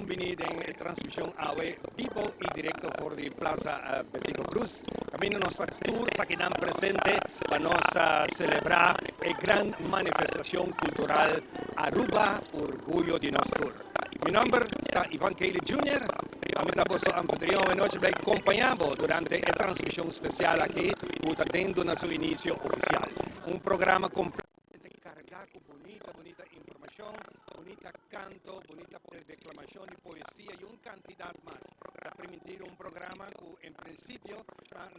Bon bini den e transmishon awe bibo i direkto for di Plaza Betico Croes. Kaminda nos ta tur takinan presente pa nos selebrá e gran manifestashon kultural Aruba Orguyo di Nos Tur. Mi nòmber ta Ivan Kelly Junior. Ami ta boso anfitrion awe nochi bai kompañá bo durante e transmishon spesial aki ku ta den duna su inisio ofisial. Un programa kompletamente kargá ku bunita bunita informashon, bunita kanto, bunita deklamashon di poesia i un kantidat mas. Ta primintí un programa ku en prinsipio,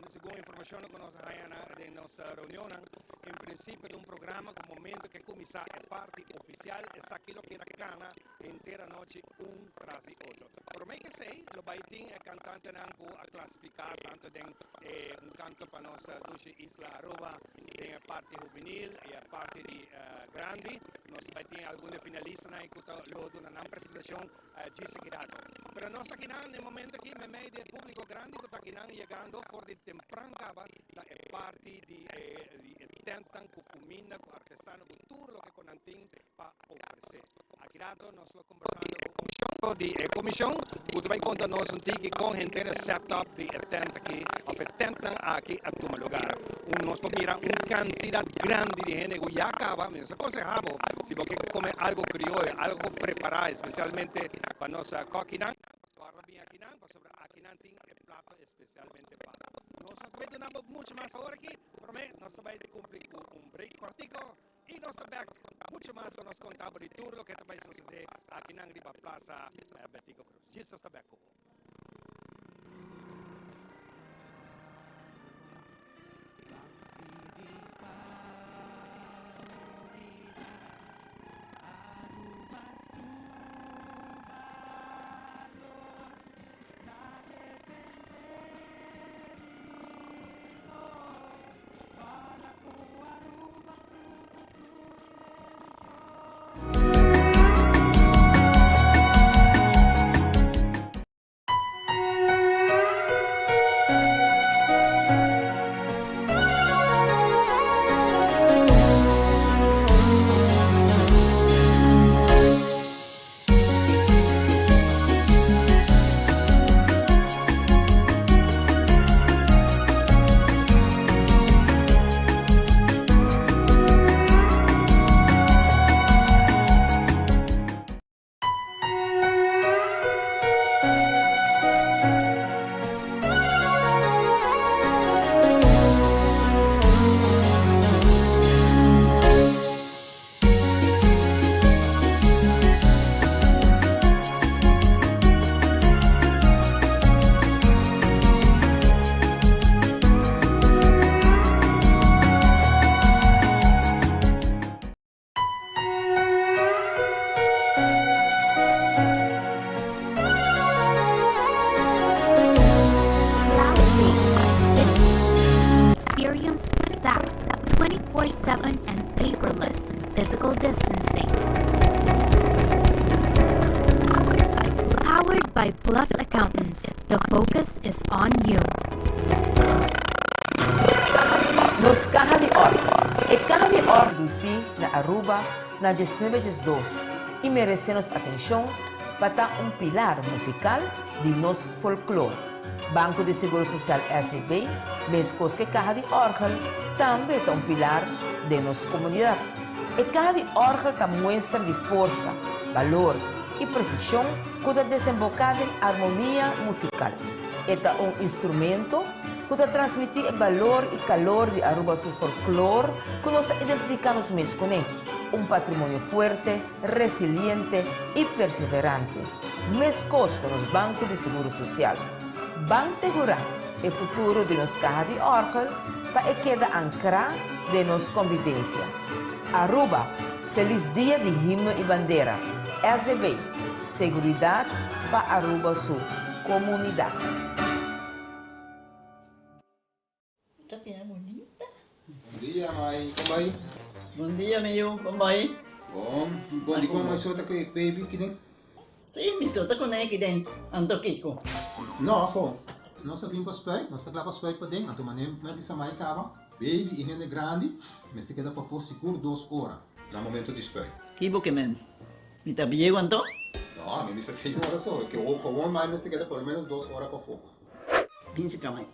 segun informashonnan ku nos a haña den nos reunionnan, en prinsipio ta un programa ku momento ku e kuminsá e parti ofisial esaki lo keda kana henter anochi un tras di otro. Promé ku esei lo bai tin e kantantenan ku a klasifiká tantu den e un kanto pa nos dushi isla Aruba den e parti hubenil i e parti di grandi. Nos bai tin algun di e finalistanan ku ta lo duna nan presentashon djis aki rato. Pero nos ta kinan na e momento aki meimei di e públiko grandi ku ta kinan yegando for di tempran kaba na e parti di e tèntnan ku kuminda, ku artesano, ku tur loke ku nan tin pa ofresé. Aki rato nos lo kombersando ku komishon di e komishon ku ta bai konta nos un tiki kon henter e set up di e tent aki òf e tèntnan aki a tuma lugar. Un nos por mira un kantidat grandi di hende ku ya kaba. Mi nos a konsehá bo si bo ke kome algu krioyo, algu ku prepará espesialmente pa nos kòkinan, kòrda bin akinan pasobra akinan tin e plato espesialmente pa nos. No ta bai duna bo muchu mas awor aki, promé nos ta bai kumpli ku un break kòrtiko. I nos ta bek mucho mas pa nos konta bo di tur loke ta bai sosodé akinan riba Plaza Betico Croes. Jesus ta bek ku bo. Experience stacked 24/7 and paperless physical distancing. Powered by Plus Accountants, the focus is on you. Nos Caha di Orgel. E Caha di Orgel produci na Aruba na diesnuebe diesdos y merece nos atencion pa ta un pilar musical di nos folklor. Banco di Seguro Social SVB, mescos cu e Caha di Orgel, tambe ta un pilar den nos comunidad. E caha di orgel ta muestra di forsa, balor y precision cu ta desemboca den armonia musical. E ta un instrumento cu ta transmiti e balor y calor di Aruba su folklor cu nos ta identifica nos mes cune, un patrimonio fuerte, resiliente y perseverante, mescos cu nos Banco di Seguro Social. Ban segura e futuro di nos caha di orgel pa e keda ancra den nos convivencia. Aruba, feliz dia di himno y bandera. SVB, seguridad pa Aruba su comunidad. Ta bira bunita. Bon dia mai, kon bai? Bon dia mi yu, kon bai? Bon, bon di kon mai so ta ku e baby ki den? Si, mi so ta kuné ki den, anto kiko? No, ho, nos a bin pa spuit, nos ta kla pa spuit paden, anto manera mi a bisa mai kaba, baby i hende grandi mester keda pafó sigur dos ora na momento di spuit. Ki bo ke men? Mi ta bieu anto? No. No, mi bisa seis ora so, ke gewoon mai mester keda por lo menos dos ora pafó. Binsi ka mai.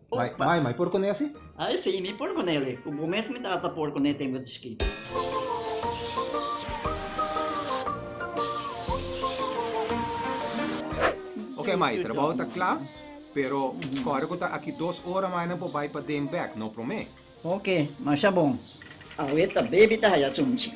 Mai, mai, mai por kuné asi? Ai si, mi por kuné. Ku bo mes mi tata por kuné tempu di chikitu. Ok mai, trabou ta kla, pero kòrda ku ta aki dos ora mai nan por bai paden bèk, no promé. Ok, masha bon. Awe ta baby ta haya sunchi.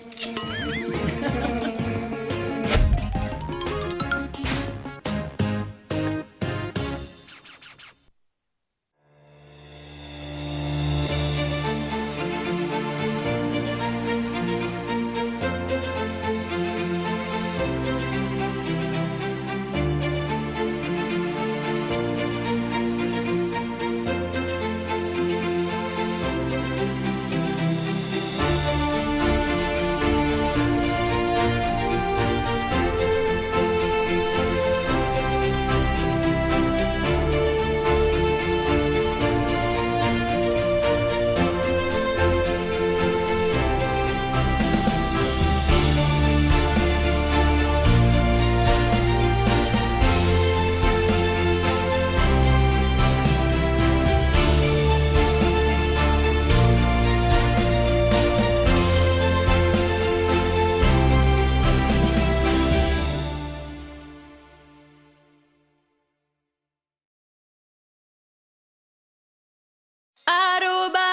Aruba,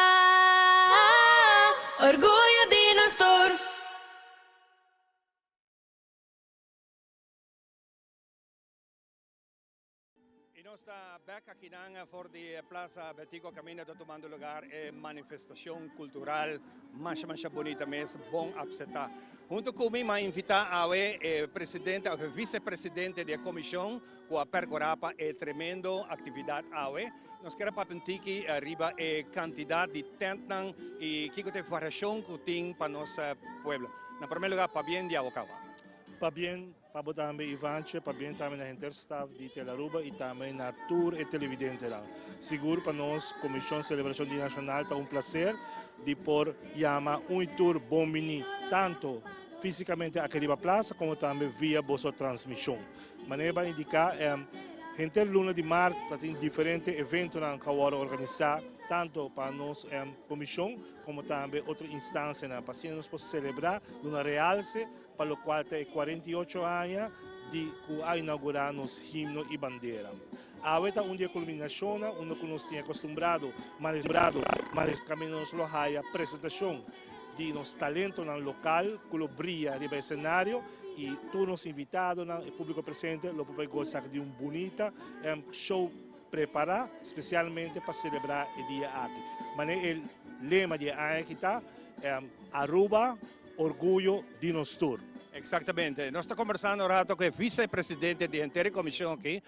orguyo di nos tur. Y nos ta bek akinan for di Plaza Betico caminda ta tumando lugar e manifestacion cultural masha masha bunita mes, bon apseta. Hunto cu mi m'a invita awe e presidente of e vicepresidente di e comision cu a percura pa e tremendo actividad awe. Nos kier a papia un tiki riba e cantidad di tentnan y kico ta e variacion cu tin pa nos pueblo. Na primer lugar, pabien di awo caba. Pabien pa bo tambe Ivanche, pabien tambe na henter staf di Telearuba y tambe na tur e televidentenan. Sigur pa nos Comision Celebracion Dia Nacional ta un placer di por yama un y tur bon bini tanto fisicamente aki riba plaza como tambe via boso transmision. Manera bo a indica, henter luna di maart ta tin diferente eventonan cu a wordo organisa tanto pa nos comision como tambe otro instancianan pa asina nos por celebra duna realce pa locual ta e 48 aña di cu a inaugura nos himno y bandera. Awe ta un di e culminacionnan unda cu nos tin acostumbrado maneja caminda nos lo haya presentacion di nos talentonan local cu lo bria riba escenario y tur nos invitadonan y publico presente lo por bay goza di un bunita show prepara specialmente pa celebra e dia aki. Manera e lema di e aña aki ta, Aruba, orguyo di nos tur. Exactamente. Nos ta conversando un rato cu e vicepresidente di henter e comision aki,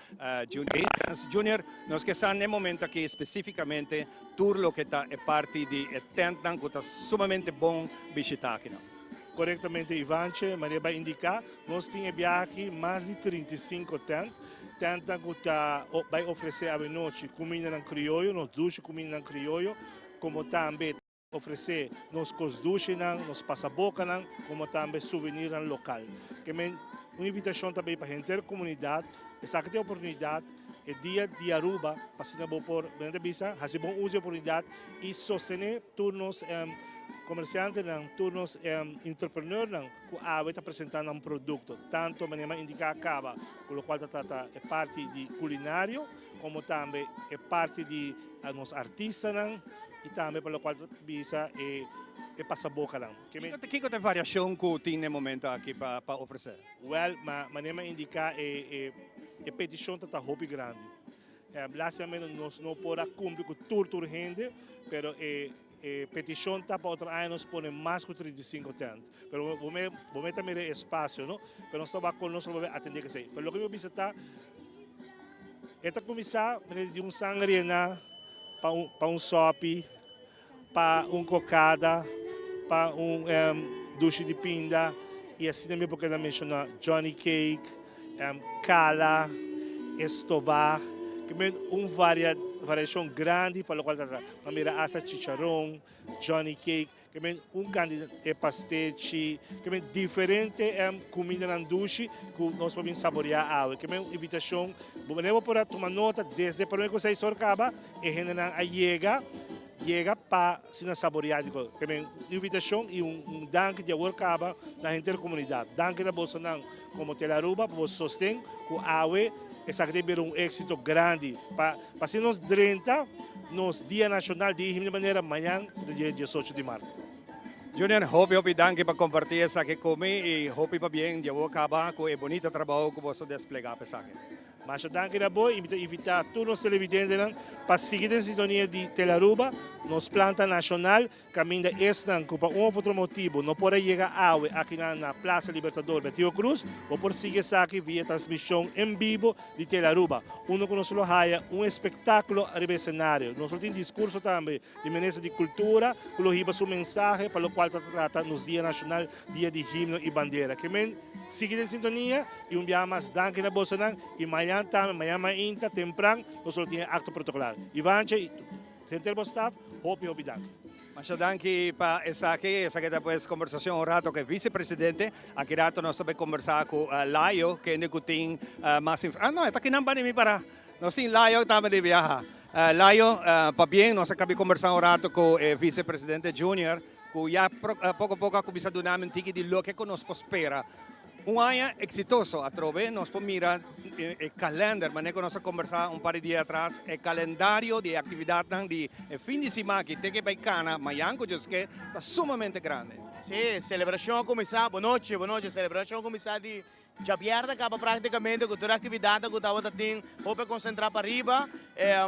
Junior. Junior, nos ke sa n'e momento aki specificamente tur loke ta e parti di e tentnan cu ta sumamente bon bishita akinan. Corectamente Ivanche, manera bo a indica, nos tin e biaha aki mas di 35 tent, tentnan cu ta bay ofrece awenochi cumindanan crioyo, nos dushi cumindanan crioyo, como tambe ofresé nos kos dushinan, nos pasabokanan, komo tambe suvenirnan lokal. Ke men un invitashon ta bay pa henter komunidat, esaki ta e oportunidat, e dia di Aruba, pa asina bo por, bo ta bisa, hasi bon uso di e oportunidat i sostené tur nos komersiantenan, tur nos entrepreneurnan ku awe ta presentá nan produkto, tanto manera mi a indiká kaba ku lokual ta trata e parti di kulinario, komo tambe e parti di nos artistanan i tambe pa lokual ta bisa e e pasabokanan. Kiko ta e variashon ku tin na e momento aki pa ofresé? Wèl, manera mi a indiká e e petishon ta ta hopi grandi. Lastimamente nos no por a kumpli ku tur tur hende, pero e e petishon ta pa otro aña nos pone mas ku 35 tènt. Pero bo me bo me ta mira e espasio no, pero nos ta wak kon nos lo por atendé esei. Pero loke mi por bisa ta e ta kuminsá manera di un sangre yená pa un pa un sòpi, pa un kokada, pa un dushi di pinda i asina mi por keda menshoná Johnny Cake, kala, estobá. Ke men un varia variashon grandi pa lokual ta trata. Bo a mira asta chicharon, johnny cake, ke men un kantidat e pastechi, ke men diferente kumindanan dushi ku nos por bin saboreá awe. Ke men un invitashon, bo manera bo por a tuma nota desde promé ku seis or kaba e hendenan a yega, yega pa asina saboreá di kos. Ke men un invitashon i un danki di awor kaba na henter komunidat. Danki na bosonan komo Telearuba pa boso sosten ku awe esaki ta bira un éksito grandi pa asina nos drenta nos Dia Nashonal di himno manera mañan ku ta dia diesocho di mart. Junior, hopi hopi danki pa kompartí esaki ku mi i hopi pabien di awor kaba ku e bunita trabou ku boso desplegá pa esaki. Masha danki na bo y mi ta invita tur nos televidentenan pa sigui den sintonia di Telearuba, nos planta nacional, caminda esnan cu pa un of otro motibo no por a yega awe aki na na Plaza Libertador Betico Croes, bo por sigui esaki via transmision en bibo di Telearuba, unda cu nos lo haya un espectaculo ariba escenario. Nos lo tin discurso tambe di Minister di Cultura cu lo hiba su mensahe pa locual ta trata nos Dia Nacional, Dia di Himno y Bandera. Ke men sigui den sintonia y un biaha mas danki na bosonan y mañan tambe, mañan mainta tempran nos lo tin e acto protocolar. Ivanche y henter bo staff, hopi hopi danki. Masha danki pa esaki. Esaki ta pues conversacion un rato cu e vicepresidente. Aki rato nos ta bay conversa cu Layo kende cu tin mas inf. Ah no, e ta kinan bani mi para. Nos tin Layo tambe di biaha. Layo, pabien nos a kabi kombersá un rato ku e visepresidente Junior ku ya poko poko a kuminsá duna mi un tiki di loke ku nos por spera. Un aña eksitoso atrobe, nos por mira e kalender, manera ku nos a kombersá un par di dia atras, e kalendario di e aktividatnan di e fin di siman aki te ke bai kana mañan ku Dios ke ta sumamente grandi. Sí, selebrashon a kuminsá, bonochi, bonochi, selebrashon a kuminsá di Djabièrnè kaba práktikamente ku tur e aktividatnan ku tabata tin hopi konsentrá pa riba.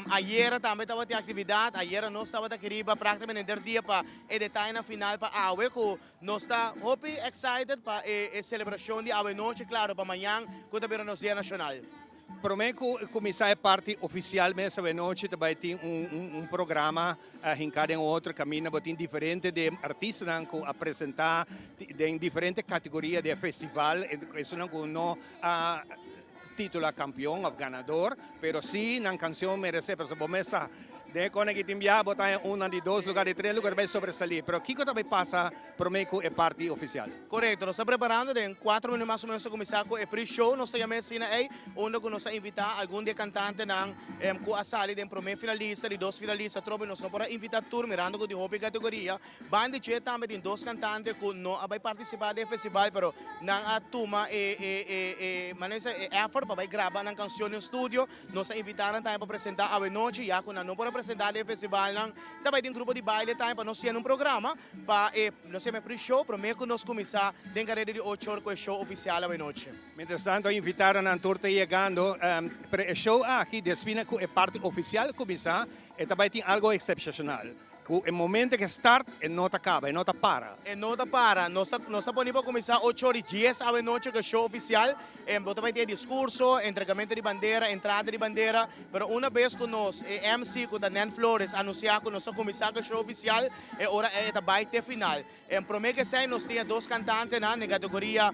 Ayera tambe tabatin aktividat. Ayera nos tabata aki riba práktikamente henter dia pa e detayenan final pa awe ku nos ta hopi excited pa e selebrashon di awe nochi, klaro pa mañan ku ta bira nos dia nashonal. Promé ku kuminsá e parti ofisial mes awenochi ta bai tin un programa hinká den otro kaminda bo tin diferente di e artistanan ku a presentá den diferente kategoria di e festival, esunnan ku no a titula kampion òf ganador pero si nan kanshon meresé pasobra bo mes sa den e kòne ki tin biaha bo ta haña un nan di dos lugar di tres lugar ta bai sobresalí pero kiko ta bai pasa promé ku e parti ofisial? Korekto, nos ta preparando den kuatro minuut mas o menos ta kuminsá ku e pre-show, nos ta yama e asina ei, unda ku nos a invitá algun di e kantantenan ku a sali den promé finalista, di dos finalista atrobe nos no por a invitá tur mirando ku tin hopi kategoria. Banda di dje tambe tin dos kantante ku no a bai partisipá den e festival pero nan a tuma e e e e manera di bisa e effort pa bai graba nan kanshon den studio. Nos a invitá nan tambe pa presentá awe nochi ya ku nan no por a presentá den e festivalnan. Ta bai tin grupo di baile tambe pa nos hasiendo un programa. Pa e nos yama e pre-show prome ku nos kuminsá den kareda di ocho or ku e show ofisial awenochi. Mientras tanto invitadonan tur ta yegando, pero e show aki desfina ku e parti ofisial kuminsá e ta bai tin algo eksepshonal, ku e momento ke start e no ta kaba, e no ta para. E no ta para. Nos ta nos ta poni pa kuminsá ocho or i dies awenochi ku e show ofisial. Bo ta bai tin e diskurso, entregamentu di bandera, entrada di bandera, pero una bes ku nos e MC ku ta Nen Flores anunsiá ku nos ta kuminsá ku e show ofisial, E ora ei e ta bai te final. En prome ke esei nos tin e dos kantantenan den kategoria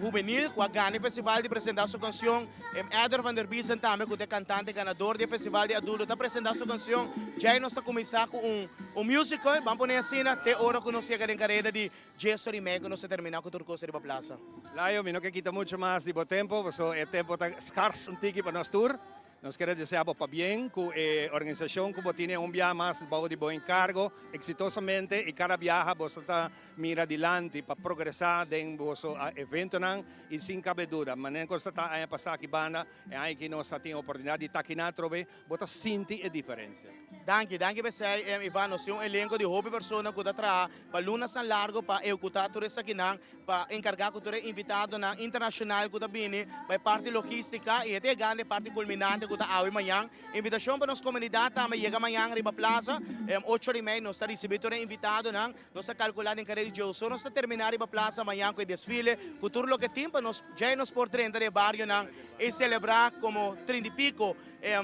hubenil ku a gana e festival di presenta su kansion. Edward van der Biesen tambe ku ta e kantante ganador di e festival di adulto ta presenta su kansion. Djei nos ta kuminsá ku un un musical, ban pone asina, te ora ku nos yega den kareda di djes ora i mei ku nos ta terminá ku tur kos riba plasa. Layo, mi no ke kita mucho mas di bo tempo, pasobra e tempo ta skars un tiki pa nos tur. Nos kere desea bo pabien ku e organisashon ku bo tine un biaha mas bou di bo enkargo eksitosamente i kada biaha boso ta mira dilanti pa progresá den boso eventonan i sin kabe duda manera ku nos ta ta aña pasá aki banda e aña aki nos a tin oportunidat di ta akinan atrobe bo ta sinti e diferensia. Danki, danki p'esei Ivan. Nos tin un elenko di hopi persona ku ta traha pa lunasnan largo pa ehekutá tur esakinan. Pa enkargá ku tur e invitadonan internashonal ku ta bini pa e parti logístika i e ta e grandi parti kulminante ku ta awe mañan. Invitashon pa nos komunidat tambe yega mañan riba plaza ocho ora i mei nos ta risibí tur e invitadonan. Nos ta kalkulá den kareda di djeoso nos ta terminá riba plaza mañan ku e desfile ku tur loke tin pa nos djei nos por drenta den e barionan i selebrá komo trinta i piko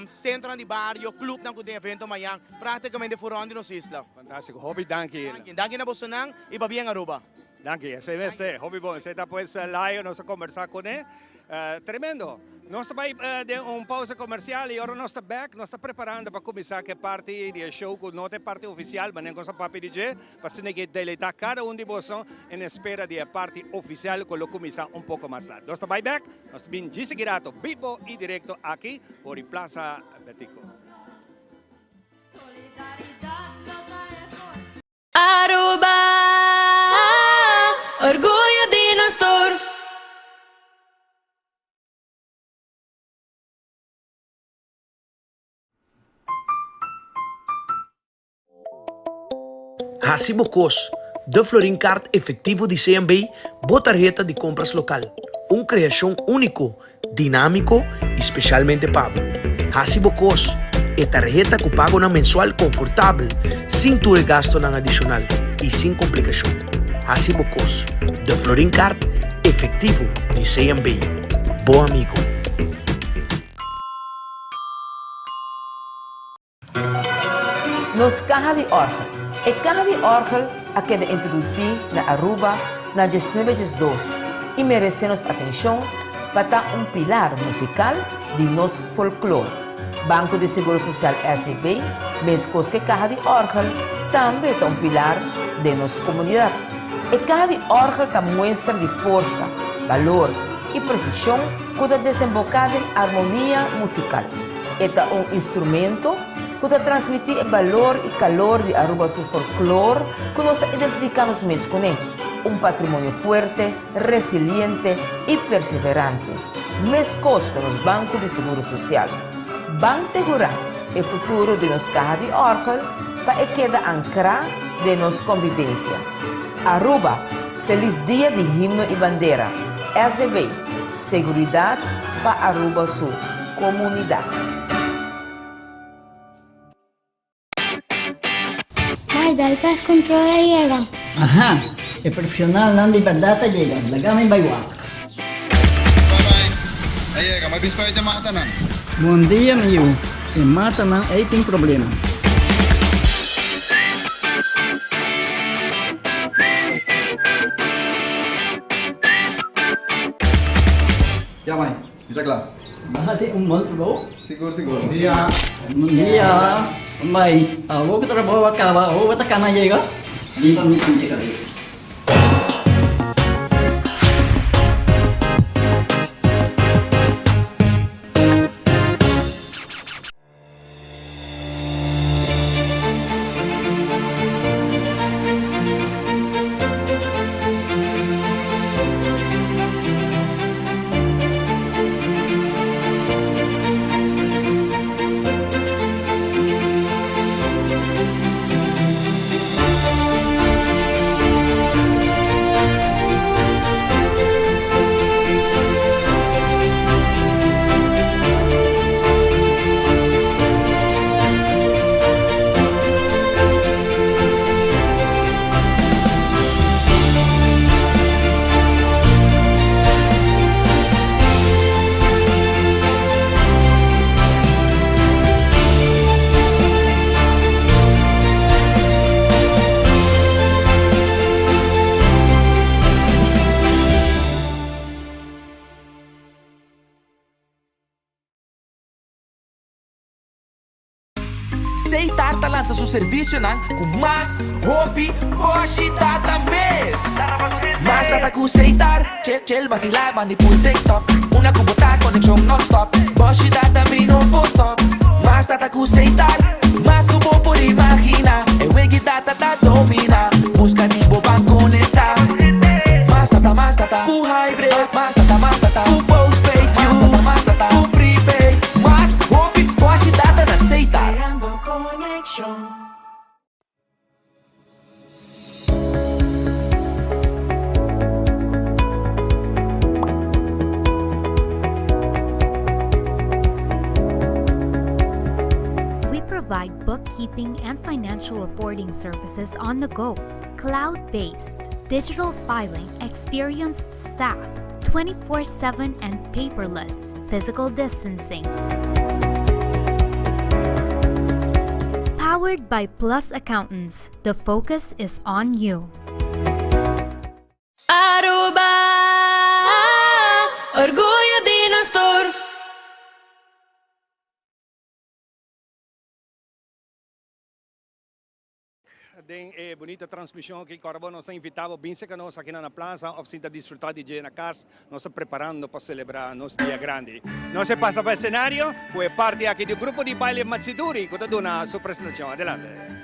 sentronan di bario, klupnan ku tin evento mañan práktikamente for rònt di nos isla. Fantástiko. Hopi danki. Danki na bosonan i pabien Aruba. Danki, esei mester, hopi bon. Esei ta pues Layo, nos a kombersá kuné. Tremendo! Nos ta bai den un pausa comercial y ora nos ta bek nos ta preparando pa cuminsa cu e parti di e show cu no ta e parti oficial ma nen cosa papia di dje pa asina ke deleita cada un di boso en espera di e parti oficial cu lo cuminsa un poco mas lat. Nos ta bai bek, nos ta bin djis aki rato bibo y directo aki for di Plaza Betico. Aruba, orguyo di nos tur. Hasi bo kos, De Florin Card Efectivo di CMB, bo tarheta di compras local. Un creacion unico Dinámiko i spesialmente pa bo. Hasi bo kos, e tarheta ku pagonan mensual konfortabel, sin tur e gastonan adishonal i sin komplikashon. Hasi bo kos. De Florin Card efektivo di CMB. Bo amigo. Nos kaha di òrgel. E kaha di òrgel a keda introdusí na Aruba na diesnuebe diesdos i meresé nos atenshon pa ta un pilar musikal di nos folklor. Banko di Seguro Sosial SVB, meskos ku e kaha di òrgel, tambe ta un pilar den nos komunidat. E kaha di òrgel ta muestra di forsa, balor i presishon ku ta desemboká den armonia musikal. E ta un instrumento cu ta transmiti e balor y calor di Aruba su folklor cu nos ta identifica nos mes cune, un patrimonio fuerte, resiliente y perseverante, mescos cu nos Banco di Seguro Social. Ban segura e futuro di nos caha di orgel pa e keda ancra den nos convivencia. Aruba, feliz dia di Himno y Bandera! SVB, Seguridad pa Aruba su komunidat. Mai, dal pest control a yega. Aha, e profesionalnan di berdad a yega, laga mi bai wak. Bye bye, a yega, mi a bin spuit e matanan. Bon dia mi yu, e matanan ei tin problema. Ya mai, Mi ta kla. Nan tin un bon trabou. Sigur sigur. Bon dia. Bon dia. Bai, awor ku trabou a kaba, awor bo ta kana yega? Lipa mi pinche kabes. Seitar ta lansa su servisionan ku mas hopi boshi data mes. Mas data ku Seitar, chill chill basila bandi pul TikTok. Una ku bo ta konekshon non-stop, boshi data mi no por stop. Mas data ku Seitar, mas ku bo por imagina. E wegi data ta domina, buska di bo ban konekta. Mas data, mas data ku hybrid, mas data, mas data ku postpaid, mas data, mas data ku prepaid. Mas hopi boshi data na Seitar. Creando conexion. We provide bookkeeping and financial reporting services on the go, cloud based, digital filing, experienced staff, 24 7 and paperless, physical distancing. Powered by Plus Accountants, the focus is on you. Aruba, orguyo. den e bunita transmision aki. Kòrda bo nos ta invitá bo bin serka nos aki na na plaza òf sinta disfrutá di dje na kas. Nos ta preparando pa selebrá nos dia grandi. Nos e pasa pa esenario ku e parti aki di grupo di baile Matsiduri ku ta duna su presentashon. Adelante.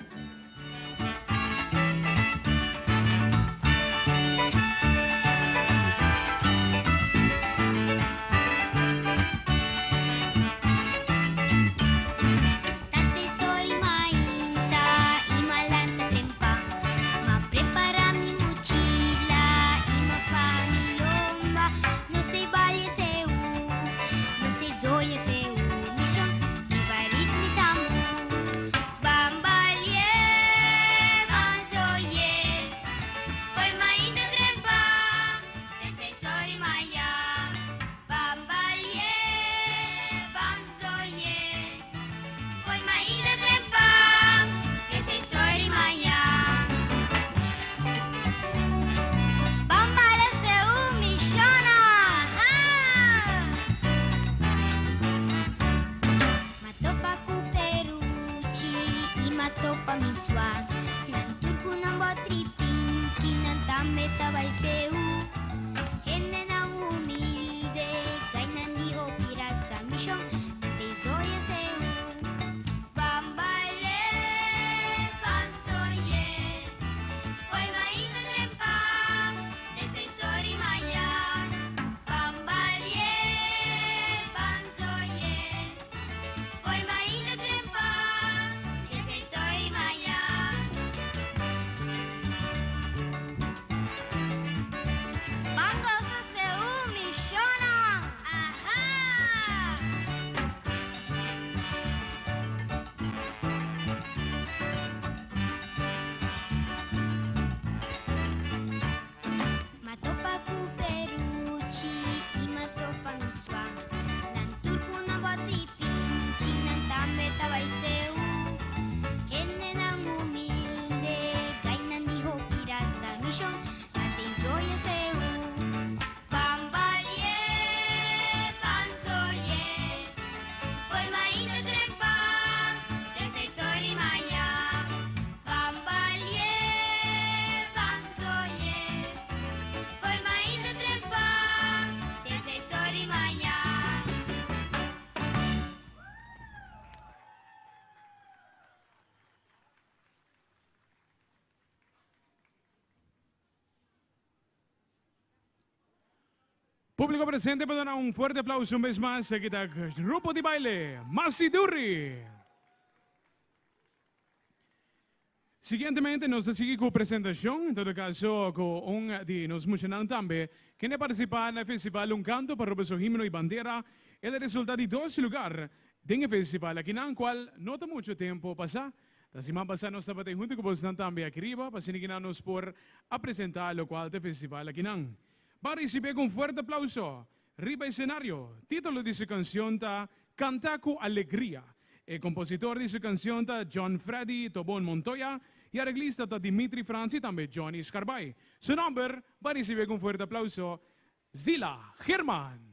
Público presente, pa duna un fuerte aplauso un bes mas. Aki ta grupo di baile Masidurri. Siguientemente nos ta sigui cu presentacion, en todo caso cu un di nos muchanan tambe, kende a participa na e festival Un Canto pa Aruba su Himno y Bandera. El a resulta di dos lugar den e festival akinan, cual no ta mucho tempo pasa. Ta siman pasa nos tabata hunto cu bosnan tambe aki riba, pa asina kinan nos por a presenta locual ta e festival akinan. Ban ricibi cu un fuerte aplauso riba escenario. Titulo di su cancion ta Canta cu Alegria. E compositor di su cancion ta John Freddy Tobon Montoya y areglista ta Dimitri Frans y tambe Johnny Scarbay. Su nomber, ban ricibi cu un fuerte aplauso, Zila Geerman.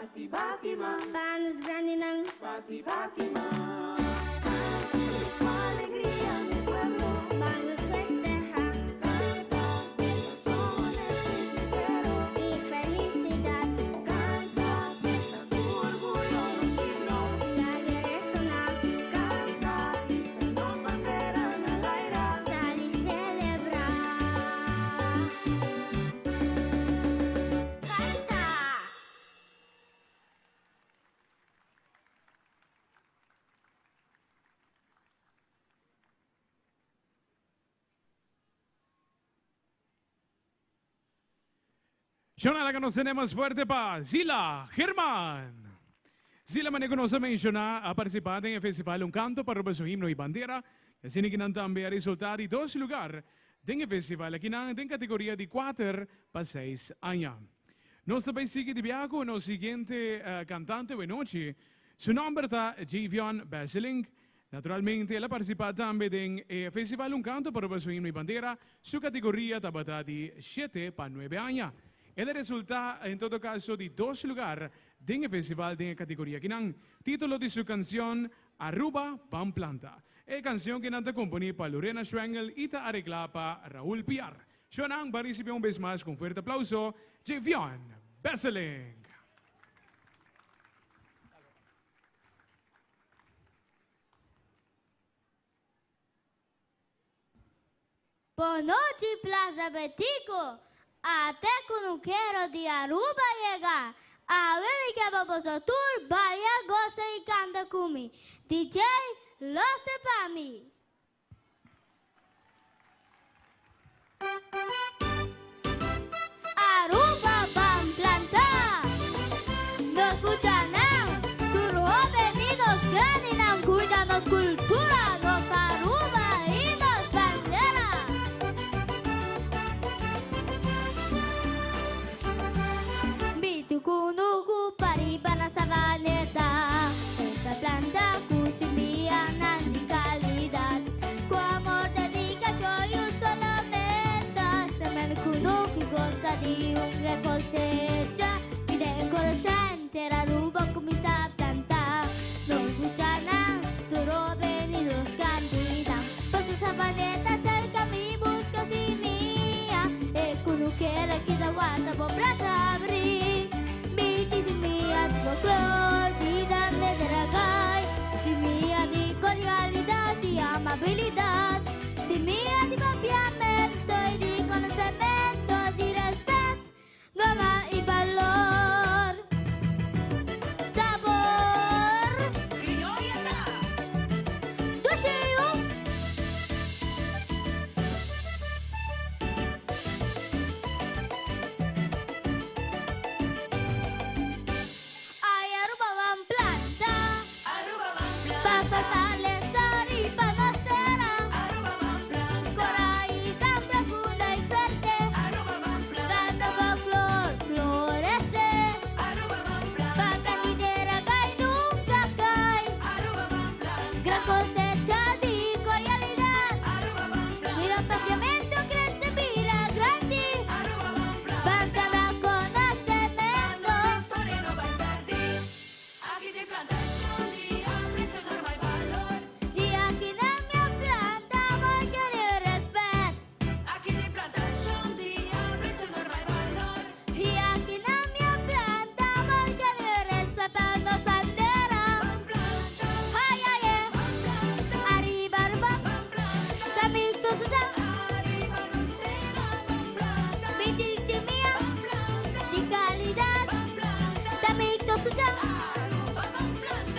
Bati bati man. Pa nos grandinan. Bati bati man. Canta cu alegria mi pueblo. Pa nos festeha. Canta cu corazon honesto y sincero. Y felicidad. Canta, canta cu orguyo nos himno. Laga resona. Canta, hisa nos bandera na laira. Sali celebra. Canta! Shonala nos tene mas fuerte pa Zila German. Zila manera ku nos a menshoná a partisipá den e festival Un Kanto pa Aruba su Himno i Bandera i asina ki nan tambe a resultá di dos lugar den e festival akinan den kategoria di kuater pa seis aña. Nos ta bai sigui di biaha ku nos siguiente kantante wenochi. Su nòmber ta Javion Besselink. Naturalmente el a partisipá tambe den e festival Un Kanto pa Aruba su Himno i Bandera. Su kategoria tabata di shete pa nuebe aña. El a resultá en todo kaso di dos lugar den e festival den e kategoria kinan. Título di su kansion Aruba Ban Planta. E kansion kinan ta komponí pa Lorena Schwengel i ta areglá pa Raúl Piar. Shonan ban risibí un bes mas ku un fuerte aplauso Javion Besselink. Bonochi Plaza Betico, Ate Kunukero di Aruba yega! Awe mi ke pa boso tur balia, gosa y canta cu mi. DJ, lose pa mi! Aruba ban planta! Nos muchanan, tur hoben y nos grandinan cuida nos cultura, nos Aruba y nos bandera! Mi tin cunucu pariba na Savaneta, esta planta cu simianan di calidad. Cu amor dedicacion y un solo meta, Semen cunucu goza di un gran cosecha. Mi ta encourasha henter Aruba cuminsa planta. Nos muchanan, tur hoben y nos grandinan. Pasa Savaneta cerca mi busca simia. E cunuquera ki ta warda bo brasa abri. Mi tin simia di folklor, bida mester a gai. Simia di cordialidad y amabilidad. Simia di papiamento y di conocemento, di respet, norma y balor. Sabor. Criolla ta. Dushi yu. Ay Aruba ban planta. Aruba ban planta. Pa fortalesa riba nos tera. Aruba ban planta. Cu raiznan profunda y fuerte. Aruba ban planta. Pa cu flor florece. Aruba ban planta. Pa cu tera cay nunca cay. Aruba ban planta. Gran cosecha di cordialidad. Aruba ban planta. Mira papiamento crece bira grandi. Aruba ban planta. Ban sembra conocemento. Pa nos historia no bay perdi. Aki tin plantacion di aprecio, norma y balor. Y aki nan mi a planta amor, cariño y respet. Aki tin plantacion di aprecio, norma y balor. Y aki nan mi a planta amor, cariño y respet pa nos bandera. Ban planta. Ay, ay, eh. Ban planta. Ariba, Aruba. Ban planta. Samito suda. Ariba nos tera. Ban planta. Mi tin simia. Ban planta. Di calidad. Ban planta. Samito suda. Aruba ban planta.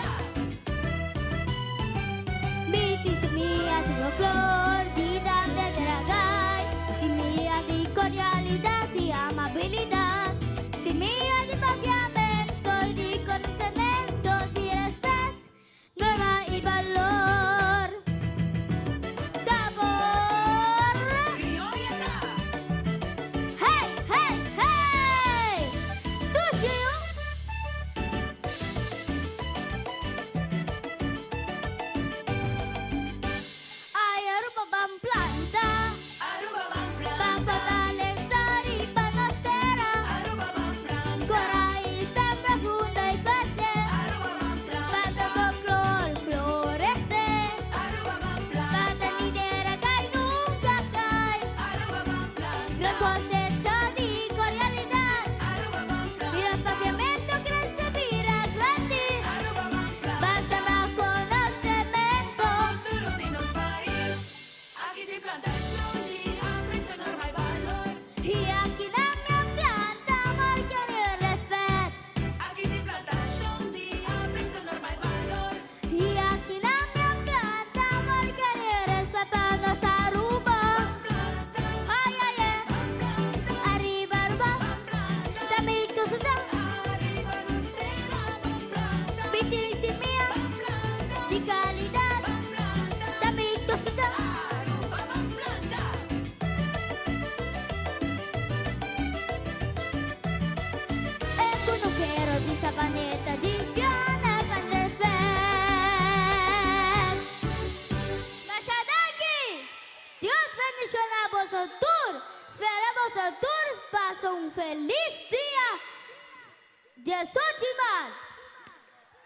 18 maart.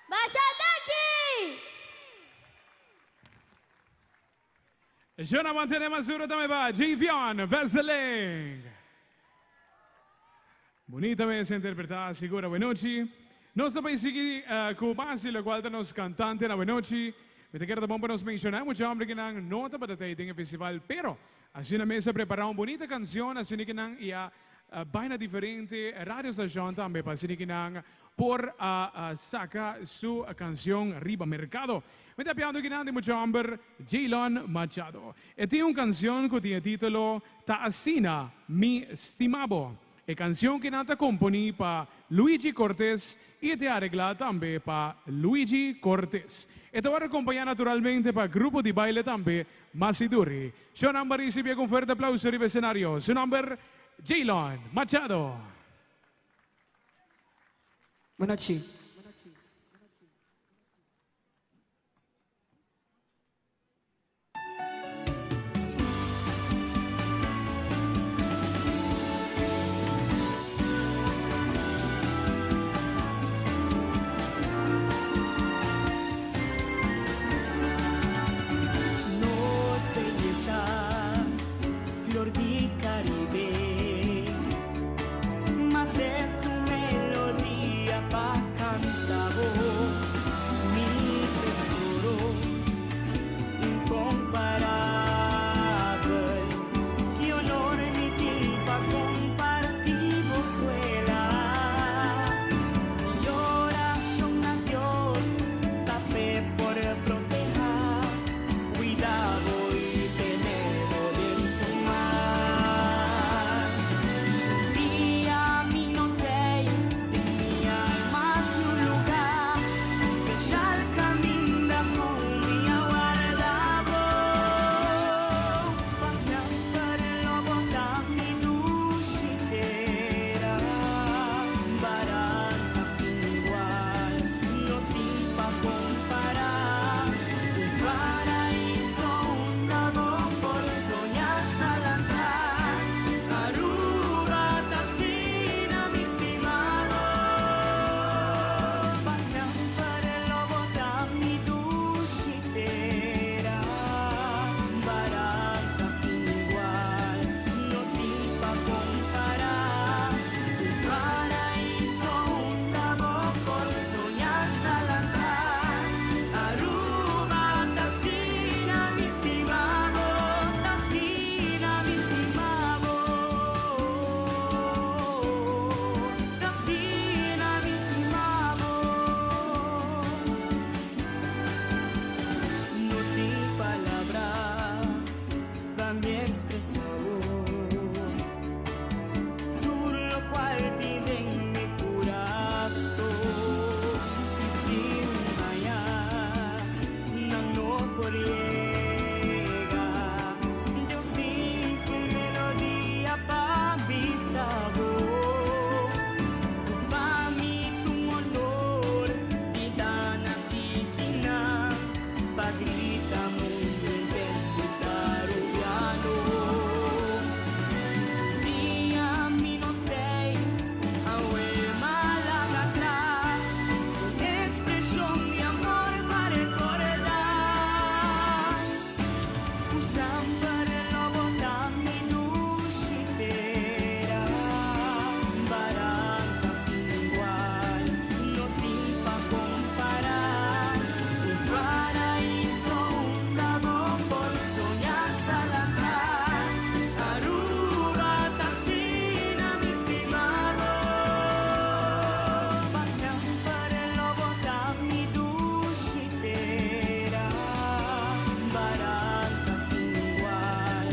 Masha danki! Jona mantene mas duro tambe pa Javion Veseling. Bunita mes interpreta sigur awenochi. Nos ta bay sigui cu mas di locual ta nos cantante na awenochi. Mi ta kere ta bon pa nos menciona e mucha hombre kinan no tabata tey den e festival pero asina mes a prepara un bunita cancion asina kinan y a bay na diferente radio stacion tambe pa asina kinan por a saca su cancion riba mercado. Mi ta piando kinan di mucha homber Jaylon Machado. E tin un cancion cu tin e titulo Ta Asina Mi Stima Bo. E kansion kinan ta komponí pa Luigi Cortes i e te areglá tambe pa Luigi Cortes. E ta wòrdu akompañá naturalmente pa grupo di baile tambe Masiduri. Su nòmber risibié ku un fuerte aplauso riba esenario. Su nòmber, Jaylon Machado. Buenochi. Nos beyesa, flor di Caribe, Mate su melodia pa canta bo, mi tesoro. Incomparabel, ki honor mi tin pa comparti bo suela. Mi oracion na Dios ta p'e por proteha, cuida bo y tene bo den su man. Si un dia mi no t'ey, den mi alma tin un lugar special caminda cu mi a warda bo. Pa semper lo bo ta mi dushi tera. Baranca sin igual, no tin pa compara. Un paraiso unda bo por soña hasta lanta. Aruba ta asina mi stimado. Pa semper lo bo ta mi dushi tera. Baranca sin igual, no tin pa compara. Un paraiso unda bo por soña hasta lanta. Aruba ta asina mi stimado, ta asina mi stimado. Ta asina mi stimado. No tin palabra pa mi expresa tur locual tin den mi curason. Y si un haya nan no por yega, den un simple melodia pa bisa bo. Cu pa mi ta un honor di ta naci kinan pa grita mundo henter cu ta Arubiano. Si un dia mi no t'ey, awe m'a laga atras un expresion di amor pa recorda. Cu semper lo bo ta mi dushi tera. Baranca sin igual, no tin pa compara. Un paraiso unda bo por soña hasta lanta. Aruba ta asina mi stimado. Pa semper lo bo ta mi dushi tera. Baranca sin igual,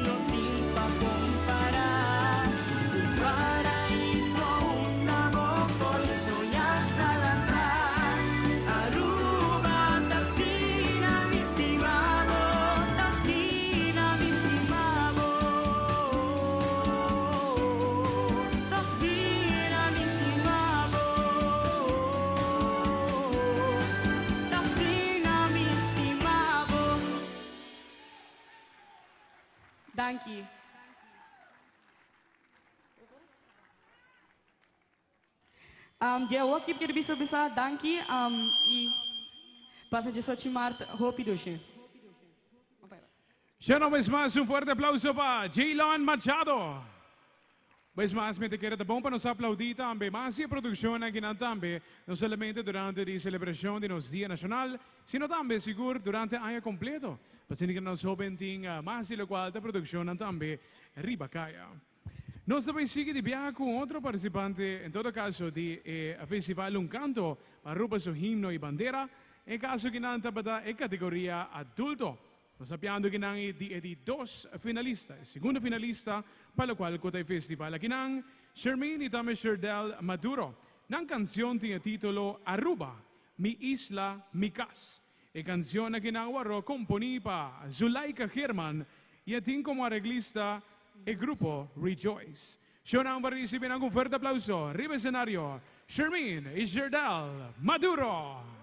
no tin pa compara. Un paraiso unda bo por soña hasta lanta. Aruba ta asina mi stimado, ta asina mi stimado. Ta asina mi stimado. Ta asina mi stimado. Danki. Um, dia awor kier bisa bisa danki y pasa 18 maart hopi dushi. Ya una bes mas, un fuerte aplauso pa Jaylon Machado. Bes mas, mi ta kere ta bon pa nos aplaudi tambe. Mas e produccion aki nan tambe, no solamente durante e celebracion di nos Dia Nacional, sino tambe sigur durante aña completo. Pa asina nos hoben tin mas di locual ta produccion nan tambe riba caya. Nos tambe sigui di biaha cu otro participante, en todo caso di Festival Un Canto, Aruba su himno y bandera, en caso cu nan tabata e categoria adulto. Nos ta papiando cu nan di dos finalista, segundo finalista, pa locual cu e festival aki nan, Shermaine y tambe Sherdell Maduro. Nan cancion tin e titulo Aruba, Mi Isla, Mi Cas. E cancion aki nan a wordo componi pa Zulaika Herman y tin como areglista e grupo Rejoice. Shonan pa ricibi un fuerte aplauso. Riba escenario, Shermaine y Sherdell Maduro.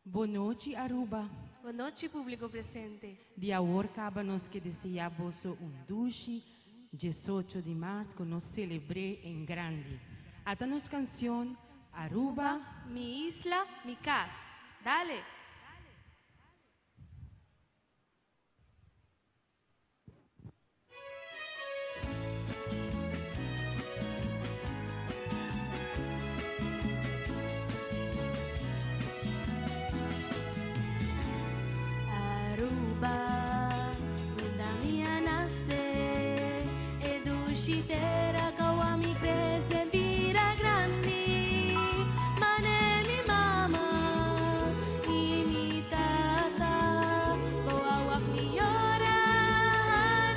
Bon nochi, Aruba. Bon nochi, publico presente. Di awor caba nos kier desea boso un dushi 18 di maart cu nos celebr'e en grande. Ata nos cancion Aruba. Mi isla, mi cas. Dale! Aruba, unda mi a nace, e dushi tera cu ami crece bira grandi. Mane mi mama y mi tata, bo a wak mi yora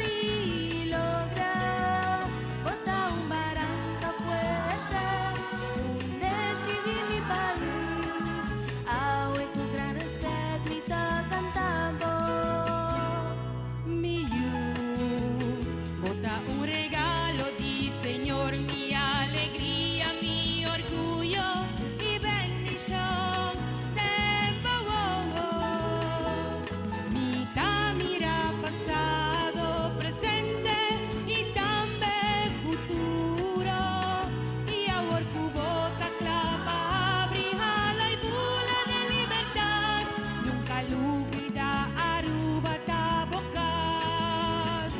y logra. Bo ta un baranca fuerte, fundeshi di mi pais. Awe cu gran respet mi ta canta bo. Mi yu, bo ta un regalo di Señor, mi alegria, mi orguyo y bendicion. Tempo, oh. Mi ta mira pasado, presente y tambe futuro. Y awor cu bo ta cla pa habri hala y bula den libertad. Nunca lubida Aruba ta bo cas.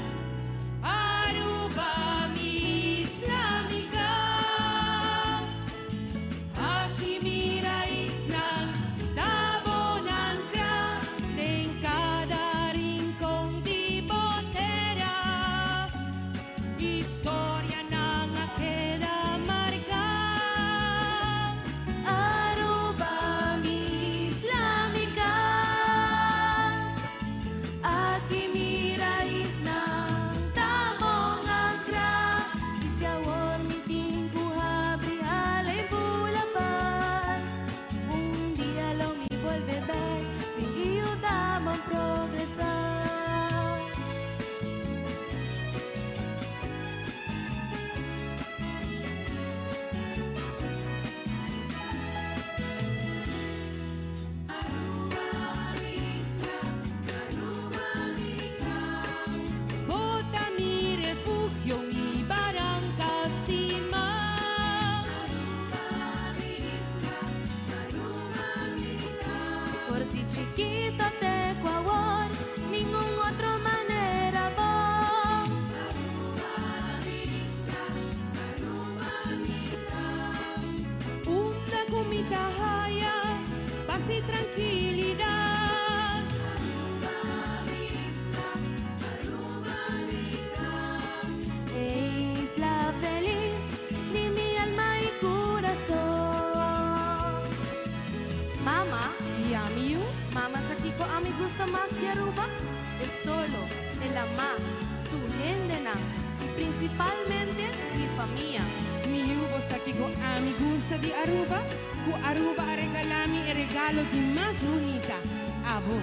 Aruba, mi isla, mi cas. Aki mi raisnan ta bon ancra den cada rincon di bo tera. Historianan a keda marca. Aruba, mi isla, mi cas. Aki mi raisnan ta bon ancra. Y si awor mi tin cu habri hala y bula pas. Un dia lo mi bolbe bek, sigui yuda mi progresa. Aruba, mi cas. Bo ta mi refugio, mi baranca stima. Aruba, mi isla, Aruba, mi cas. For di chikito te cu awor, ningun otro manera bon. Aruba, mi isla, Aruba, mi cas. Unda cu mi ta haya, paz y trankilidad. Aruba, mi isla, Aruba, mi cas. E isla feliz di mi alma y curason. Mama, y ami yu? Mama sa kico ami gusta mas di Aruba? E solo, e lama, su hendenan y principalmente mi famia. Mi yu, bo sa kico ami gusta di Aruba? Cu Aruba a regala mi e regalo di mas bunita. Abo.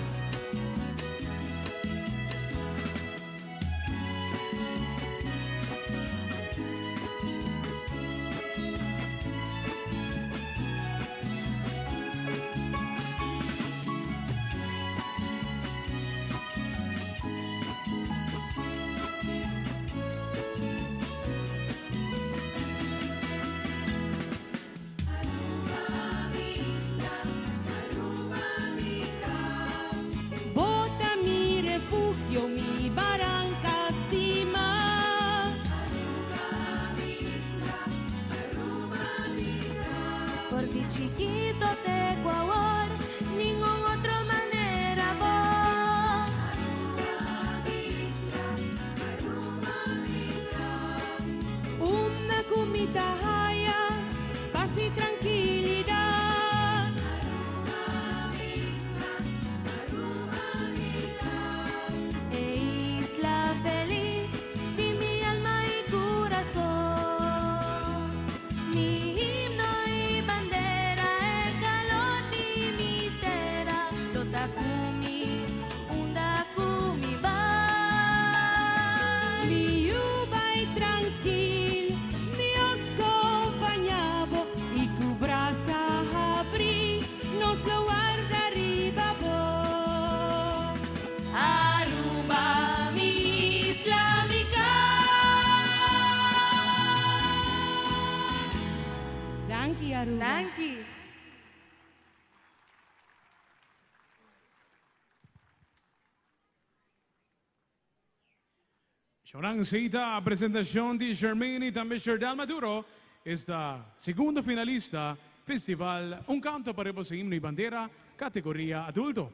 Shonan Seita, presentacion di Jermaine y tambe Sherdel Maduro, esta segundo finalista Festival Un Canto pa Rebosa Himno y Bandera, categoria adulto.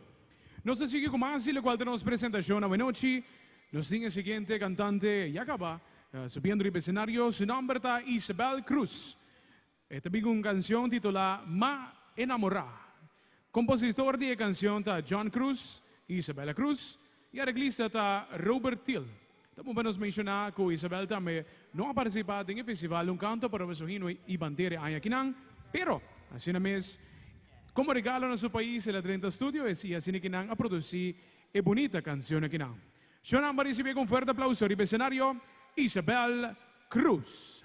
Nos ta sigui cu mas di locual ta nos presentacion awenochi. Nos tin e siguiente cantante ya caba subiendo riba escenario. Su nomber ta Isabel Cruz. E ta bin cu un cancion titula Ma Enamora. Compositor di e cancion ta John Cruz y Isabella Cruz y areglista ta Robert Thiel. Ta bon pa nos menciona cu Isabel tambe no a participa den e festival Un Canto pa Roba Su Himno y Bandera e aña akinan, pero asina mes como regalo na su pais el a drenta studio y asina kinan a produci e bunita cancion akinan. Shonan pa ricibi cu un fuerte aplauso riba escenario Isabel Cruz.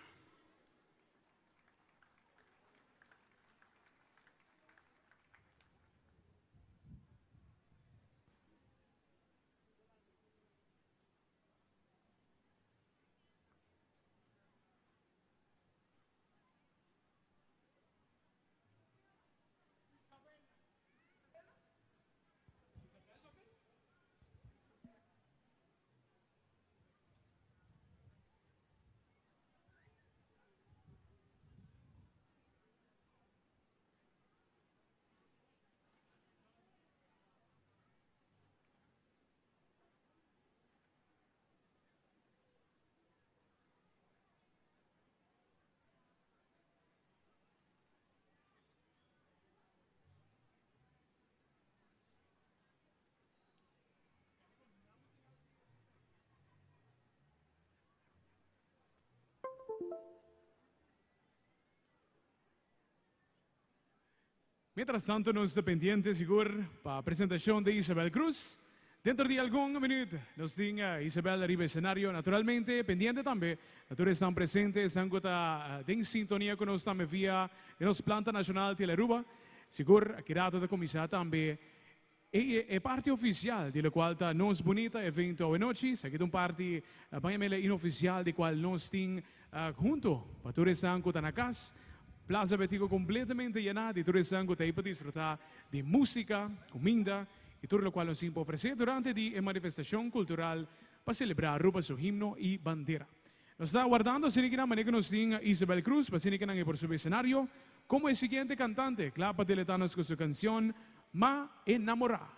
Mientras tanto nos ta pendiente sigur pa presentacion di Isabel Cruz. Dentro di algun minuut nos tin Isabel ariba escenario. Naturalmente pendiente tambe na tur esnan presente, esnan cu ta den sintonia cu nos tambe via di nos planta nacional Telearuba. Sigur aki rato ta cuminsa tambe E e parti oficial di locual ta nos bunita evento awenochi, esaki ta un parti ban yam'el inofisial di cual nos tin hunto pa tur esnan cu ta na cas. Plaza Betico completamente yena di tur esnan cu ta ey pa disfruta di musica, cuminda y tur locual nos tin pa ofrece durante di e manifestacion cultural pa celebra Aruba su himno y bandera. Nos ta wardando asina kinan manera cu nos tin Isabel Cruz pa asina kinan e por subi escenario como e siguiente cantante cla pa deleta nos cu su cancion Ma Enamora.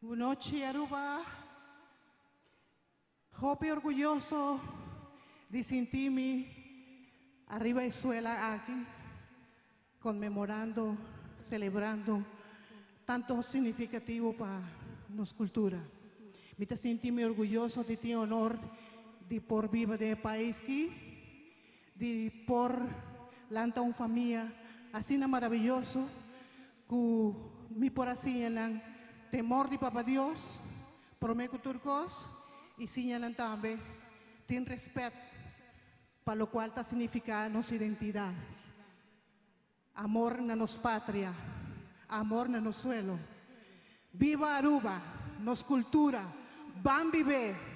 Bunochi Aruba. Hopi orguyoso di sinti mi ariba e suela aki, conmemorando, celebrando tanto significativo pa nos cultura. Mi ta sinti mi orguyoso di tin honor di por biba den e pais ki, di por lanta un famia asina maraviyoso Ku mi por a siña nan temor di Papa Dios promé ku tur kos i siña nan tambe tin rèspèt pa lokual ta signifiká nos identidat, amor na nos patria, amor na nos suelo. Biba Aruba, nos kultura, ban bib'é!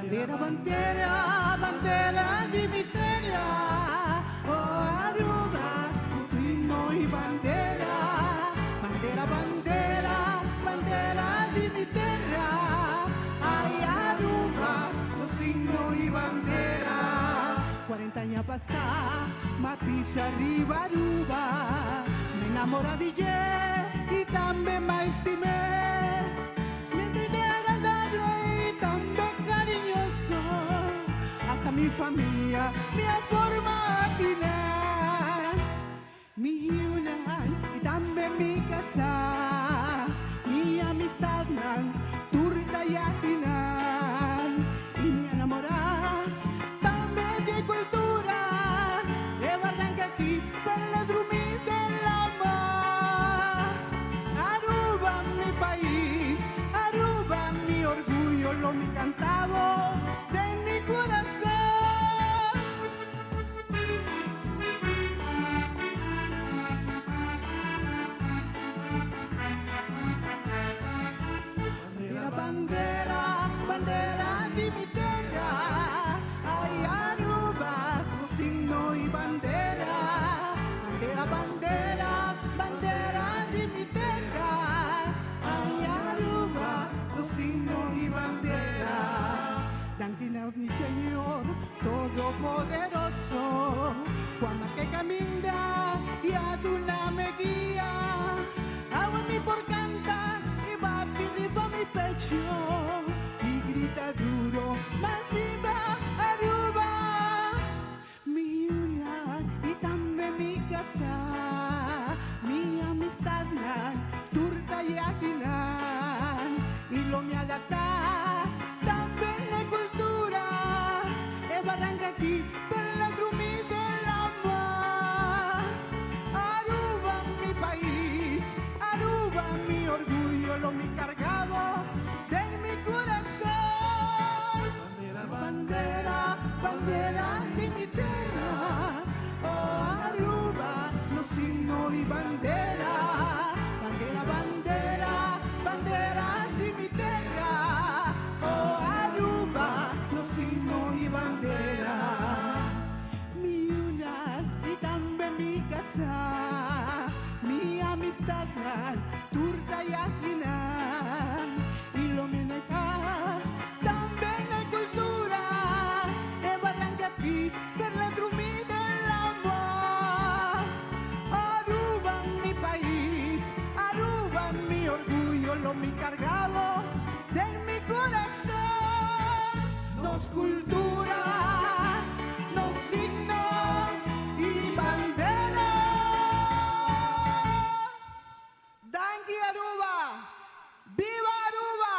Bandera, bandera, bandera di mi tera. Oh Aruba, himno y bandera. Bandera, bandera, bandera di mi tierra. Ay Aruba, los signo y bandera. 40 años pasá, ma pisa arriba Aruba. Me enamoré de ella y también me estimé. Me entregué agradable y también cariñoso. Hasta mi familia me forma final. Mi una y también mi casa. Mi amistad nan, turta y ajinan. Y mi enamorada también de cultura. De Barranca aquí, para la drumita de la mar. Aruba, mi país, Aruba, mi orgullo, lo mi cantabo de mi corazón. Bandera, bandera, bandera de mi tierra. Ay, Aruba, tu signo y bandera. Bandera, bandera, bandera de mi tierra. Ay, Aruba, tu signo y bandera. Danke mi Señor Todopoderoso, cuando que camina y a tu me guía. Agua mi por canta y bate riba mi pecho y grita duro, más viva Aruba. Mi una y también mi casa, mi amistad, turta y ajinan, y lo me adapta también la cultura, de Barranca aquí, pero la drumita de la mar. Aruba, mi país, Aruba, mi orgullo, lo mi cargado de mi corazón. Bandera, bandera de mi tierra, oh Aruba, no signo y bandera. Bandera, bandera, bandera de mi tierra, oh Aruba, no signo y bandera. Mi una y también mi casa, mi amistad, turta y ajinan, y lo meneja también la cultura, de Barranca aquí, per la drumida de la mar. Aruba, mi país, Aruba, mi orgullo, lo mi cargado de mi corazón. Nos cultura, nos signo y bandera. Danki Aruba, viva Aruba.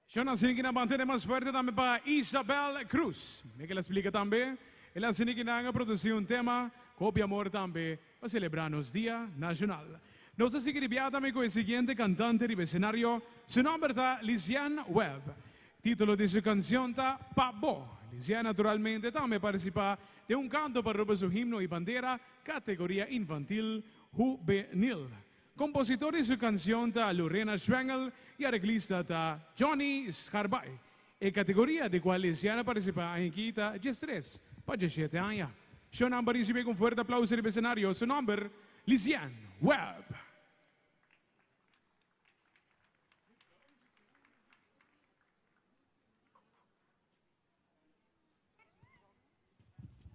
Yo nací na bandera mas fuerte tambe pa Isabel Cruz. Mi kier splica tambe. El a asina produci un tema, Copia Amor tambe, pa celebra nos Dia Nacional. Nos ta sigui tambe cu e siguiente cantante di escenario. Su nomber ta Liziane Webb. Titulo di su cancion ta Pa Bo. Liziane naturalmente tambe a participa den un canto pa Aruba su himno y bandera, categoria infantil juvenil. Compositor di su cancion ta Lorena Schwengel y areglista ta Johnny Scarbay. E categoria di cual Liziane a participa aki ta 13 pa 17 aña. Su nomber ricibi cu un fuerte aplauso di escenario. Su nomber, Liziane Webb.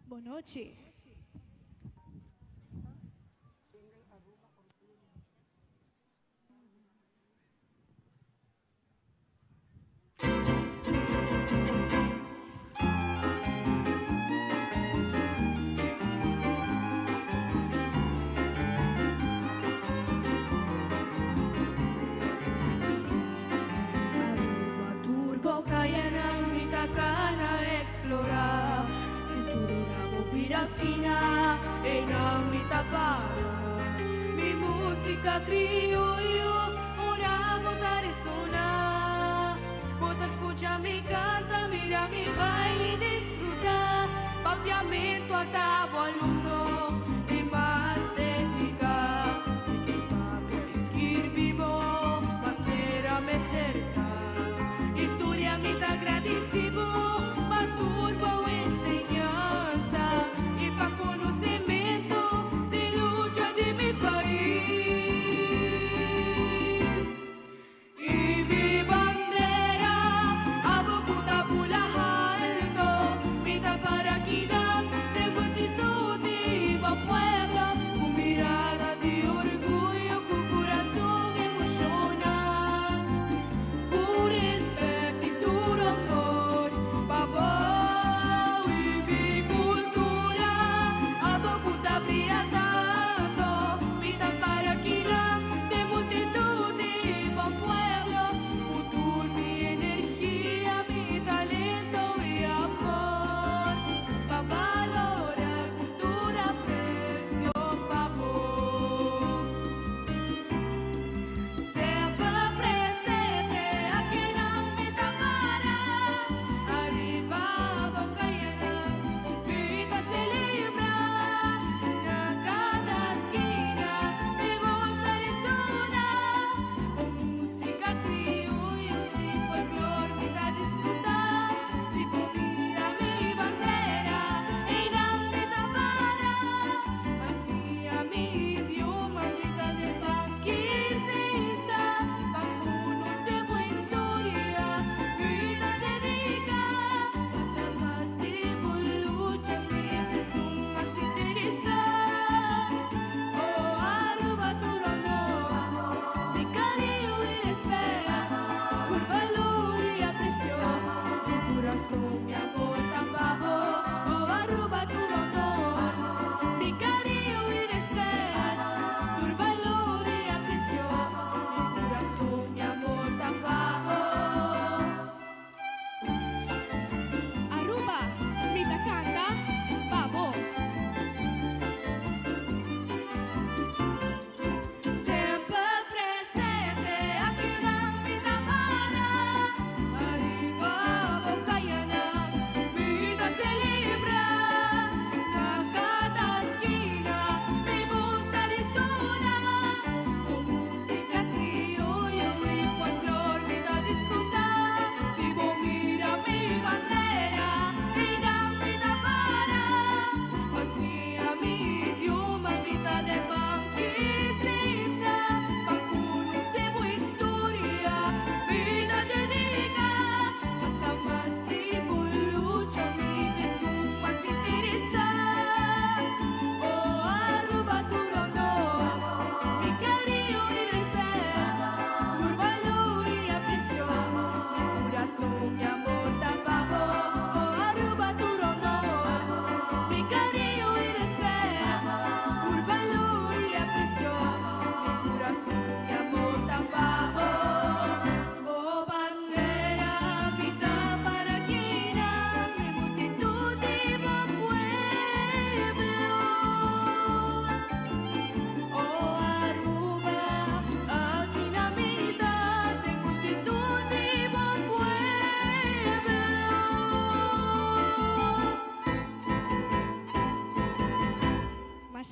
Bon nochi. Aruba turbo caya nan mi ta cana explora. Cultura bo bira skina einan mi ta para. Mi musica criollo ora bo ta resona. Bo ta scucha mi canta, mira mi baile y disfruta. Papiamento ata bo alumno di mas dedica.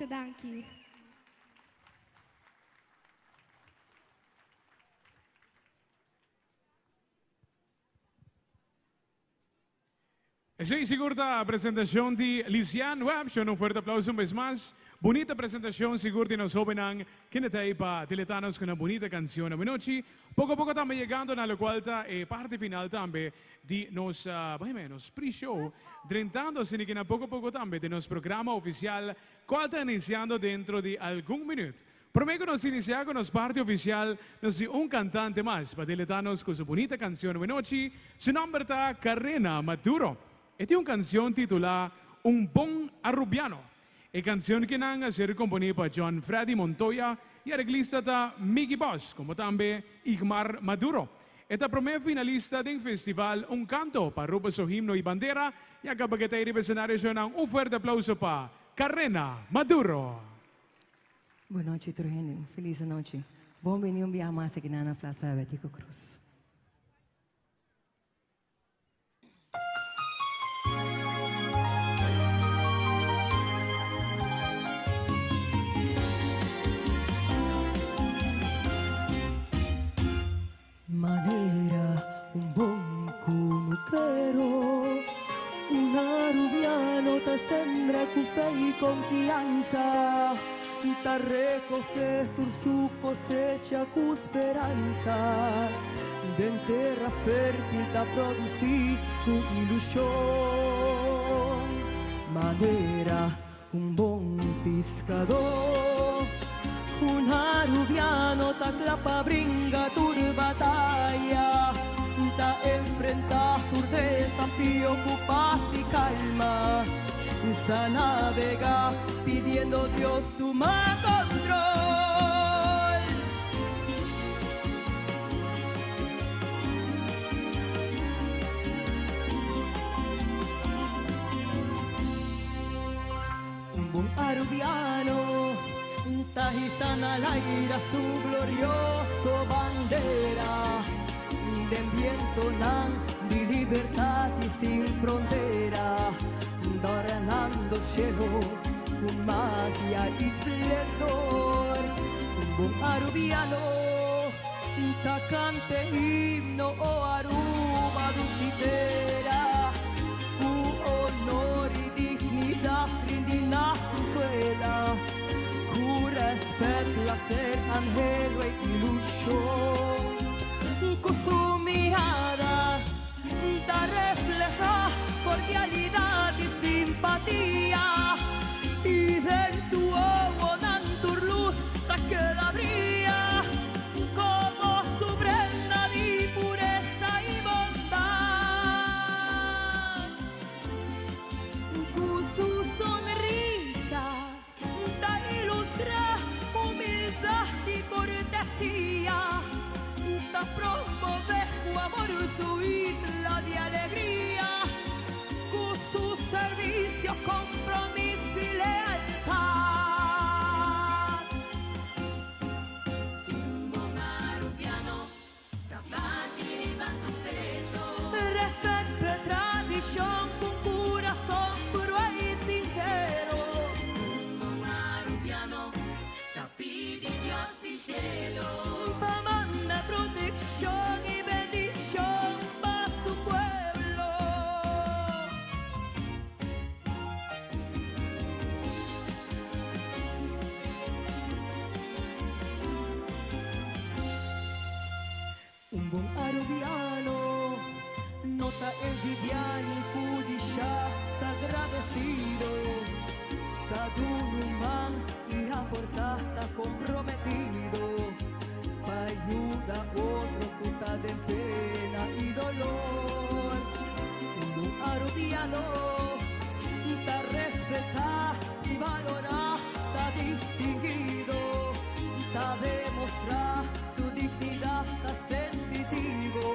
Masha danki. Esey sigur ta presentacion di Lisiane Webb. Shon un fuerte aplauso un bes mas. Bunita presentacion sigur di nos hobennan kende ta ey pa deleta nos cu nan bunita cancion awenochi. Poco poco tambe yegando na locual ta e parti final tambe di nos, bay me, nos pre-show. Drentando asina ki na poco poco tambe den nos programa oficial cual ta iniciando dentro di algun minuut. Prome ku nos inisiá ku nos parti ofisial, nos tin un kantante mas pa deletá nos ku su bunita kansion Wenochi. Su nòmber ta Karena Maduro. E tin un kansion titulá Un Bon Arubiano. E kansion kinan a ser komponí pa John Freddy Montoya i areglista ta Miggy Bosch komo tambe Igmar Maduro. E ta prome finalista den festival Un Kanto pa Aruba su Himno i Bandera i a kaba ke ta ei riba esenario shownan. Un fuerte aplauso pa Karena Maduro. Bon nochi tur hende, un felis anochi. Bon bini un biaha mas aki na na Plaza Betico Croes. Manera un bon kunukero, un arubiano ta sembra ku fe i konfiansa, ta rekohé tur su kosecha ku speransa, den tera fértil ta produsí ku ilushon. Manera Un bon piskadó, un arubiano ta kla pa bringa tur bataya, ta enfrentá tur desafio ku pas i kalma, sa nabegá pidiendo Dios tuma kontrol. Un bon arubiano ta hisa na laira su glorioso bandera den bientonan di libertad y sin frontera, dornando cielo cu magia y splendor. Un bon arubiano ta canta e himno o Aruba dushi tera. Ku honor i dignidat rindi na su suela, ku rèspèt, plaser, anhelo i ilushon. Ku su mirada ta reflehá kordialidat i simpatia, i den su owonan tur lus ta keda bria, komo su prenda di puresa i bondat. Ku su sonrisa ta ilustrá humildat i kortesia, ta promové ku amor su isla di alegria, ku su servisio, kompromiso i lealtat. Un bon arubiano Respet p'e tradishon ku un kurason puru i sinsero. Pa manda protekshon i bendishon pa su pueblo. Un bon arubiano no ta envidiá ni kudishá, ta agradesido, ta duna un man i aportá, ta komprometido pa yuda otro ku ta den pena i dolor. Un bon arubiano ta respetá i balorá, ta distinguido, ta demostrá. Su dignidad ta sensitivo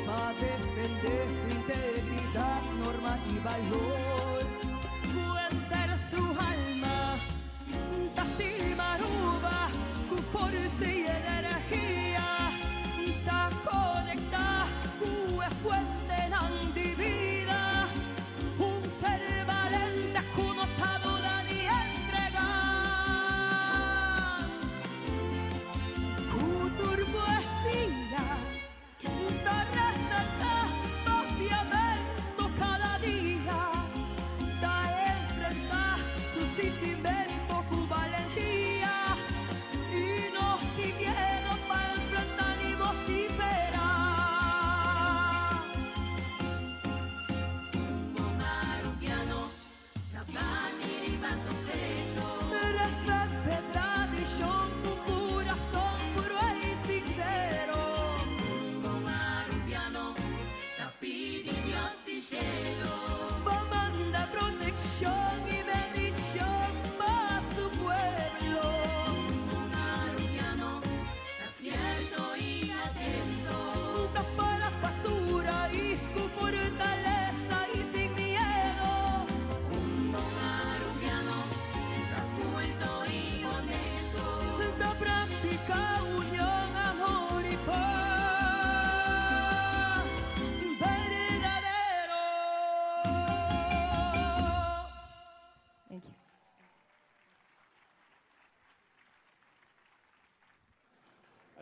pa defende su integridad, norma y balor. Cu enter su alma ta stima Aruba cu forsa y energia, ta conecta cu e fuentenan di bida, un ser balente cu.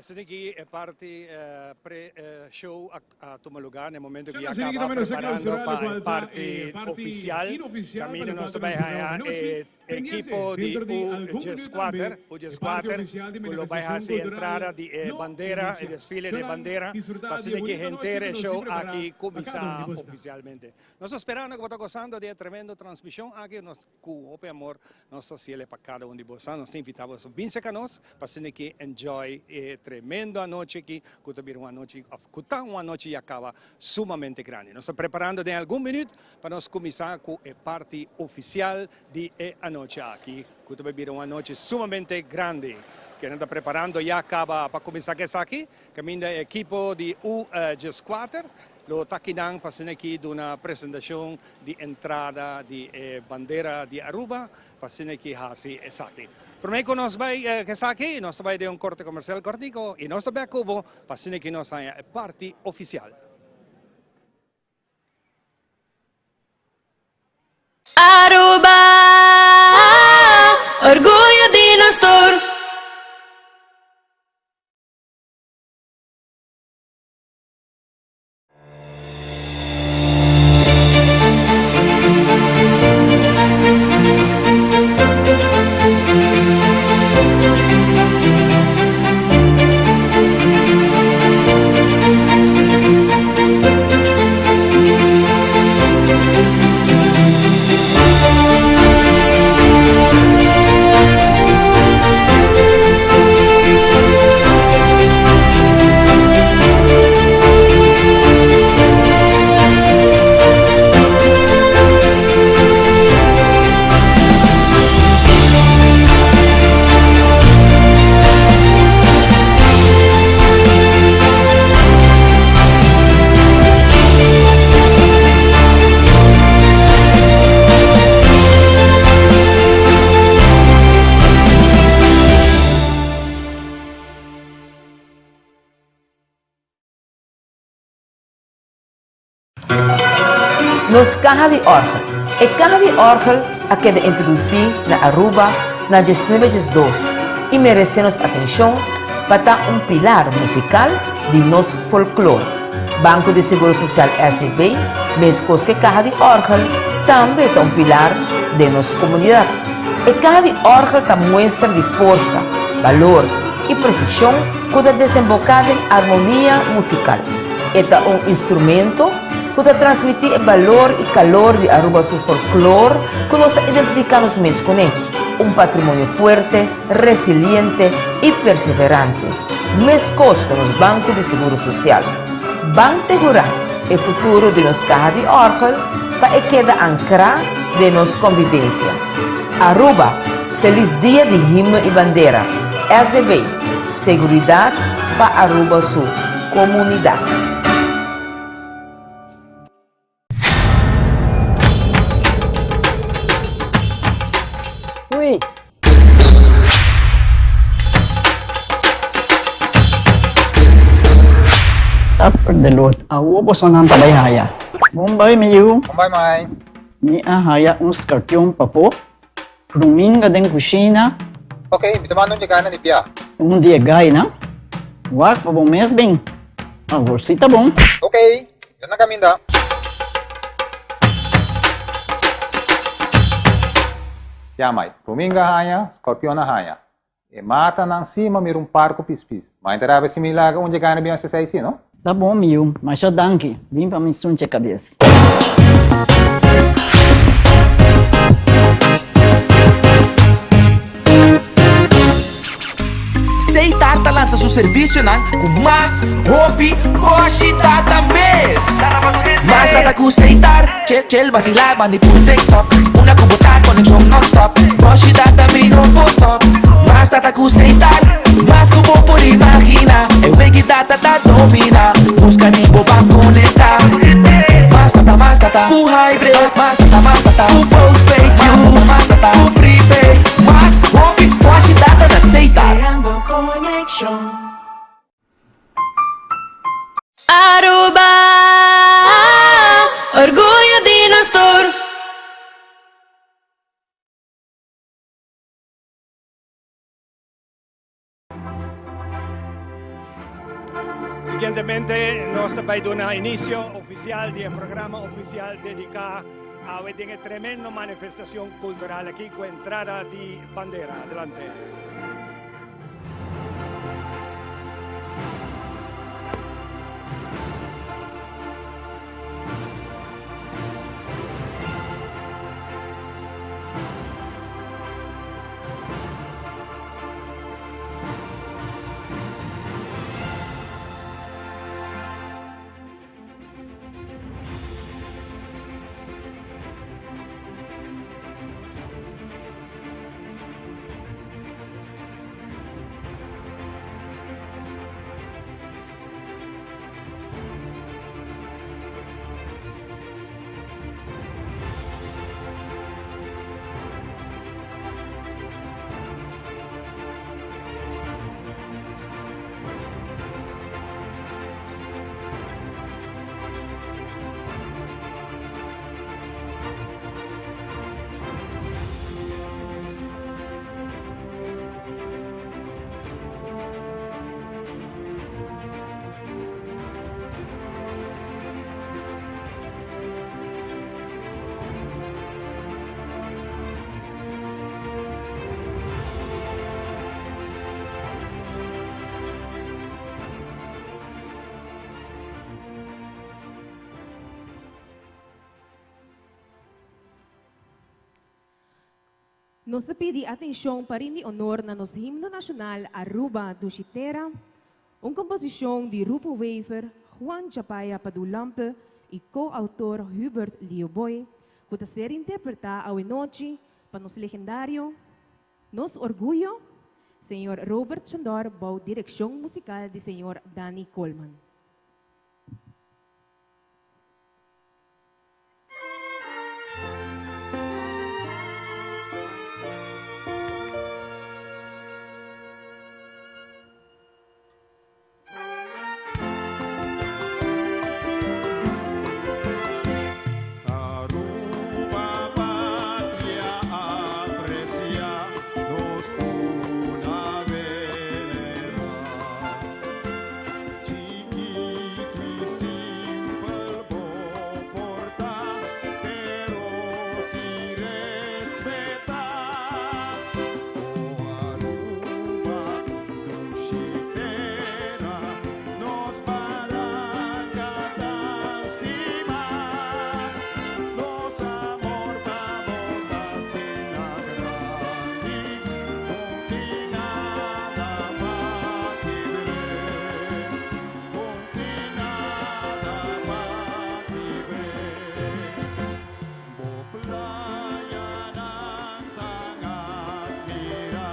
Asina ki e parti pre-show a tuma lugar na e momento ku Ya ya nos kaba tambe nos a preparando clausura pa locual e ta parti e parti oficial. inoficial pa Caminda locual nos ta ta nos bai programa haya anochi. e Pendiente ekipo di dentro di algun U minuut tambe dieskuater, e U dieskuater, parti oficial di ku lo bai manifestacion hasi cultural entrada di e lo bandera, e inicia. desfile di Shonan, bandera, disfruta pa di asina e ki bonita nochi henter ku e nos show tin prepara aki pa cada kuminsá un di bosnan. oficialmente. Nos ta sperando ku bo ta gosando di e tremendo transmishon aki. Nos ku hopi amor nos ta hasiel pa kada un di boso. Nos ta invitá boso bin serka nos pa asina ki enjoy e tremendo anochi aki ku ta bira un anochi òf ku ta un anochi ya kaba sumamente grandi. Nos ta preparando den algun minüt pa nos kuminsá ku e parti ofisial di e anochi aki ku ta bai bira un anochi sumamente grandi. Kende ta preparando ya kaba pa kuminsá ku esaki kaminda e ekipo di U dieskuater Lo ta kinan pa asina aki duna presentacion di entrada di e bandera di Aruba pa asina aki haci esaki. Prome cu nos bay esaki nos ta bay den un corte comercial cortico y nos ta bek cu bo pa asina aki nos haya e parti oficial. Aruba, orguyo di nos tur. Nos caha di orgel. E caha di orgel a keda introduci na Aruba na diesnuebe diesdos y merece nos atencion pa ta un pilar musical di nos folklor. Banco di Seguro Social SVB, mescos cu e caha di orgel, tambe ta un pilar den nos comunidad. E caha di orgel ta muestra di forsa, balor y precision cu ta desemboca den armonia musical. E ta un instrumento cu ta transmiti e balor y calor di Aruba su folklor cu nos ta identifica nos mes cune, un patrimonio fuerte, resiliente y perseverante, mescos cu nos Banco di Seguro Social. Ban segura e futuro di nos caha di orgel pa e keda ancra den nos convivencia. Aruba, feliz dia di himno y bandera. SVB, seguridad pa Aruba su comunidad. Ui! Supper de Lord, awo bosonan ta bai haya. Bon bai mi yu. Bon bai mai. Mi a haya un skarpion papo, pruminga den kushina. Ok, mi ta manda un dje gai na di bia. Un di e gainan? Wak pa bo mes bin. Awor si ta bon. Ok, yo na caminda. Ya mai, Ruminga haña, Scorpion a haña. E matanan si ma mira un par cu pis pis. Ma enter abe si mi laga un dje gana bin haci esey si, no? Ta bon mi yu, masha danki. Bin pa mi sunche cabes. Seitar ta lansa su servisionan ku mas hopi boshi data mes. Mas data ku Seitar, chel chel basilá bandi por TikTok. Una ku bo ta konekshon nònstòp, boshi data mi no por stòp. Mas data ku Seitar, mas ku bo por imaginá. E wiki data ta dominá, buska di bo pa konektá. Mas data, mas data ku hybrid, mas data, mas data ku postpaid, mas data, mas data ku prepaid. Mas hopi washi data na Setar. Creando conexion. Aruba, orguyo di nos tur. Siguientemente nos ta bay duna inicio oficial di e programa oficial dedica awe den e tremendo manifestacion cultural aki cu entrada di bandera. Adelante. Nos ta pidi atencion pa rindi honor na nos himno nacional Aruba Dushi Tera, un composicion di Rufo Wever, Juan Chapaya Padu Lampe y co-autor Hubert Leo Boy, cu ta ser interpreta awe nochi pa nos legendario, nos orguyo, señor Robert Chandor bou direccion musical di señor Danny Koolman. Aruba patria aprecia, nos cuna venera. Chiquito y simple bo por ta, pero si respeta. O Aruba, dushi tera, nos baranca tan stima. Nos amor pa bo ta asina grandi, cu n' tin nada pa kibr'e, cu n' tin nada pa kibr'e. Bo playanan tan admira,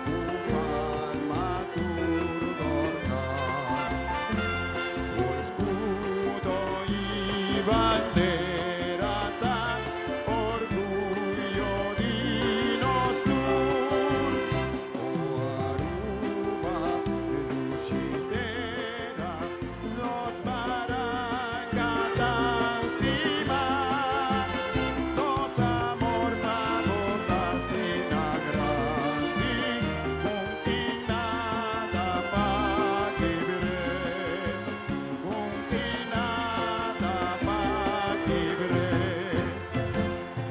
cu palma tur dorna. Bo escudo y bandera ta orguyo di nos tur. O Aruba, dushi tera, nos baranca tan stima. Nos amor pa bo ta asina grandi, cu n' tin nada pa kibr'e, cu n' tin nada pa kibr'e.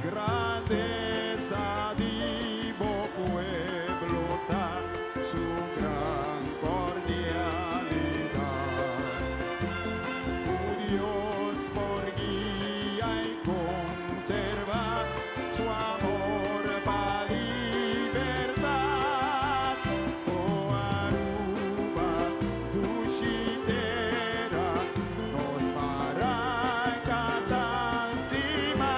Grandeza di bo pueblo ta su gran cordialidad. Cu Dios por guia y conserva su amor pa libertad. O Aruba, dushi tera, nos baranca tan stima.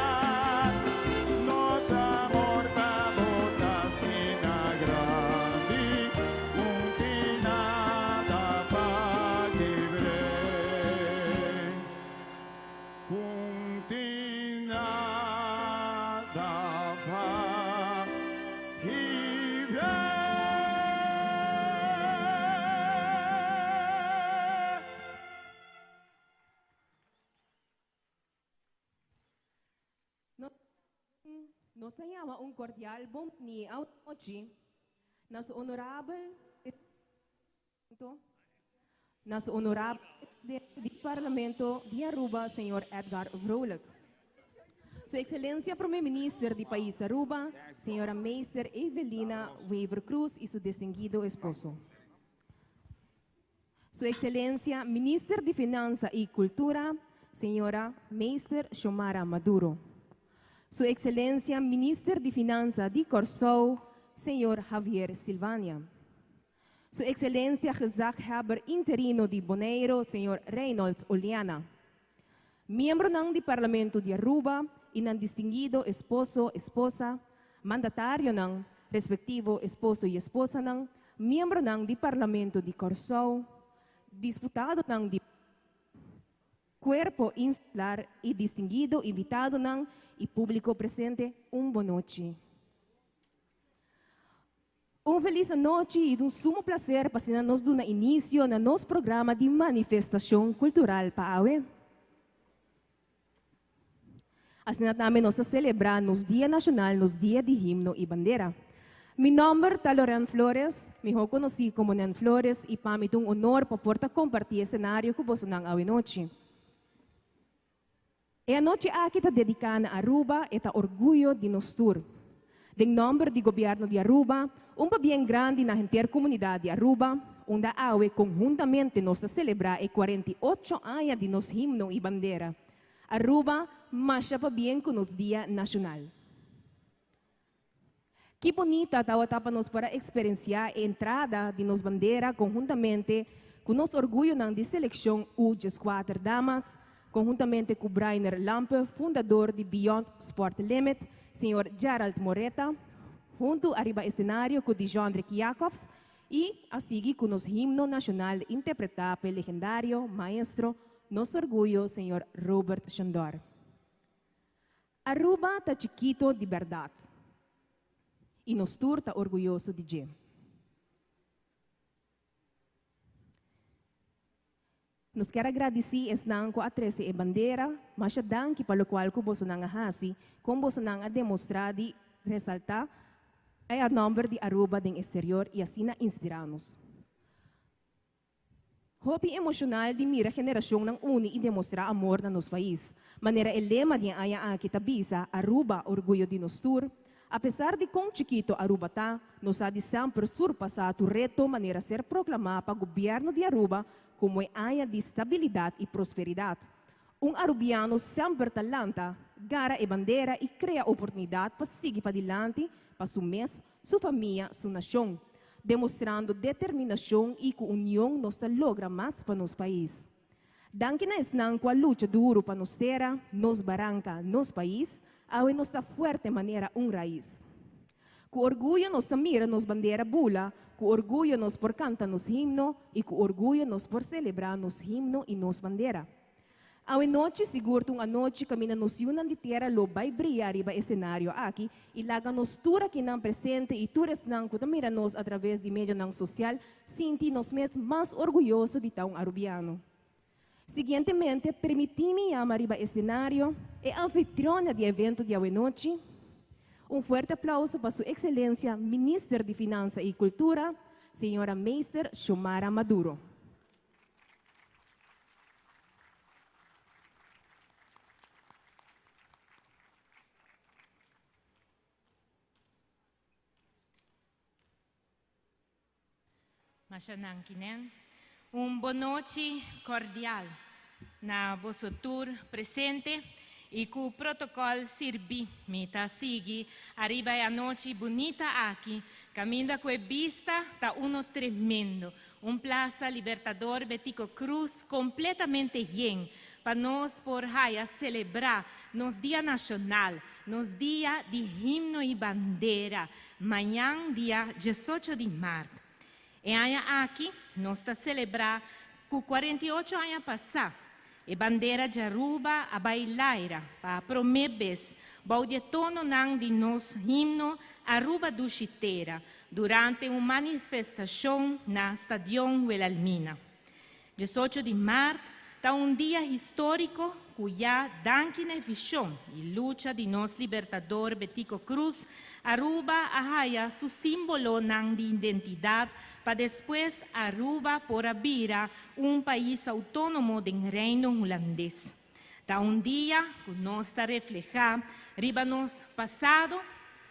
Nos amor pa bo ta asina grandi, cu n' tin nada pa kibr'e. Cu n' tin nada pa kibr'e. Nos ta yama un cordial bon bini anochi na su honorabel. Na su honorable Presidente di Parlamento di Aruba, señor Edgar Vrolijk. Su Excelencia Prome Minister di Pais Aruba, señora Meester Evelina Wever-Croes y su distinguido esposo. Su Excelencia Minister di Finansa y Cultura, señora Meester Xiomara Maduro. Su Excelencia Minister di Finansa di Corsou, señor Javier Silvania. Su Excelencia Gezaghebber interino di Boneiro, señor Reynolds Oleana. Miembronan di Parlamento di Aruba y nan distinguido esposo, esposa, mandatarionan, respectivo esposo y esposanan, miembronan di Parlamento di Corsou, disputadonan di Cuerpo Insular y distinguido invitadonan y publico presente, un bonochi. Un felis anochi y un sumo placer pa asina nos duna inicio na nos programa di manifestacion cultural pa awe. Asina tambe nos ta celebra nos Dia Nacional, nos Dia di Himno y Bandera. Mi nomber ta Loren Flores, miho conoci como Nen Flores y pa mi ta un honor pa por ta comparti escenario cu bosonan awe nochi. E anochi aki ta dediká na Aruba, e ta orguyo di nos tur. Den nòmber di Gobièrnu di Aruba, un pabien grandi na henter komunidat di Aruba, unda awe konhuntamente nos ta selebrá e 48 aña di nos himno i bandera. Aruba, masha pabien ku nos Dia Nashonal. Ki bunita tawata pa nos por a eksperensiá e entrada di nos bandera konhuntamente ku nos orguyonan di selekshon U 14 Damas, konhuntamente ku Brainer Lampe, fundador di Beyond Sport Limit, señor Gerald Moreta, huntu ariba esenario ku Dijondrick Jacobs i a sigui ku nos himno nashonal interpretá p'e legendario maestro, nos orguyo, señor Robert Shandor. Aruba ta chikito di berdad y nos tur ta orguyoso di dje. Nos kier a gradici esnan cu a trece e bandera, masha danki pa locual cu bosonan a haci, con bosonan a demostra di resalta e nomber di Aruba den exterior y asina inspira nos. Hopi emoshonal di mira generashonnan uni i demostrá amor na nos pais. Manera e lema di e aña aki ta bisa, Aruba, orguyo di nos tur. Apesar di kon chikito Aruba ta, nos sa di semper surpasá tur reto manera ser proklamá pa gobièrnu di Aruba komo e aña di stabilidat i prosperidat. Un arubiano semper ta lanta, gara e bandera i krea oportunidat pa sigui padilanti pa su mes, su famia, su nashon. Demostrando determinashon i ku union nos ta logra mas pa nos pais. Danki na esnan ku a lucha duru pa nos tera, nos baranka, nos pais, awe nos ta fuerte manera un rais. Ku orguyo nos ta mira nos bandera bula, ku orguyo nos por kanta nos himno i ku orguyo nos por selebrá nos himno i nos bandera. Awe nochi sigur ta un anochi kaminda nos yunan di tera lo bai bria riba e senario aki i laga nos tur akinan presente i tur esnan ku ta mira nos atraves di medionan sosial sinti nos mes mas orguyoso di ta un Arubiano. Siguientemente permití mi yama riba e senario e anfitriona di e evento di awe nochi. Un fuerte aplauso pa su Excelencia Minister di Finansa i Kultura, Señora Meester Xiomara Maduro. Masha danki Nen. Un bonochi cordial na boso tur presente y cu protocol sirbi mi ta sigui ariba e anochi bunita aki caminda cu e bista ta uno tremendo. Un Plaza Libertador Betico Croes completamente yen pa nos por haya celebra nos Dia Nacional, nos Dia di Himno y Bandera, mañan dia 18 di maart. E aña aki nos ta celebra cu 48 aña pasa e bandera di Aruba a bay laira pa prome bes bou di e tononan di nos himno Aruba Dushi Tera durante un manifestacion na Stadion Wilhelmina. 18 di maart ta un dia historico cu. cu ya danki na e vision y lucha di nos Libertador Betico Croes, Aruba a haya su simbolonan di identidad pa despues Aruba por a bira un pais autonomo den Reino Hulandes. Ta un dia cu nos ta refleha riba nos pasado,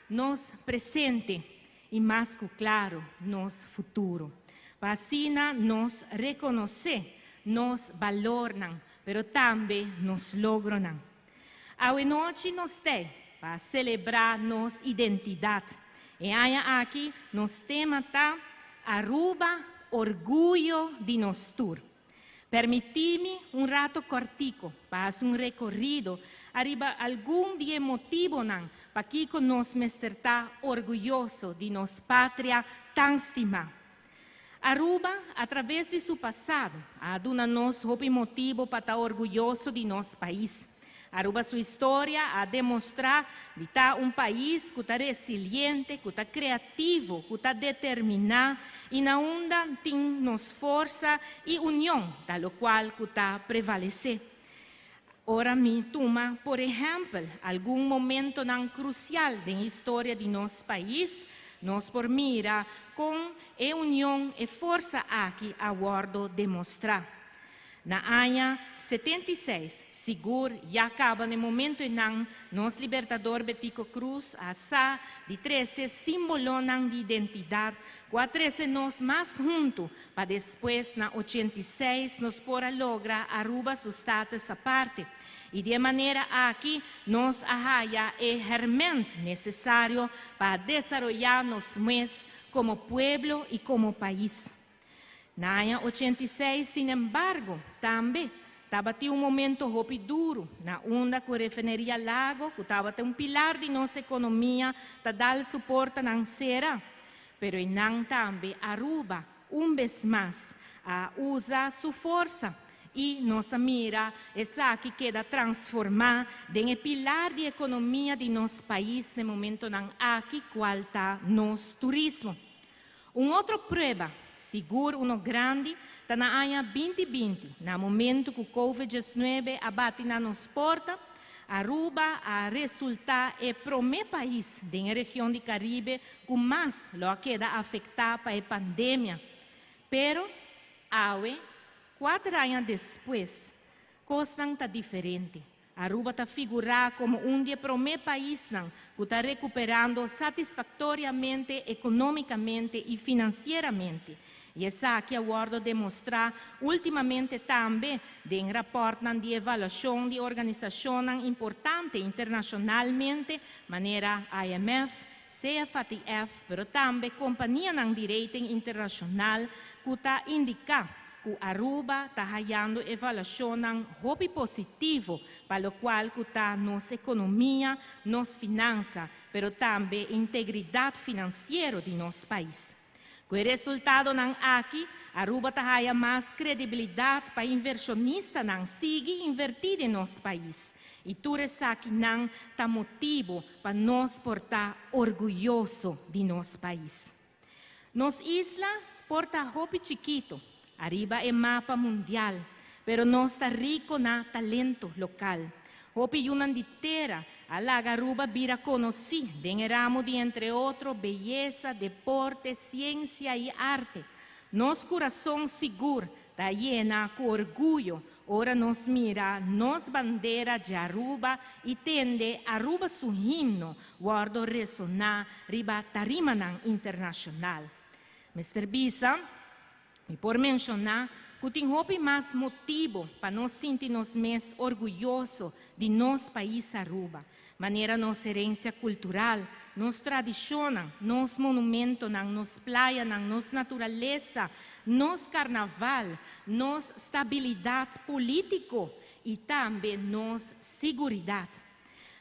nos presente y mas cu claro nos futuro. Pa asina nos reconoce nos balornan, pero tambe nos logronan. Awe nochi nos t'ey pa celebra nos identidad. E aña aki nos tema ta Aruba, orguyo di nos tur. Permiti mi un rato cortico pa haci un recorido ariba algun di e motibonan pakico nos mester ta orguyoso di nos patria tan stima. Aruba, a traves di su pasado, a duna nos hopi motibo pa ta orguyoso di nos pais. Aruba su historia a demostra di ta un pais cu ta resiliente, cu ta creativo, cu ta determina y na unda tin nos forsa y union ta locual cu ta prevalece. Ora mi tuma, por ehempel, algun momentonan crucial den historia di nos pais, nos por mira con e union, e forsa aki a wordo demostra. Na aña 76, sigur ya caba na e momento eynan nos Libertador Betico Croes a sa di trece simbolonan di identidad cu a trece nos mas hunto pa despues na 86 nos por a logra Aruba su status aparte. Y di e manera aki nos a haya e herment necesario pa desaroya nos mes como pueblo y como pais. Na aña 86, sinembargo, tambe tabatin un momento hopi duro na unda cu refineria Lago, cu tabata un pilar di nos economia, ta dal su portanan cera. Pero eynan tambe Aruba, un bes mas, a usa su forsa y nos a mira esaki keda transforma den e pilar di economia di nos pais na e momentonan aki, cual ta nos turismo. Un otro prueba, sigur uno grandi, ta na aña 2020, na momento cu Covid-19 a bati na nos porta, Aruba a resulta e prome pais den e region di Caribe cu mas lo a keda afecta pa e pandemia. Pero, awe, 4 aña despues, cosnan ta diferente. Aruba ta figura como un di e prome paisnan cu ta recuperando satisfactoriamente economicamente y financieramente. Y esaki a wordo demostra ultimamente tambe den raportnan di evaluacion di organisacionnan importante internacionalmente, manera IMF, CFATF, pero tambe companianan di rating internacional cu ta indica cu Aruba ta hayando evaluacionnan hopi positivo pa locual cu ta nos economia, nos finansa, pero tambe integridad financiero di nos pais. Cu e resultadonan aki, Aruba ta haya mas credibilidad pa inversionistanan sigui inverti den nos pais. Y tur esakinan ta motibo pa nos por ta orguyoso di nos pais. Nos isla por ta hopi chikito, ariba e mapa mundial, pero nos ta rico na talento local. Hopi yiunan di tera a laga Aruba bira conoci den e ramo di entre otro beyesa, deporte, ciencia y arte. Nos curason sigur ta yena cu orguyo ora nos mira nos bandera di Aruba y tende Aruba su himno wordo resona riba tarimanan internacional. Mester bisa, mi por menciona cu tin hopi mas motibo pa nos sinti nos mes orguyoso di nos pais Aruba. Manera nos herencia cultural, nos tradicionnan, nos monumentonan, nos playanan, nos naturalesa, nos carnaval, nos stabilidad politico y tambe nos siguridad.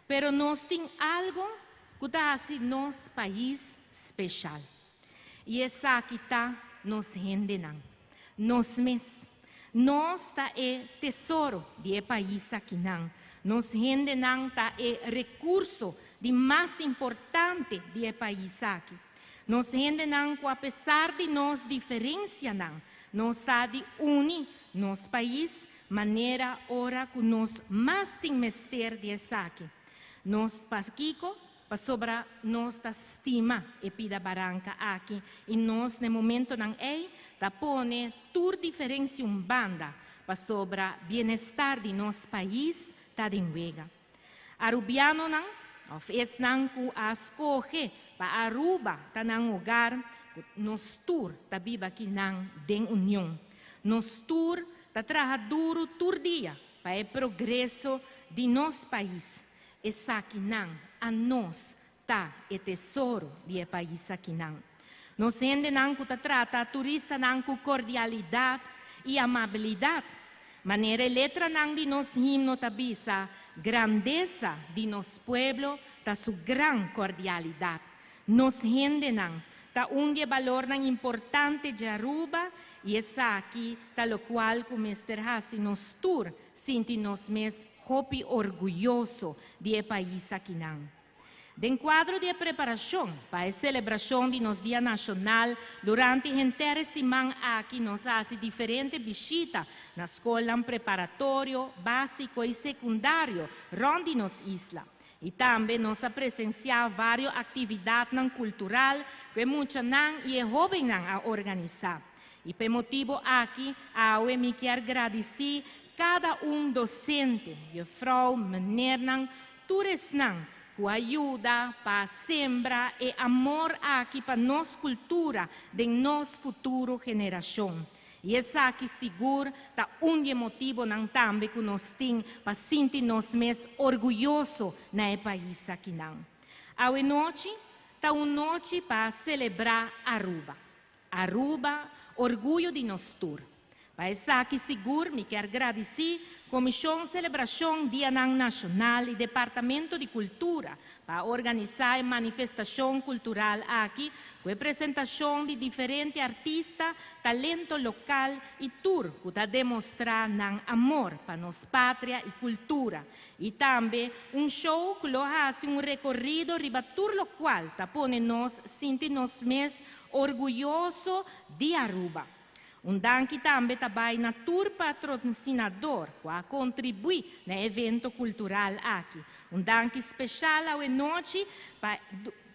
Pero nos tin algo cu ta haci nos pais special. Y esaki ta nos hendenan, nos mes. Nos ta e tesoro di e pais akinan. Nos hendenan ta e recurso di mas importante di e pais aki. Nos hendenan cu apesar di nos diferencianan, nos sa di uni nos pais. manera ora ku nos mas tin mester di esaki. Nos pakico? Pasobra nos ta stima e pida baranca aki y nos na momentonan ey ta pone tur diferencia un banda pasobra bienestar di nos pais ta den wega. Arubianonan of esnan cu a scoge pa Aruba ta nan hogar, cu nos tur ta biba akinan den union. Nos tur ta traha duro tur dia pa e progreso di nos pais. Esakinan a nos ta e tesoro di e pais akinan. Nos hendenan cu ta trata turistanan cu cordialidad y amabilidad. Manera e letranan di nos himno ta bisa, Grandesa di nos pueblo ta su gran cordialidad. Nos hendenan ta un di e balornan importante dje Aruba y esaki ta locual cu mester haci nos tur sinti nos mes hopi orguyoso di e pais akinan. Den cuadro di e preparacion pa e celebracion di nos Dia Nacional, durante henter e siman aki nos a haci diferente bishita na scolnan preparatorio, basico y secundario rond di nos isla. Y tambe nos a presencia vario actividadnan cultural cu e muchanan y e hobennan a organisa. Y p'e motibo aki awe mi kier gradici cada un docente, juffrouw, meneernan, tur esnan cu a yuda pa sembra e amor aki pa nos cultura den nos futuro generacion. Y esaki sigur ta un di e motibonan tambe cu nos tin pa sinti nos mes orguyoso na e pais akinan. Awe nochi ta un nochi pa celebra Aruba. Aruba, orguyo di nos tur. Pa esaki sigur mi kier gradici Comision Celebracion Dianan Nacional y Departamento di Cultura pa a organisa e manifestacion cultural aki cu e presentacion di diferente artista, talento local y tur cu ta demostra nan amor pa nos patria y cultura y tambe un show cu lo haci un recorido riba tur locual ta pone nos sinti nos mes Orguyoso di Aruba. Un danki tambe ta bai na tur patrocinador cu a contribui na e evento cultural aki. Un danki special awe nochi pa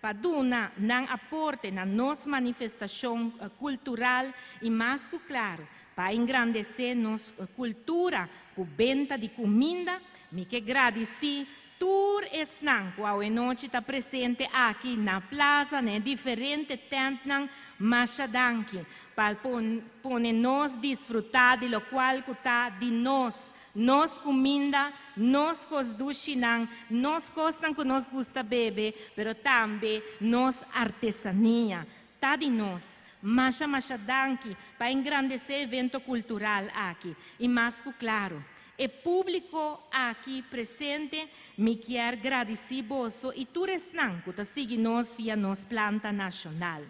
pa duna nan aporte na nos manifestacion cultural y mas cu claro pa engrandece nos cultura cu benta di cuminda. Mi ke gradici Tur esnan ku awenochi ta presente aki na plaza na e diferente tentnan masha danki pa pone nos disfruta di lokual ku ta di nos, nos kuminda, nos kos dushinan, nos kosnan ku nos gusta bebe, pero tambe nos artesania ta di nos. Masha masha danki pa engrandese evento kultural aki i mas ku klaro E publico aki presente, mi kier gradici boso y tur esnan cu ta sigui nos via nos planta nacional.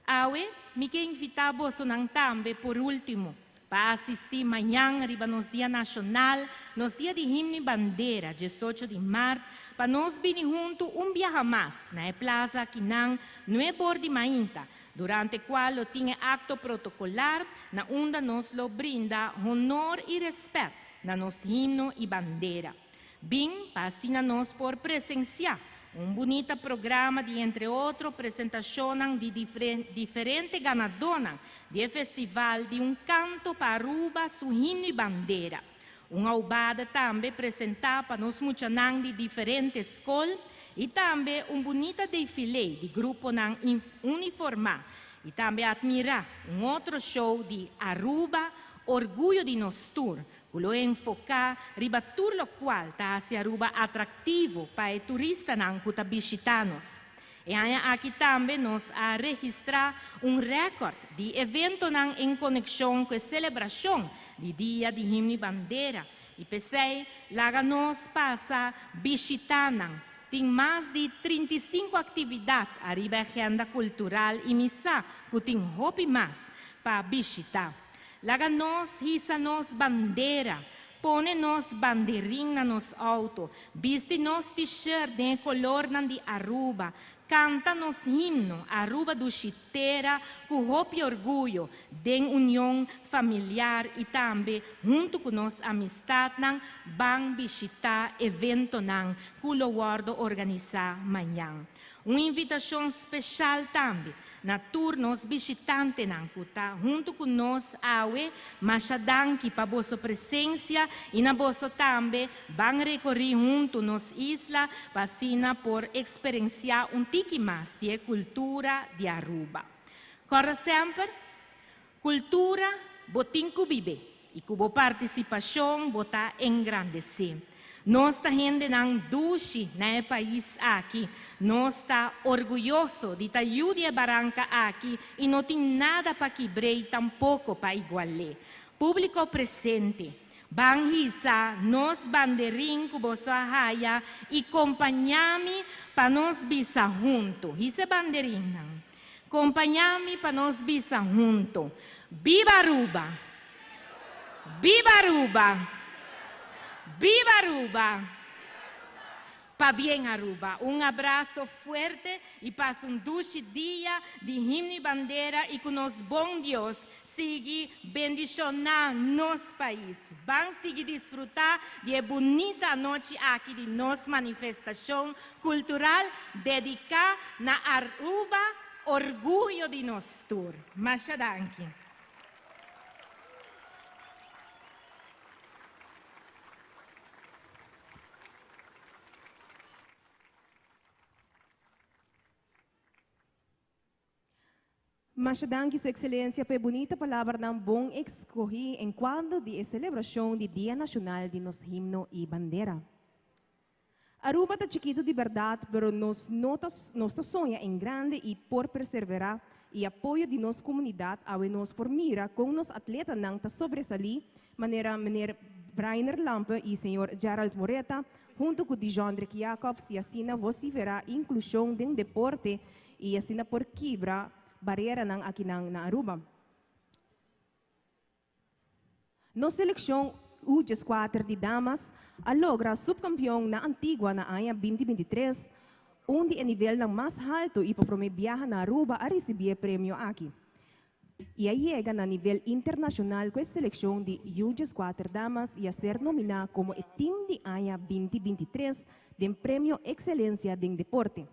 Awe, mi ke invita bosonan tambe por ultimo, pa asisti mañan riba nos Dia Nacional, nos Dia di Himno y Bandera, diesocho di maart, pa nos bini hunto un biaha mas na e plaza akinan nuebor di mainta, durante cual lo tin e acto protocolar na unda nos lo brinda honor y respet na nos himno y bandera. Bin pa asina nos por presencia un bunita programa di entre otro presentacionnan di diferente ganadonan di e festival di un canto pa Aruba su himno y bandera. Un aubada tambe presenta pa nos muchanan di diferente scol y tambe un bunita defile di gruponan uniforma y tambe admira un otro show di Aruba Orguyo di nos tur cu lo enfoca riba tur locual ta haci Aruba atractivo pa e turistanan cu ta bishita nos. E aña aki tambe nos a registrá un rèkòrt di eventonan en konekshon ku e selebrashon di Dia di Himno i Bandera i p'esei laga nos pasa bishitá nan. Tin mas di 35 aktividat ariba e agenda kultural i mi sa ku tin hopi mas pa bishitá. Laga nos hisa nos bandera, pone nos banderin na nos auto, bisti nos t-shirt den e colornan di Aruba, Canta nos himno Aruba Dushi Tera cu hopi orguyo den union familiar y tambe hunto cu nos amistadnan ban bishita eventonan cu lo wordo organisa mañan. Un invitacion special tambe na tur nos bishitantenan cu ta hunto cu nos awe, masha danki pa boso presencia y na boso tambe ban recori hunto nos isla pa asina por experencia un tiki mas di e cultura di Aruba. Corda semper, cultura bo tin cu bibe y cu bo participacion bo ta engrandece. Nos ta hendenan dushi na e pais aki. Nos ta orguyoso di ta yu di e baranka aki i no tin nada pa kibr'é i tampoko pa igual'é. Públiko presente, ban hisa nos banderin ku boso a haya i kompañá mi pa nos bisa huntu. Hisa e banderinnan. Kompañá mi pa nos bisa huntu, Biba Aruba! Biba Aruba! Biba Aruba! Pabien Aruba! Un abraso fuerte y pasa un dushi dia di himno y bandera y cu nos bon Dios sigui bendiciona nos pais. Ban sigui disfruta di e bunita anochi aki di nos manifestacion cultural dedica na Aruba, orguyo di nos tur. Masha danki. Masha danki Su Excelencia pa e bunita palabranan bon escogi encuanto di e celebracion di Dia Nacional di nos Himno y Bandera. Aruba ta chikito di berdad pero nos no ta nos ta soña en grande y por persevera y apoyo di nos comunidad awe nos por mira con nos atletanan ta sobresali manera meneer Brainer Lampe y señor Gerald Moreta hunto cu Dijondrick Jacobs y asina vocifera inclusion den deporte y asina por kibra bareranan akinan na Aruba. Nos seleccion U 14 di damas a logra subcampeon na Antigua na aña 2023, un di e nivelnan mas halto y pa prome biaha na Aruba a ricibi e premio aki. Y a yega na nivel internacional cu e seleccion di U 14 damas y a ser nomina como e team di aña 2023 den Premio Excelencia den Deporte.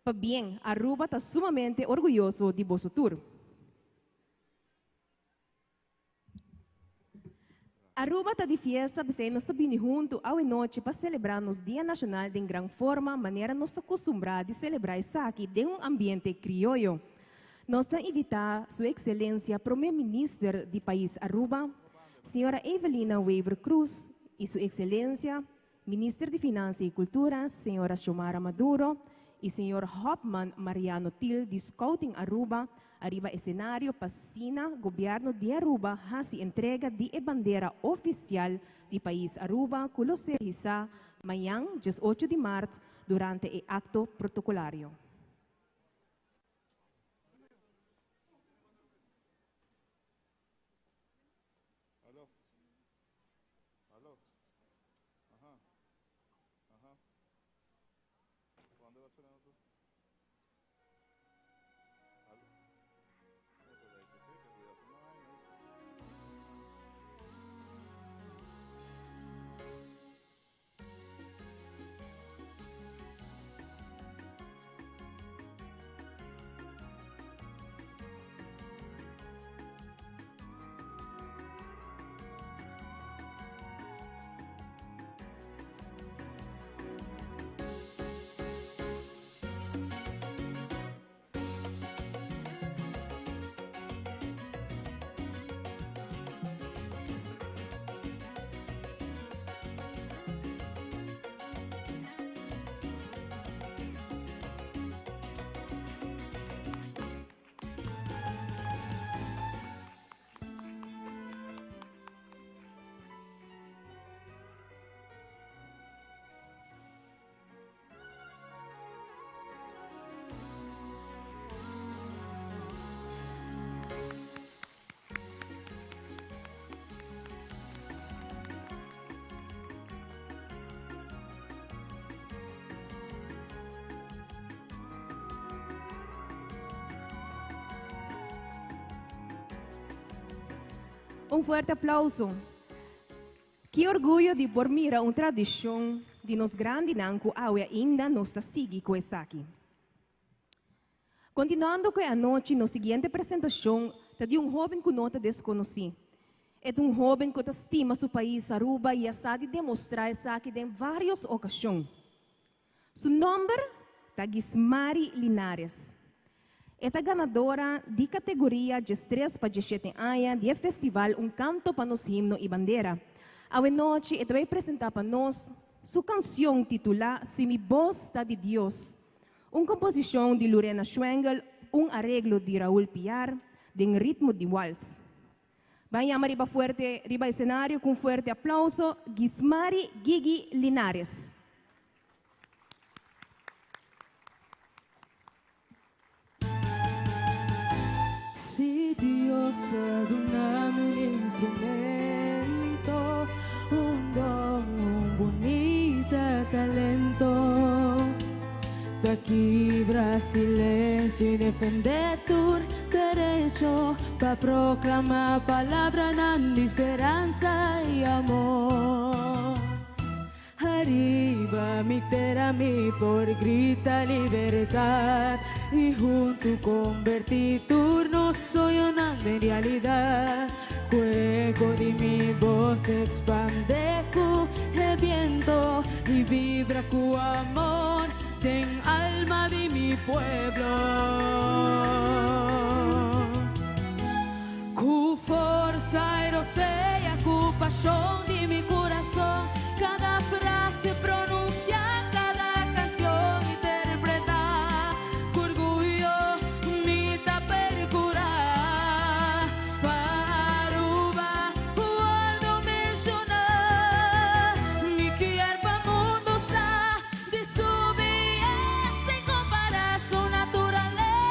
Pabien, Aruba ta sumamente orguyoso di boso tur. Aruba ta di fiesta, p'esei nos ta bini huntu awe nochi pa selebrá nos Dia Nashonal den gran forma manera nos ta kustumbrá di selebrá esaki den un ambiente krioyo. Nos ta invitá Su Ekselensia Prome Minister di Pais Aruba, Señora Evelina Wever-Croes i Su Ekselensia Minister di Finansa y Cultura, Señora Xiomara Maduro y Señor Hopman Mariano Thiel di Scouting Aruba ariba escenario pa asina Gobierno di Aruba haci entrega di e bandera oficial di pais Aruba cu lo ser hisa mañan 18 di maart durante e acto protocolario. Un fuerte aplauso. Ki orguyo di por mira un tradicion di nos grandinan cu awe ainda nos ta sigui cu esaki. Continuando cu e anochi, nos siguiente presentacion ta di un hoben cu no ta desconoci. E ta un hoben cu ta stima su pais Aruba y a sa di demostra esaki den varios ocasion. Su nomber ta Gismari Linares. E ta ganadora di categoria 13 pa 17 aña di e festival Un Canto pa Nos Himno y Bandera. Awe nochi e ta bay presenta pa nos su cancion titula Si Mi Bos Ta di Dios, un composicion di Lurena Schwengel, un areglo di Raul Piar, den ritmo di wals. Ban yama riba fuerte riba escenario cu un fuerte aplauso Gismari Gigi Linares. Si Dios a duna mi un instrumento, un don, un bunita talento, pa kibra silencio y defende tur derecho, pa proclama palabranan di speransa y amor. Ariba mi tera mi por grita libertad y hunto converti tur nos soñonan den realidad. Cu eco di mi voz expande cu e viento y vibra cu amor den alma di mi pueblo. Cu forza y rosea, cu pasion di mi curazon, cada frase pronuncia, cada cancion interpreta, cu orguyo mi ta percura pa Aruba wordo menciona. Mi kier pa mundo sa di su beyesa sin compara su naturalesa.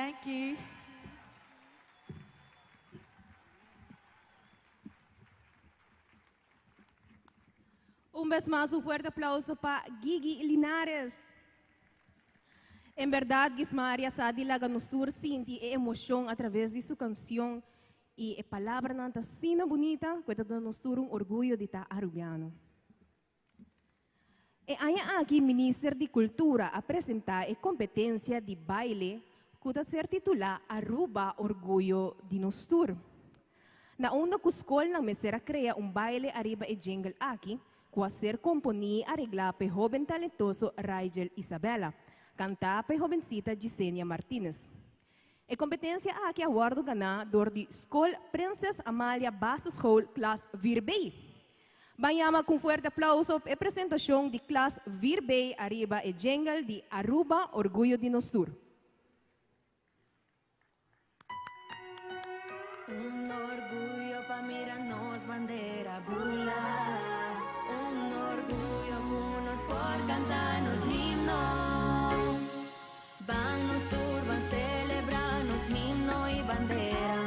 Thank you. Un bes mas un fuerte aplauso pa Gigi Linares. En berdad Gismaria sa di laga nos tur sinti e emocion a traves di su cancion y e palabranan ta asina bunita cu e ta duna nos tur un orguyo di ta Arubiano. E aña aki Minister di Cultura a presenta e competencia di baile cu ta ser titula Aruba Orguyo di Nos Tur. Na unda cu scolnan mester a crea un baile ariba e jingle aki cu a ser componi y aregla p'e hoben talentoso Rigel Isabella, canta p'e hobencita Gisenia Martinez. E competencia aki a wordo gana dor di Scol Prinses Amalia Basisschool klas 4B. Ban yama cu un fuerte aplauso p'e presentacion di klas 4B ariba e jingle di Aruba Orguyo di Nos Tur. Un orguyo pa mira nos bandera bula Un orguyo ku nos por kanta nos himno Ban nos tur ban celebra nos himno y bandera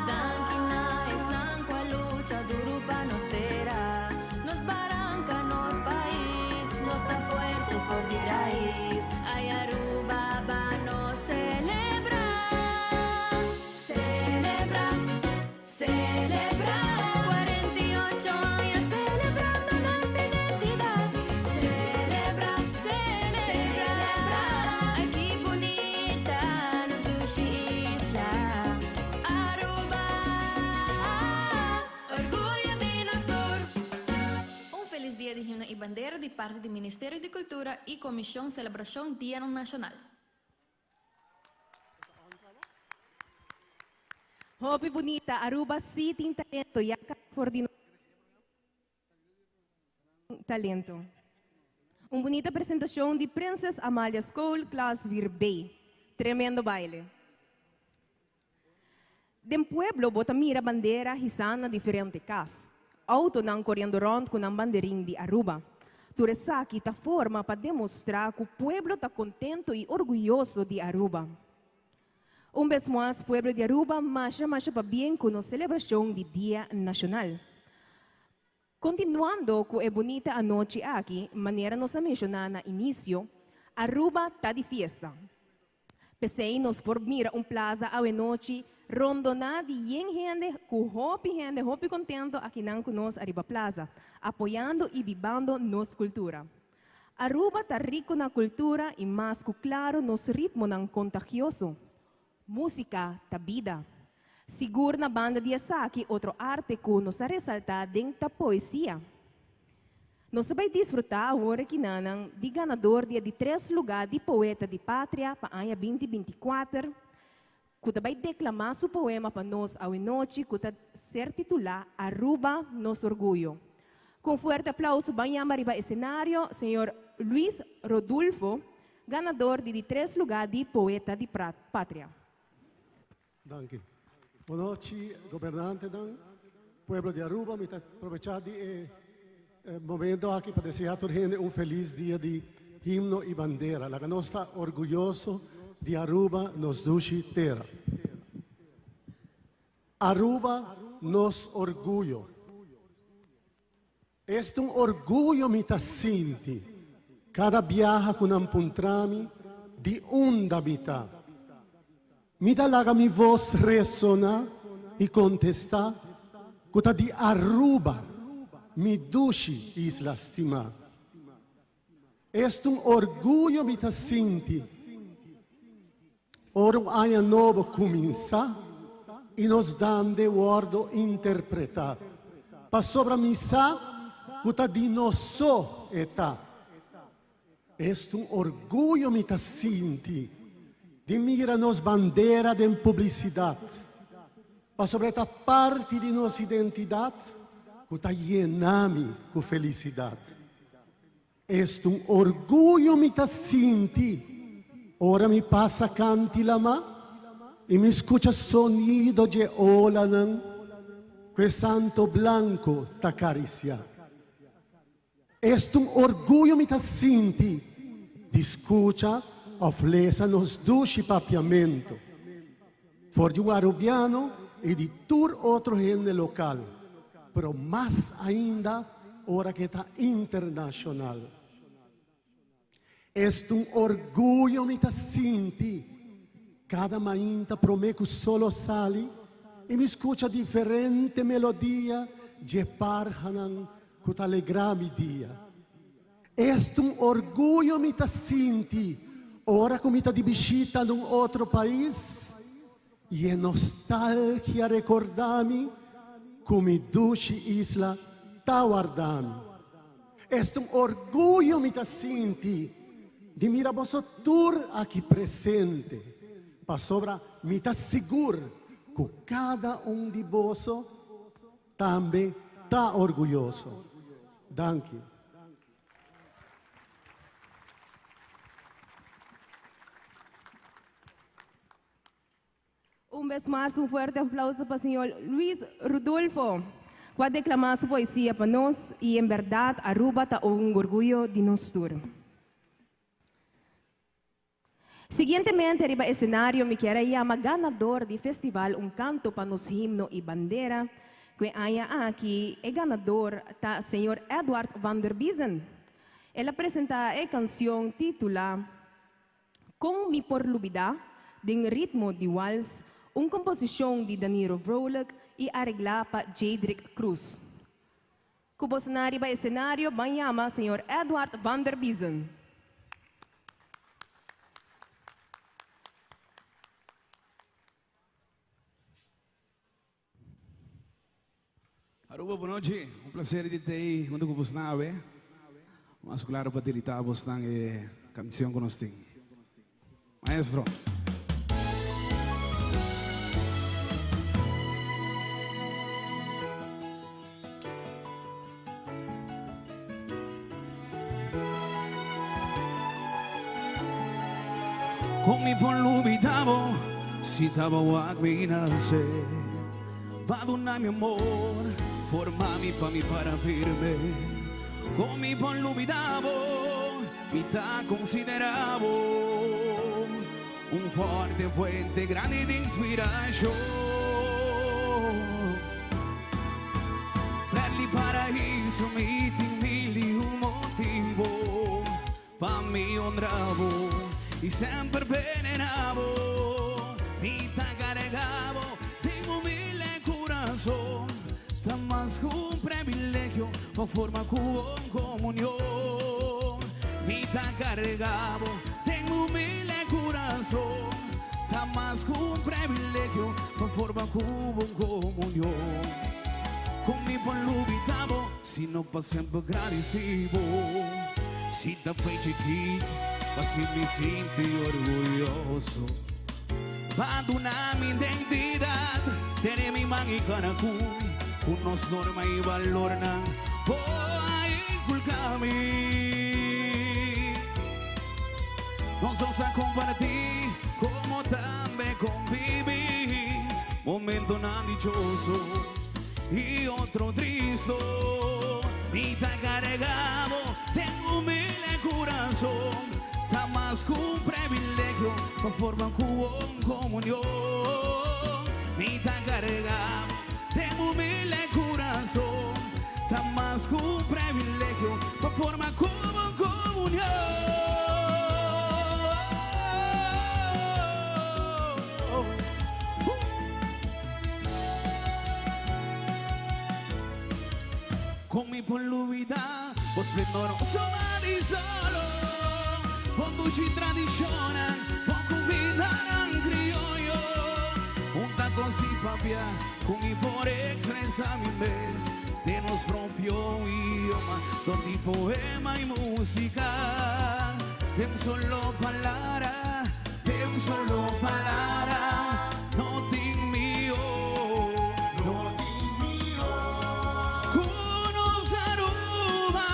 Danki na esnan ku a lucha duru pa nos tera Nos baranka nos pais nos ta fuerte for di rais Ay Aruba ban nos celebra Celebra, celebra 48 aña celebrando nos identidad Celebra, celebra Ay ki bunita nos dushi isla Aruba, orguyo di nos tur. Un felis dia di himno y bandera di parti di Ministerio di Cultura y Comision Celebracion Dianan Nacional. Hopi bunita, Aruba sí tin talento, ya caba for di nos talento. Un bunita presentacion di Prinses Amalia School, klas 4B. Tremendo baile. Den pueblo bo ta mira bandera hisá na diferente kas, outonan koriendo rònt ku nan banderin di Aruba. Tur esaki ta forma pa demostrá ku pueblo ta kontento i orguyoso di Aruba. Un bes mas pueblo di Aruba masha masha pabien ku nos selebrashon di Dia Nashonal. Kontinuando ku e bunita anochi aki, manera nos a menshoná na inisio, Aruba ta di fiesta. P'esei nos por mira un plaza awenochi rondoná di yen hende ku hopi hende hopi kontento akinan ku nos ariba plaza, apoyando i bibando nos kultura. Aruba ta riku na kultura i mas ku klaro nos ritmonan kontagioso. Músika ta bida. Sigur na banda di esaki otro arte ku nos a resaltá den ta poesia. Nos ta bai disfrutá awor e kinanan di ganador di e di tres lugá di Poeta di Patria pa aña 2024 ku ta bai deklamá su poema pa nos awenochi ku ta ser titulá Aruba nos orguyo. Ku un fuerte aplauso ban yama riba esenario señor Luis Rodulfo Ganador di di tres lugá di Poeta di Patria. Danki. Bonochi gobernantenan, pueblo di Aruba, mi ta probecha di e momento aki pa desea tur hende un feliz dia di himno y bandera. Laga nos ta orguyoso di Aruba, nos dushi tera. Aruba nos orguyo. Esta un orguyo mi ta sinti kada biaha ku nan puntra mi di unda mi ta. Mi ta laga mi vos resoná i kontestá ku ta di Aruba, mi dushi isla stimá. Esta un orguyo mi ta sinti ora un aña nobo cuminsa y nos dande wordo interpreta, pasobra mi sa cu ta di nos so e ta. Esta un orguyo mi ta sinti di mira nos bandera den publicidad, pasobra e ta parti di nos identidad cu ta yena mi cu felicidad. Esta un orguyo mi ta sinti ora mi pasa kanti lamá i mi skucha sonido dje olanan ku e santo blanko ta karisiá. Esta un orguyo mi ta sinti di skucha òf lesa nos dushi papiamentu. For di un arubiano i di tur otro hende lokal, pero mas ainda ora ku e ta internashonal. Esta un orguyo mi ta sinti kada mainta promé ku solo sali i mi skucha diferente melodia dje parhanan ku ta alegrá mi dia. Esta un orguyo mi ta sinti ora ku mi ta di bishita na un otro pais i e nostalgia rekordá mi ku mi dushi isla ta warda mi. Esta un orguyo mi ta sinti di mira boso tur aki presente, pasobra mi ta sigur ku kada un di boso tambe ta orguyoso. Danki. Un bes mas un fuerte aplauso pa señor Luis Rudolfo cu a declama su poesia pa nos y en berdad Aruba ta un orguyo di nos tur. Siguientemente riba escenario mi kier a yama ganador di festival Un Canto pa Nos Himno y Bandera cu e aña aki e ganador ta señor Edward van der Biezen. El a presenta e cancion titula Kon mi por lubidá? Den ritmo di wals, un komposishon di Daniro Vrolijk i areglá pa Jadrick Cruz. Ku bosnan riba esenario ban yama señor Edward van der Biezen. Aruba bonochi, un placer di ta ei hunto cu bosnan awe. Mas claro pa delita bosnan e cancion cu nos tin. Maestro. Con mi por lubida bo si taba wak mi nace? Pa duna mi amor, forma mi pa mi para firme. Con mi por lubida bo, mi ta considera bo un fuerte fuente grandi di inspiracion. Perli paraíso mi tin mil y un motibo pa mi honra bo y semper venera bo. Mi ta carga bo den humilde corazon, ta mas cu un privilegio pa forma cu bo un comunion. Mi ta carga bo den humilde corazon, ta mas cu un privilegio pa forma cu bo un comunion. Con mi por lubida bo, si no pa semper gradici bo. Si ta fei chikito, pa si mi sinti orguyoso. Pa duna mi identidad, tene mi man y cana cu mi, cu nos norma y balornan bo a inculca mi. Nos dos a comparti, como tambe convivi, momentonan dichoso y otro tristo. Mi ta carga bo den humilde curazon, ta mas cu un privilegio pa forma cu bo un comunion. Mi ta carga bo den humilde curazon, ta mas cu un privilegio pa forma cu bo un comunion. Con mi por lubida bo splendoroso mar di solo, bo dushi tradicionnan, bo cumindanan crioyo. Un ta cosi papia cu mi por expresa mi mes den nos propio idioma, dor di poema y musica. Den un solo palabra, den un solo palabra, no tin mihó. No tin mihó. Cu nos Aruba,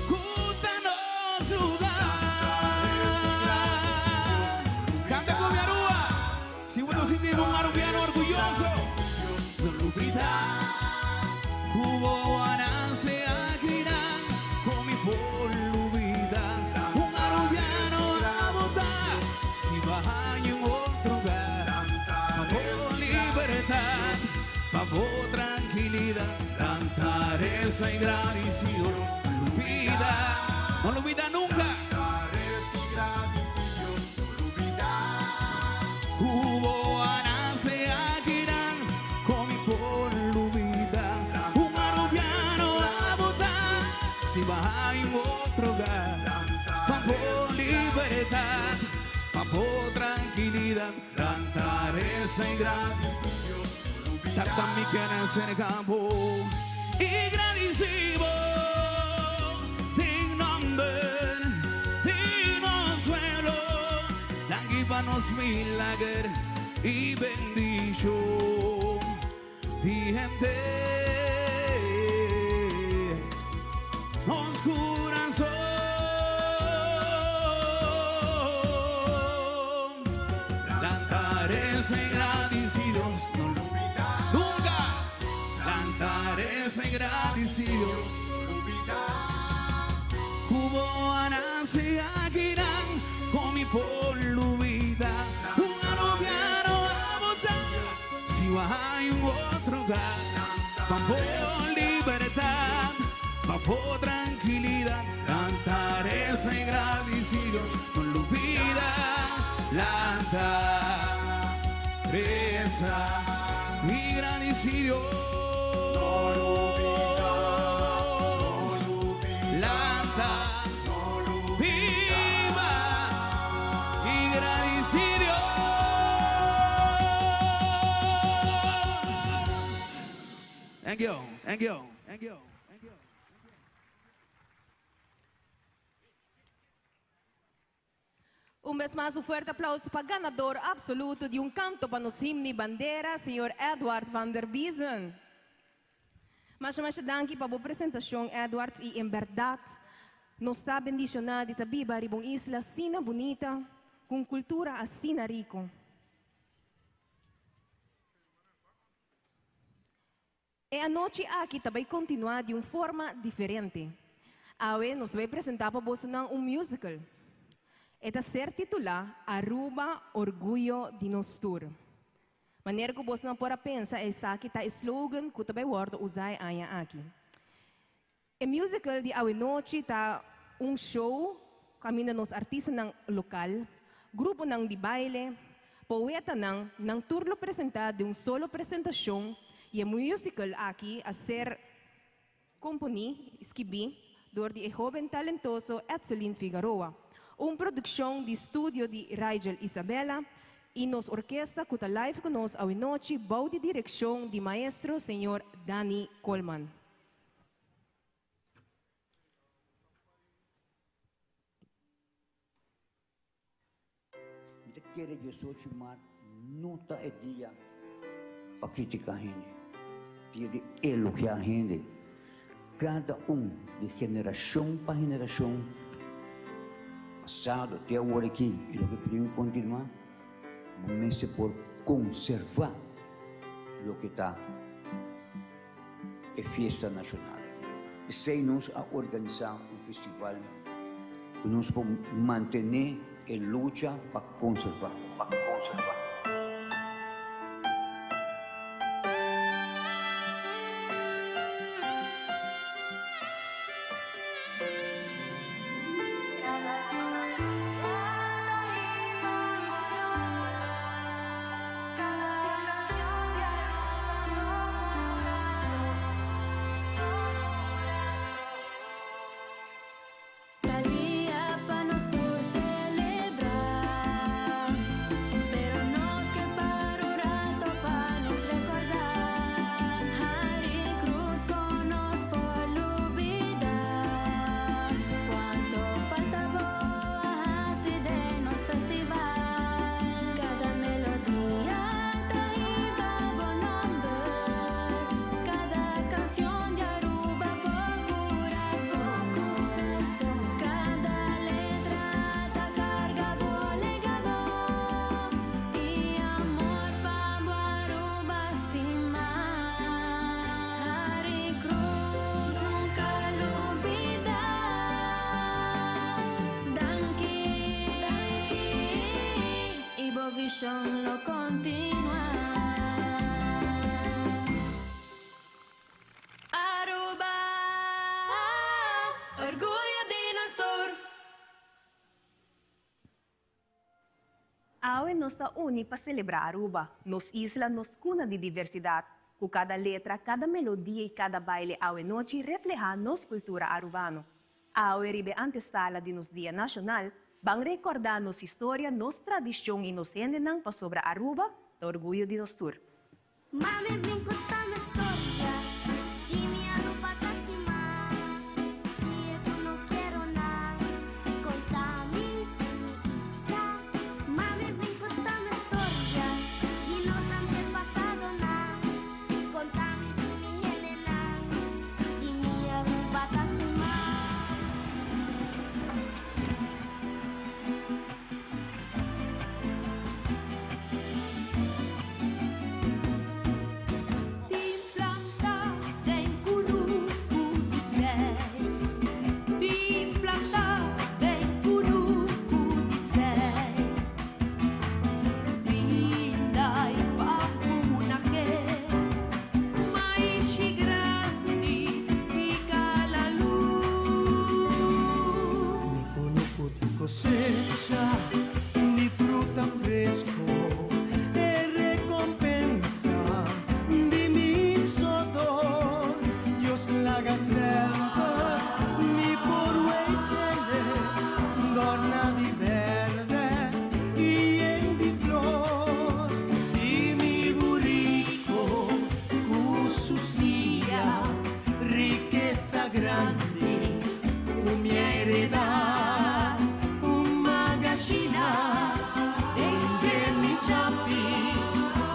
cu ta nos lugar. Canta cu mi Aruba, si bo ta sinti bo un Arubiano orguyoso, no lubida cu bo a nace akinan, con mi por lubida un Arubiano. Reza y gradicidos, no olvida, no lo olvida nunca. Hubo anase akiran, comi por lubida, un arubiano a botar, si baja en otro hogar, pa por libertad, pa por tranquilidad, cantar ese gradicidos, tata mi quiere ser campo y gradicivo, digno digno suelo, nos milagro y bendición. Di gente, nos corazón. Cantares agradecidos, no lo nunca. Cantares agradecidos, Cubo anase akiran, comi por vida, un arubiano a botar, si hay un otro hogar, pa por libertad, pa por tranquilidad, cantares agradecidos con la vida, lanta, reza y gradecidos. Lanta, viva y gradecidos. Thank you, thank you, thank you. Un bes mas, un fuerte aplauso pa ganador absoluto di Un Canto pa Nos Himno y Bandera, señor Edward van der Biezen. Masha masha danki pa bo presentacion, Edward, y en berdad nos ta bendiciona di ta biba riba un isla asina bunita, cu un cultura asina rico. E anochi aki ta bai continua di un forma diferente. Awe nos ta bai presenta pa bosonan un musical. E ta ser titula Aruba Orguyo di Nos Tur. Manera cu bosonan por a pensa esaki ta e slogan cu ta bai wordo usa e aña aki. E musical di awe nochi ta un show caminda nos artistanan local, gruponan di baile, poetanan, nan tur lo presenta den un solo presentacion y e musical aki a ser componi, skibi, door di e hoben talentoso Edseline Figaroa. Un produccion di studio di Rigel Isabella y nos orkesta cu ta live cu nos awe nochi bou di direccion di maestro señor Danny Koolman. Mi ta kere 18 maart no ta e dia pa critica hende, dia di elogia hende. Cada un di generacion pa generacion, pasado te awor aki y loke creo continua, bo mester por conserva loke ta e fiesta nacional aki. P'esey nos a organisa un festival cu nos por mantene e lucha pa conserva. Pa conserva. Ta dia pa nos tur celebra, pero no. Awe nos ta uni pa celebra Aruba, nos isla, nos cuna di diversidad. Cu cada letra, cada melodia y cada baile awe nochi refleha nos cultura Arubano. Awe riba e antesala di nos Dia Nacional, ban recorda nos historia, nos tradicion y nos hendenan pasobra Aruba ta orguyo di nos tur. Mami bin conta mi storia di mi Aruba ta stima Si e cu no quiero na conta mi di mi isla Mami bin conta mi storia di nos antepasadonan Conta mi di mi hendenan di mi Aruba ta stima. Tin planta den kunuku di sei. Tin planta den kunuku di sei. Linda i papunake, maishi grandi i kalalu. Mi kunuku di kosecha di fruta fresco e recompensa di mi sodor. Dios laga semper mi por weitele dorna di berde y yen di flor. Y mi burico cu su sia riqueza grandi cu mi a hereda un magashina den mi chapi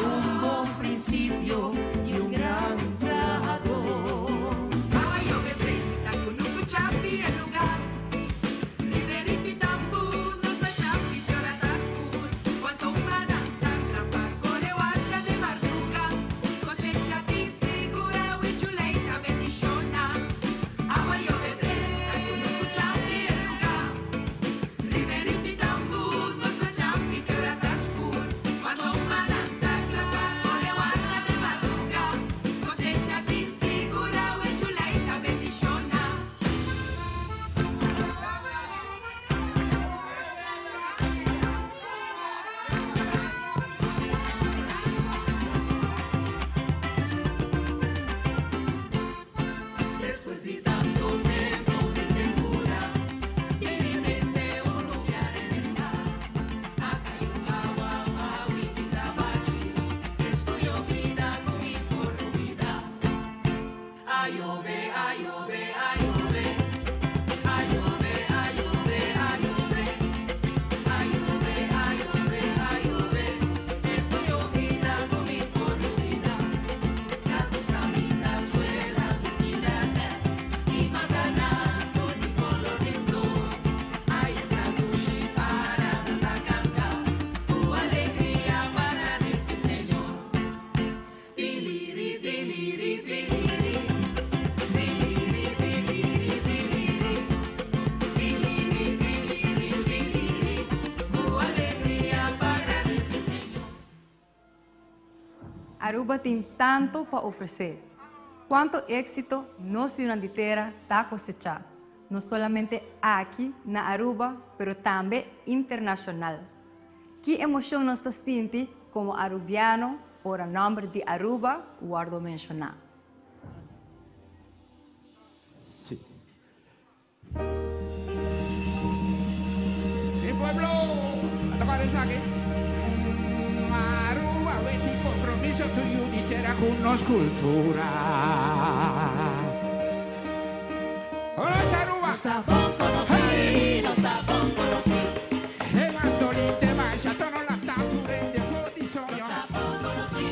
un bon principio y un gran trahador. Awa yobe drenta, kunuku chapi e lugar. Riberito y Tambú, nos ta chapi te ora ta scur. Cuanto humana ta pa core warda di marduga. Cosecha di sigura, wichuleita bendiciona. Awa yobe drenta, kunuku chapi e lugar. Riberito y Tambú, nos ta chapi te ora ta scur. Cuanto humana ta pa core warda di marduga. Cosecha di sigura, wichuleita bendiciona. Despues di tanto tempo di secura, di repente un nubia a reventa. A cay un awa mawi y trabachi, estoy olvida con mi por vida. A yobe, a yobe, a yobe. A yobe, a yobe, a yobe. A yobe, a yobe, a yobe. Estoy olvida con mi por vida. La tu camina suela vestida y magana tu di color de flor. Ahí está Gucci para la canta, tu alegría para ese Señor. Tiliri, tiliri, tiliri. Tiliri, tiliri, tiliri. Tiliri, tiliri, tiliri. Tu alegría para ese Señor. Aruba tin tanto pa ofrece. Cuanto exito nos di tera ta cosecha, no solamente aki na Aruba, pero tambe internacional. Ki emocion nos ta sinti como arubiano ora nomber di Aruba wordo menciona. Sí. Mi pueblo, ¿te parece aquí? Aruba, beti compromiso tuyo unitera con nos cultura. Hola, Charuba. Nos bon conoci, nos ta bon conoci. E mandolin de mancha, tono la tatura de sogno. Nos ta bon conoci,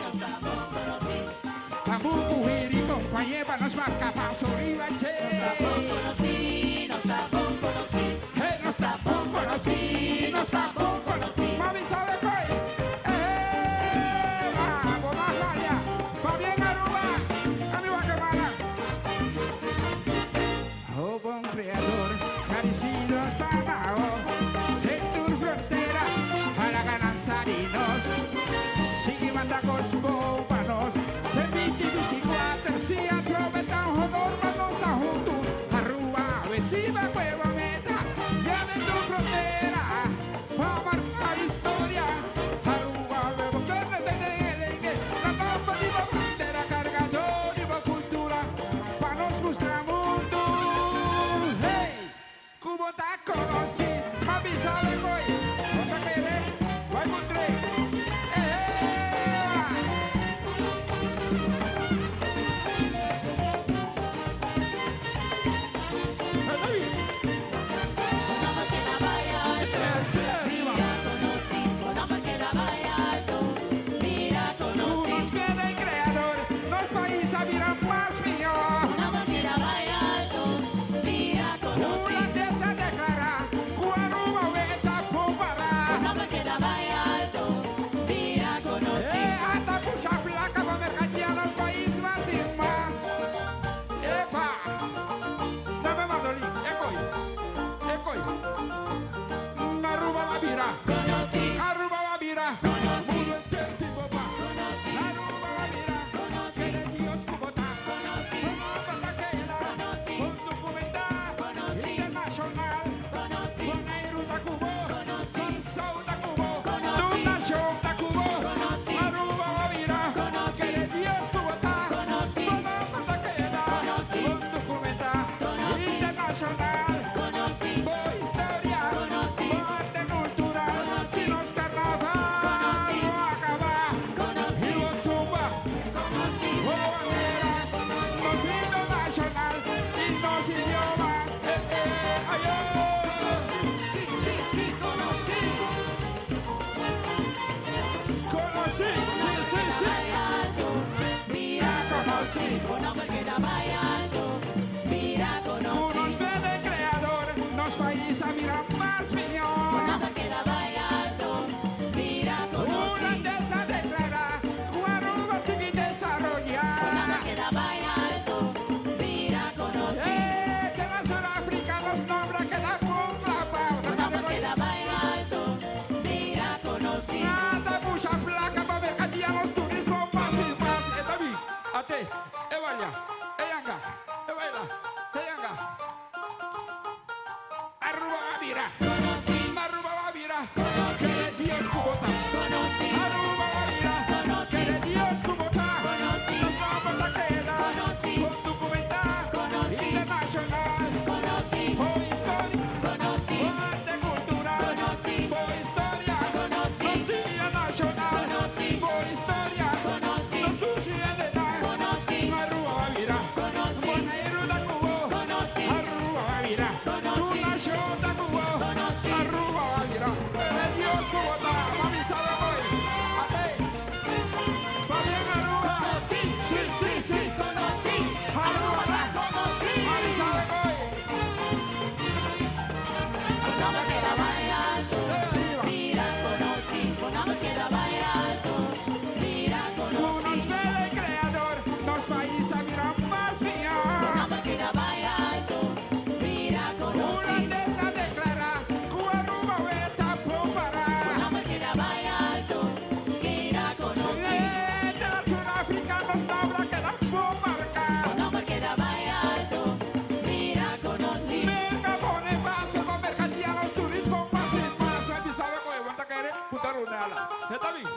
nos ta bon conoci. Tambú, mujer y compañera, nos marca paso riba, che. Nos ta bon conoci, nos ta bon conoci. Hey, nos ta bon conoci, nos ta bon conoci. Mami, ¿sabe qué? Vamos más allá. Va bien Aruba. A mi Guatemala. Oh, bon creador. Aruba va bira. Conocí. Aruba va bira. Conocí. Mundo entero tin bo pa. Conocí. Aruba va bira. Conocí. Kere Dios ku bo ta. Conocí. Bo nomber ta keda. Conocí. Bon dokumentá. Conocí. Internashonal. Conocí. Boneiru ta ku bo. Conocí. Kòrsou ta ku bo. Conocí. Tur nashon ta ku bo. Conocí. Aruba va bira. Conocí. Kere Dios ku bo ta. Conocí. Bo nomber ta keda. Conocí. Bon dokumentá. Conocí. Internashonal. Conocí. Bo historia. Conocí. Bo arte kultural. Conocí. Si nos karnaval Conocí. no a kaba. Conocí. I bo tumba. Conocí. Bo bandera. Nos himno nashonal. I nos idioma. Eh, eh, ayo. Sí, sí, sí, conocí. Conocí. Sí, sí, sí. Mira, conocí. Bo nomber keda bai alto. Mira, conocí. Ku nos fe den Kreador, nos pais a bira mas mihó. Bo nomber keda bai alto. Mira, conocí. Hulandes a deklará, ku Aruba a sigui desaroyá. Bo nomber keda bai alto. Mira, conocí. Eh, te na Suráfrika nos nomber a keda bon klapá. Bo nomber keda bai alto. Mira, conocí. Nan ta pusha plaka pa merkadiá nos turismo mas i mas. E ta bi, ate, e baila, e yanga, e baila, e yanga. Aruba va bira. Conocí. Aruba va bira. Conocí. Kere Dios ku bo ta. Conocí. Aruba va bira. Conocí. Kere Dios ku bo ta. Conocí. Nos nomber ta keda. Conocí. Bon dokumentá. Conocí. Internashonal. Conocí. Bo historia. Conocí. Bo arte kultural. Conocí. Bo historia. Conocí. Nos dia nashonal. Conocí. Bo historia. Conocí. Nos dushi identidat. Conocí. Aruba va bira. Conocí. Boneiru ta ku bo. Conocí. Aruba va bira. Conocí. Tur nashon ta ku bo. Conocí. Aruba va bira. Kere Dios ku bo ta. Mami sabe hoy. Ate. Pabien Aruba. Conocí. Sí, sí, sí. Conocí. Aruba ta. Conocí. Mami sabe hoy. Bo nomber keda bai alto. Mira, conocí. Bo nomber keda bai alto. Mira, Ku conocí. nos fe den Kreador, nos pais a bira mas mihó. Bo nomber keda bai alto. Mira, conocí. Hulandes a deklará, ku Aruba ta bon pará. Bo nomber keda bai alto. Mira, conocí. Eh, te na Suráfrika nos nomber a keda bon marká. Bo nomber keda bai alto. Mira, conocí. Merka a pone base pa merkadiá nos turismo mas i mas. Mami sabe ku e bo ta kere ku ta runala. E ta bin,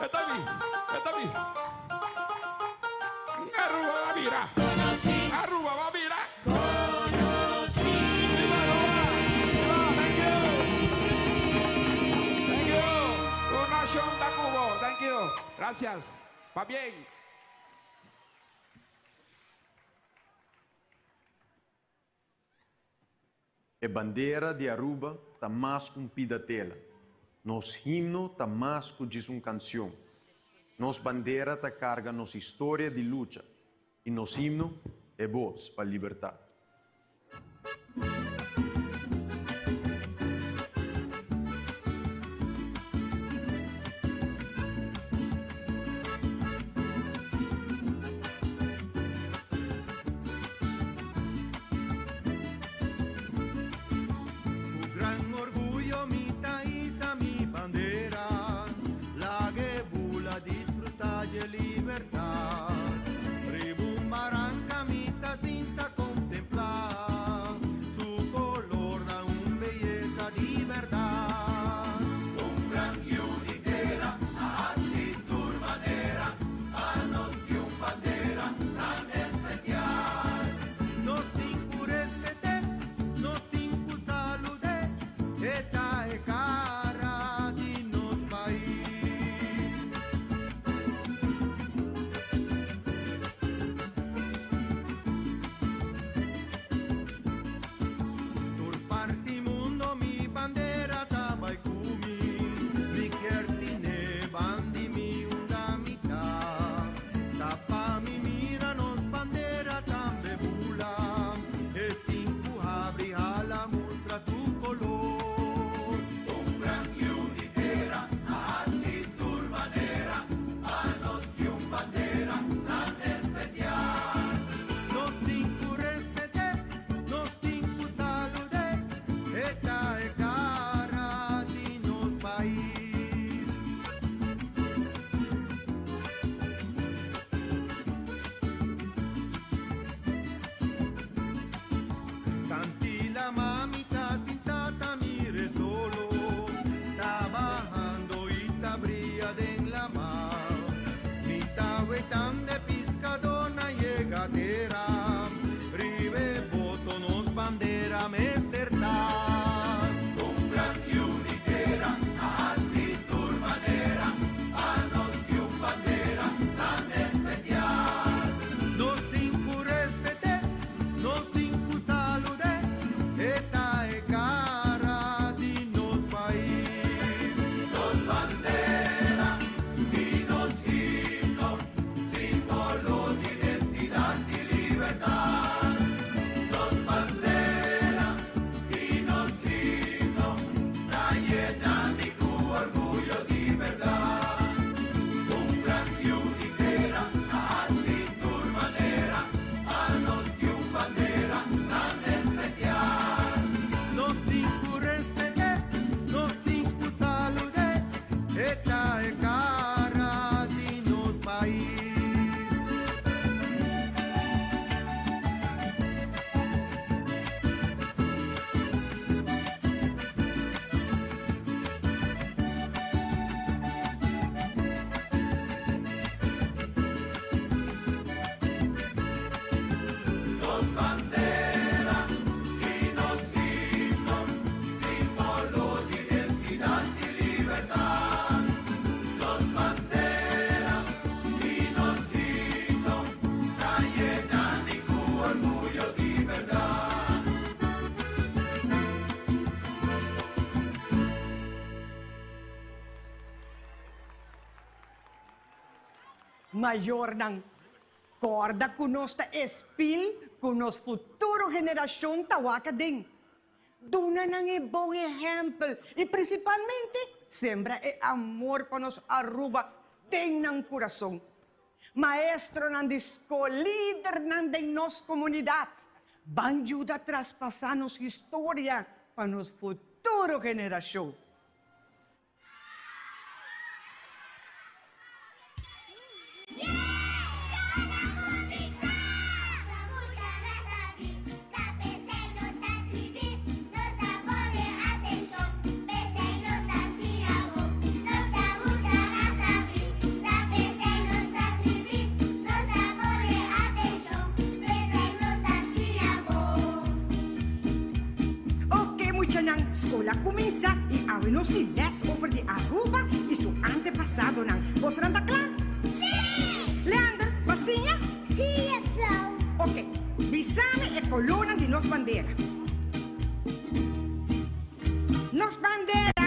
e ta bin, e ta bin. Aruba va bira. Conocí. Aruba va bira. Conocí. Viva Aruba! Viva, thank you. Thank you. Tur nashon ta ku bo. Thank you. Gracias. Pabien. E bandera di Aruba ta mas ku un pida tela. Nos himno ta mas ku djis un kansion. Nos bandera ta karga nos historia di lucha i nos himno e bos pa libertat. Ku gran orguyo mi ta hisa mi bandera, lag'e bula disfrutá di libertat. Riba un baranka mi ta sinta kontemplá. llena mi cu orgullo di berdad. Un gran tera, así tu manera, a nos que un bandera tan especial. Nos tinku respete, nos tinku salude, esta es cara de nos país. Nos bandera y nos himno, símbolo de identidad y libertad. Nos bandera y nos himno, ta llena de cu orgullo de verdad. Mayornan, corda ku nos ta espil ku nos futuro generacion ta wak aden. Duna nan e bon ehempel y principalmente sembra e amor pa nos Aruba den nan curason. Maestronan di scol, lidernan den nos comunidad, ban yuda traspasa nos historia pa nos futuro generacion. Ok muchanan, skol a kuminsá i awe nos tin lès over di Aruba i su antepasadonan. Bosonan ta kla? Sí! Leander, bo a siña? Sí, juffrouw. Ok, bisa mi e kolónan di nos bandera. Nos bandera,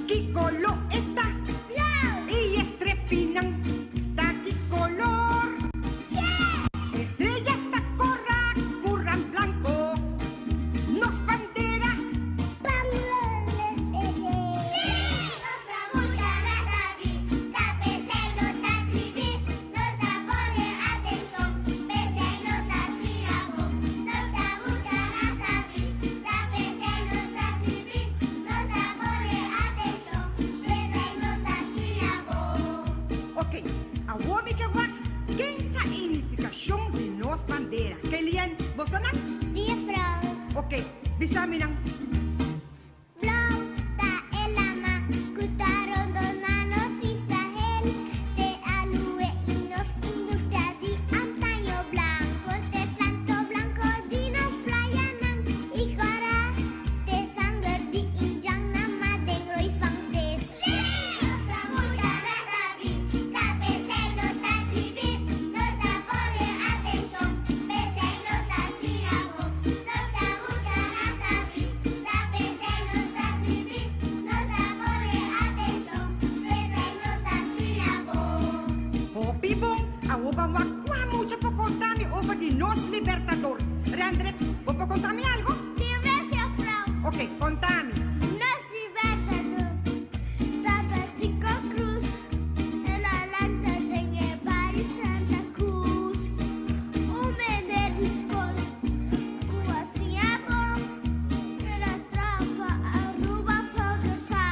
ki koló e ta? Blauw. I e strepinan ta ki kolor? Geel. E streya ta kora ku ran blanko. Nos bandera. Ok, awor mi ke wak ken sa e nifikashon di nos bandera. Kelien, bo sa nan? Sí, juffrouw. Ok, bisa mi nan. Blou ta e lama ku ta rondona nos Israel, te alue i nos industria di antaño. Blanko t'e santo blanko di nos playanan i kòrá t'e sanger di indjannan madegro i franses. Nos a mucha na sabi, ta p'esei nos ta tribi, nos a pone atenshon, p'esei nos a siña bos. Nos a mucha na sabi, ta p'esei nos ta tribi, nos a pone atenshon, p'esei nos a siña bos. Hopi bon, awor ban wak kua mucha por konta mi over di nos Libertador. Rendrick, bo por konta mi algo? Si, juffrouw. Ok, konta mi. Nos Libertador ta Betico Croes, el a lanta den e bario Santa Cruz. Un meneer di skol ku a siña bon, el a traha pa Aruba progresá.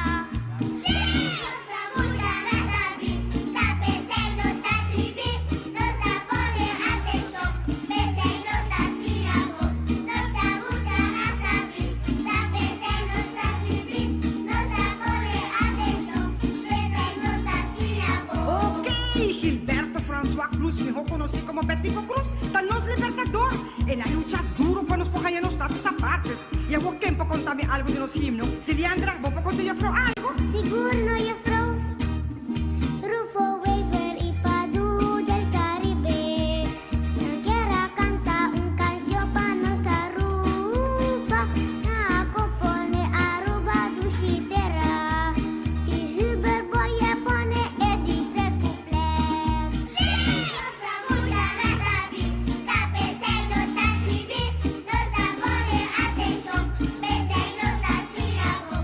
Nos a mucha na sabi, ta p'esei nos ta tribi, nos a pone atenshon, p'esei nos a siña bon. Nos a mucha na sabi, ta p'esei nos ta tribi, nos a pone atenshon, p'esei nos a siña bon. Ok, Gilberto Francois Croes, mihó konosí komo Betico Croes, ta nos Libertador. El a lucha duro pa nos por haña nos status apartes. I awor ken por konta mi algu di nos himno? Siliandra, bo por konta juffrouw algu? Sigur no, juffrouw. Rufo Wever y Padu del Caribe nan kier a canta un cancion pa nos Aruba. Nan a compone Aruba Dushi Tera y Hubert Boy a pone e di tres couplet. Nos a mucha na sabi, ta p'esei nos ta tribi, nos a pone atencion, p'esei nos a siña bo.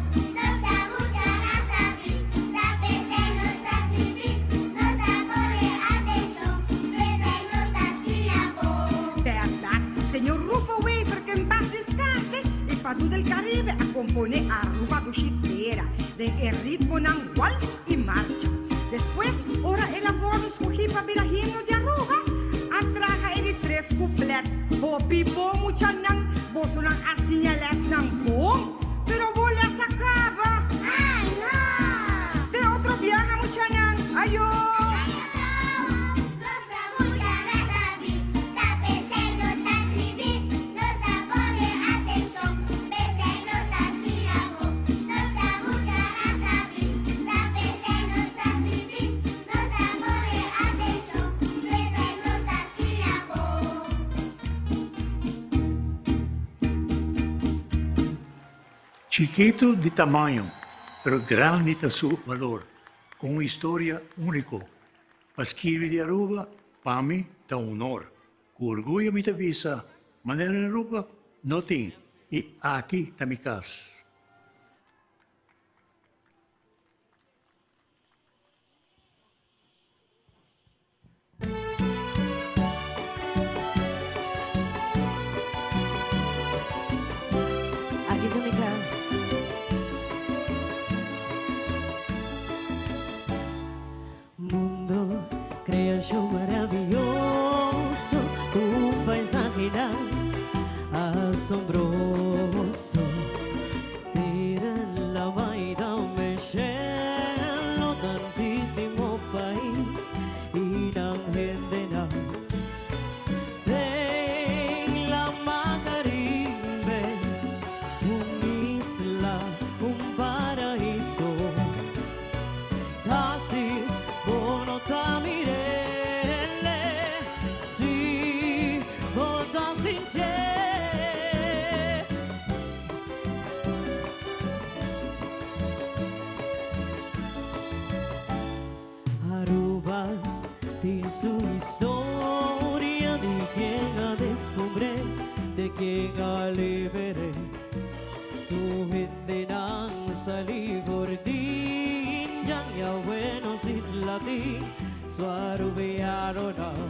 Bandera den e ritmonan wals i marcha. Despues, ora el a wòrdu skohí pa bira himno di Aruba, a traha e di tres kuplet. Hopi bon muchanan, bosonan a siña lèsnan bon, pero bo lès a kaba. Ai no! Te otro biaha muchanan, ayo! Nos ta mucha na sabi, ta p'esei nos ta scribí, nos ta pone atencion, p'esei nos ta siña bo. Nos ta mucha na sabi, ta p'esei nos ta scribí, nos ta pone atencion, p'esei nos ta siña bo. Chikito di tamaño, pero grandi ta su balor, cu un historia unico. Pa skirbi di Aruba, pa mi ta un honor. Cu orguyo mi ta bisa, manera na Aruba no tin y aki ta mi cas. Aki ta mi cas. Mundo, creacion maravilloso, un paisajenan asombroso. Tira la baida meshelo tantísimo pais y nan hendenan. Den lama Caribe, un isla, un paraíso. Casi bo no ta mirele, si bo ta sintié. Aruba tin su historia di quien a descubre, de quien a liberé. Su hendenan sali for di Indian y awe nos isla tin su arubianonan.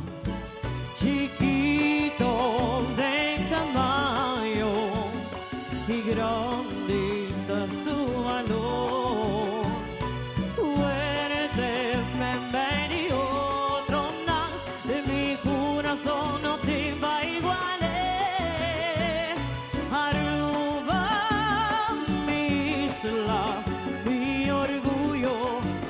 Chikito den tamaño y grandi ta su valor. Fuerte meimei di otronan, den mi curason no tin pa igual'e. Aruba, mi isla, mi orguyo,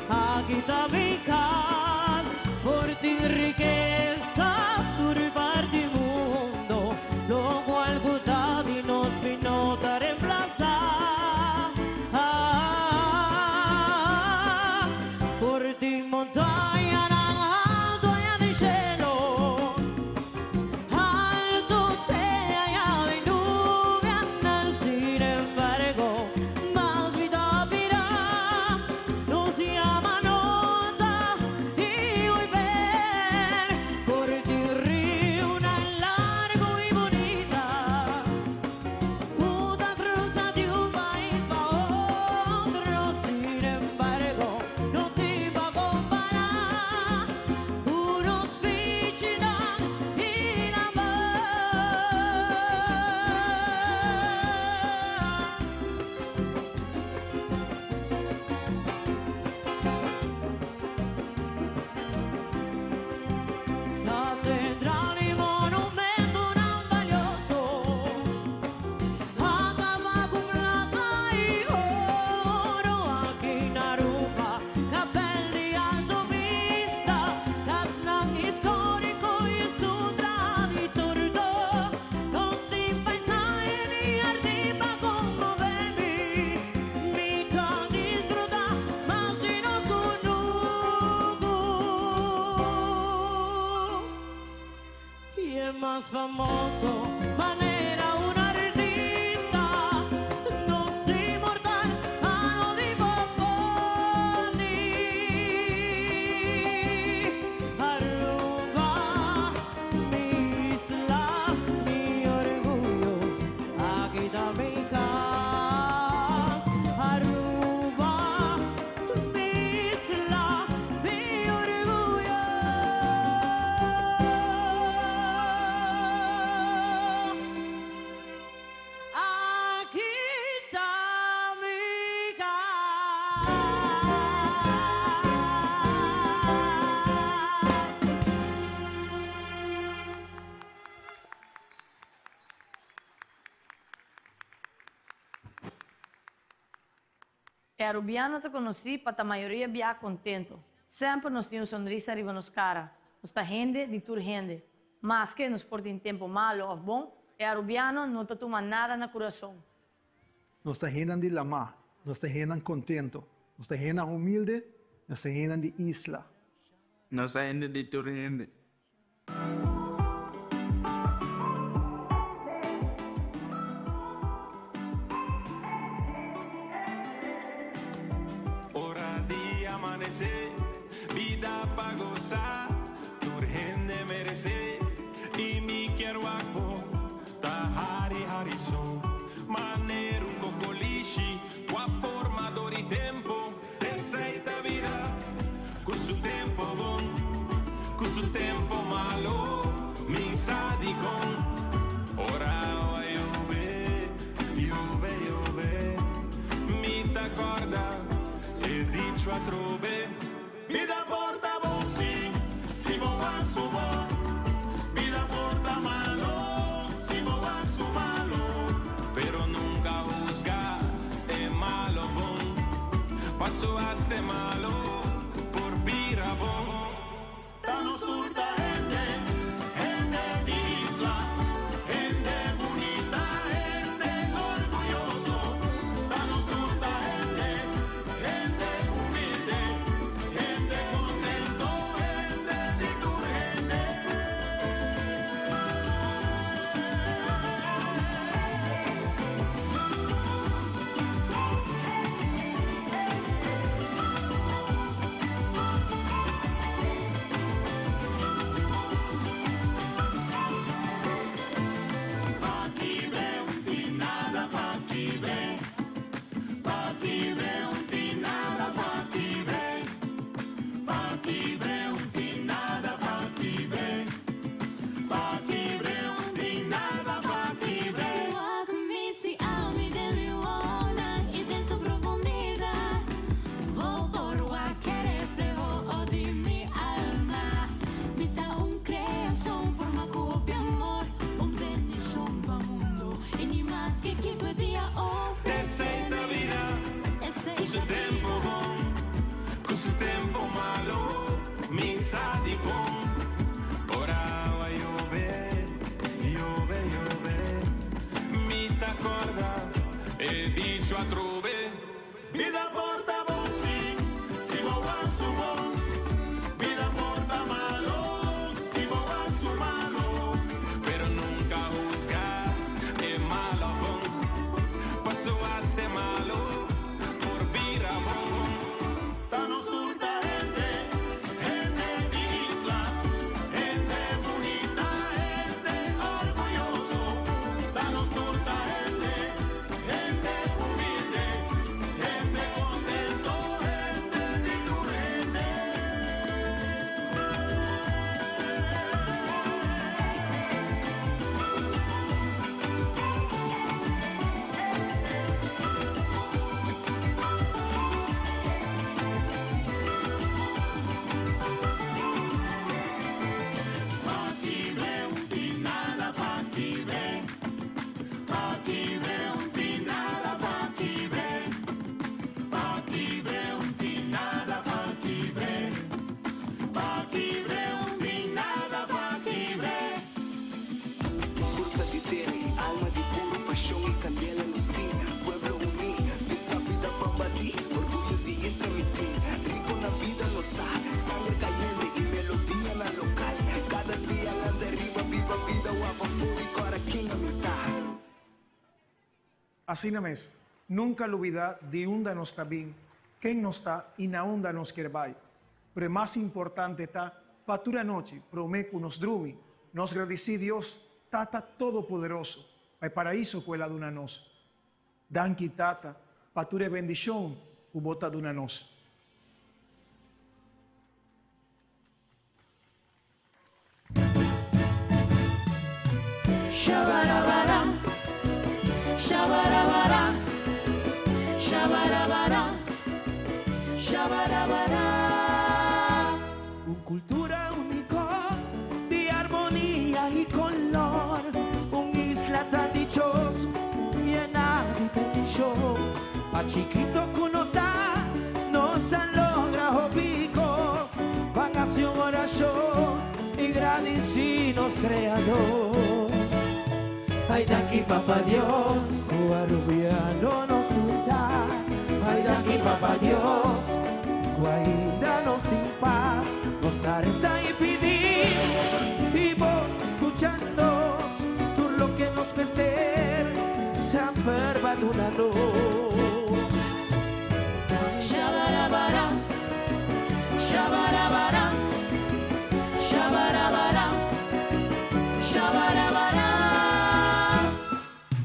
aki ta mi cas. Por tin rikesa tur parti mundo, locual cu ta di nos mi no ta reemplaza. Ah, por tin montañanan alto allá den cielo, alto te allá den nubianan, sin embargo, mas mi ta bira, nos llama nota y volver. Por ti rio largo y bonita, Puta cruza de un país pa otro, sin embargo, no te va a comparar. Unos bichinan y la mar. Catedral y monumento tan valioso, acaba con plata y oro. Aki na Aruba, kapel di Alto Vista, casnan historico y su traditor. No tin paisahe ni jardin pa conmove mi, mi ta disfruta mas di nos cunucu. Y el más famoso, manera un artista, nos inmortal, anónimo por ti. Aruba, mi isla, mi orgullo, aki ta mi cas. Aruba, mi isla, mi orgullo. E Arubiano ta conoci pa ta mayoria bia contento. Semper nos tin un sonrisa riba nos cara. Nos ta hende di tur hende. Maske nos por tin tempo malo of bon, e Arubiano no ta tuma nada na curason. Nos ta hendenan di lamá, nos ta hendenan contento, nos ta hendenan humilde, nos ta hendenan di isla. Nos ta hende di tur hende. Ora di amanesé, bida pa gosá, tur hende meresé, i mi kier wak bo ta hari hari so, manera un kokolishi ku a forma dor di tempo. Esei ta bida, ku su tempo bon, ku su tempo malo, mi sa dikon. Ora awa yobe, yobe, yobe, mi ta kòrda e dicho atrobe. Bida por ta bon si, si bo wak su bon. Bida por ta malo si bo wak su malo. Pero nunca huzga e malo bon. Paso hasta e malo por bira bon. Ta nos tur ta hende, hende di isla, hende bunita, hende orguyoso. Ta nos tur ta hende, hende humilde, hende contento, hende di tur hende. Pa kibre un tin nada pa kibre Pa kibre un tin nada pa kibre Pa kibre un tin nada pa kibre Pa kibre un tin nada pa kibre. Wak mi si ami den mi wowonan y den su profundidad Bo por wak e refleho di mi alma Mi ta un creacion forma cu hopi amor Un bendicion pa mundo y ni maske kico e dia ofrece Esey ta bida cu su tempo bon, cu su tempo malo, mi sa di con. Ora awa yobe, yobe, yobe, mi ta corda e dicho atrobe. Bida por ta bon si, si bo wak su bon. Bida por ta malo, si bo wak su malo. Pero nunca huzga e malo bon, paso hasta e malo por bira bon. Ta nos tur ta hende, hende di isla, hende bunita, hende orguyoso. Ta nos tur ta hende, hende humilde, hende contento, hende di tur hende. Pa kibre un tin nada pa kibre Pa kibre un tin nada pa kibre Pa kibre un tin nada pa kibre Pa kibre un tin nada pa kibre. Curpa di tera y alma di puro Pasion y candela nos tin Pueblo uni Pisca bida pa bati Orguyo di isla mi tin Rico na bida nos ta Sangre cayente y melodia na local Cada dia lanta riba biba bida wapa for y cora ken a mi ta. Asina mes, nunca lubida di unda nos ta bin, ken nos ta y na unda nos kier bay. Pero e mas importante ta pa tur anochi, prome cu nos drumi, nos gradici Dios, Tata Todopoderoso, pa e paraiso cu El a duna nos. Danki, Tata, pa tur e bendicion cu Bo ta duna nos. Shabarabara, shabarabara, shabarabara, shabarabara. Un cultura unico di armonia y color, un isla tan dichoso, llena di bendicion, pa chikito cu nos da. Nos a logra hopi cos, ban haci un oracion y gradici nos Creador. Ay danki Papa Dios, cu Arubiano nos tur ta. Ay danki Papa Dios, cu ainda nos tin paz. Nos ta reza y pidi, y bo scucha nos, tur loke nos mester, semper bo a duna nos. Shabarabara, shabarabara, shabarabara, shabarabara.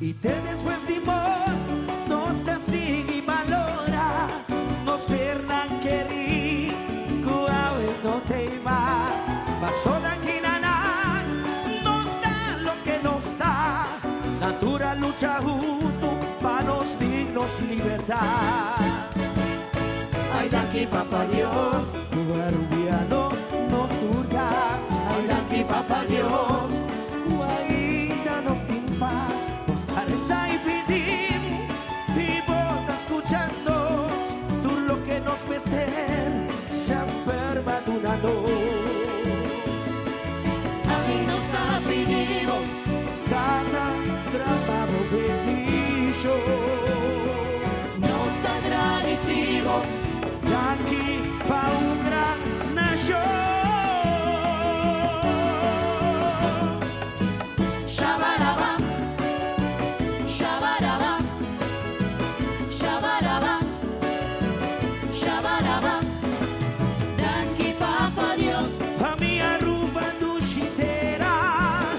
Y te despues di morto, nos ta sigui balora, nos sernan keri, cu awe no t'ey mas. Paso danki na nan, nos ta loke nos ta, nan tur a lucha hunto pa nos tin nos libertad. Ay danki Papa Dios, cu Arubiano nos tur ta. Ay danki Papa Dios, cu ainda nos tin paz. Nos ta reza y pidi, y bo ta scucha nos, tur loke nos mester, semper bo a duna nos. Ay nos ta pidi bo, Tata, drama bo bendicion. Nos ta gradici bo, Danki pa un gran nacion. Shabaraba, shabaraba, shabaraba, shabaraba. Danki Papa Dios, Pa mi Aruba dushi tera.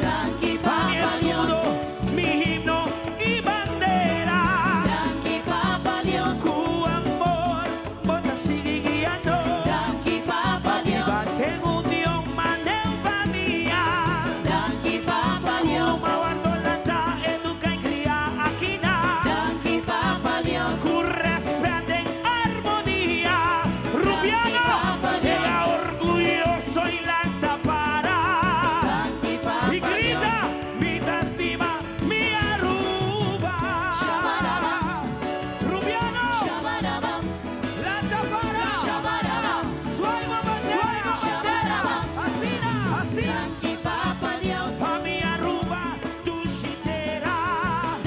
Danki Pa mi Papa escudo, Dios, mi himno y bandera. Danki Papa Dios, Cu amor, bo ta sigui guiando. Danki Papa Dios, Biba den union manera un famia. Danki Papa Dios, Cu m'a wordo lanta, educa y cria aki nan. Danki Papa Dios, Cu respet den armonia. Rubiano, Papa sea Dios. orguyoso y lanta para. Danki Papa Y grita, Dios. mi ta stima, mi Aruba. Shabaraba, Rubiano, shabaraba, lanta para. Shabaraba, Zwaai bo bandera. Shabaraba. Asina, asina. Danki Papa Dios, Pa mi Aruba, dushi tera.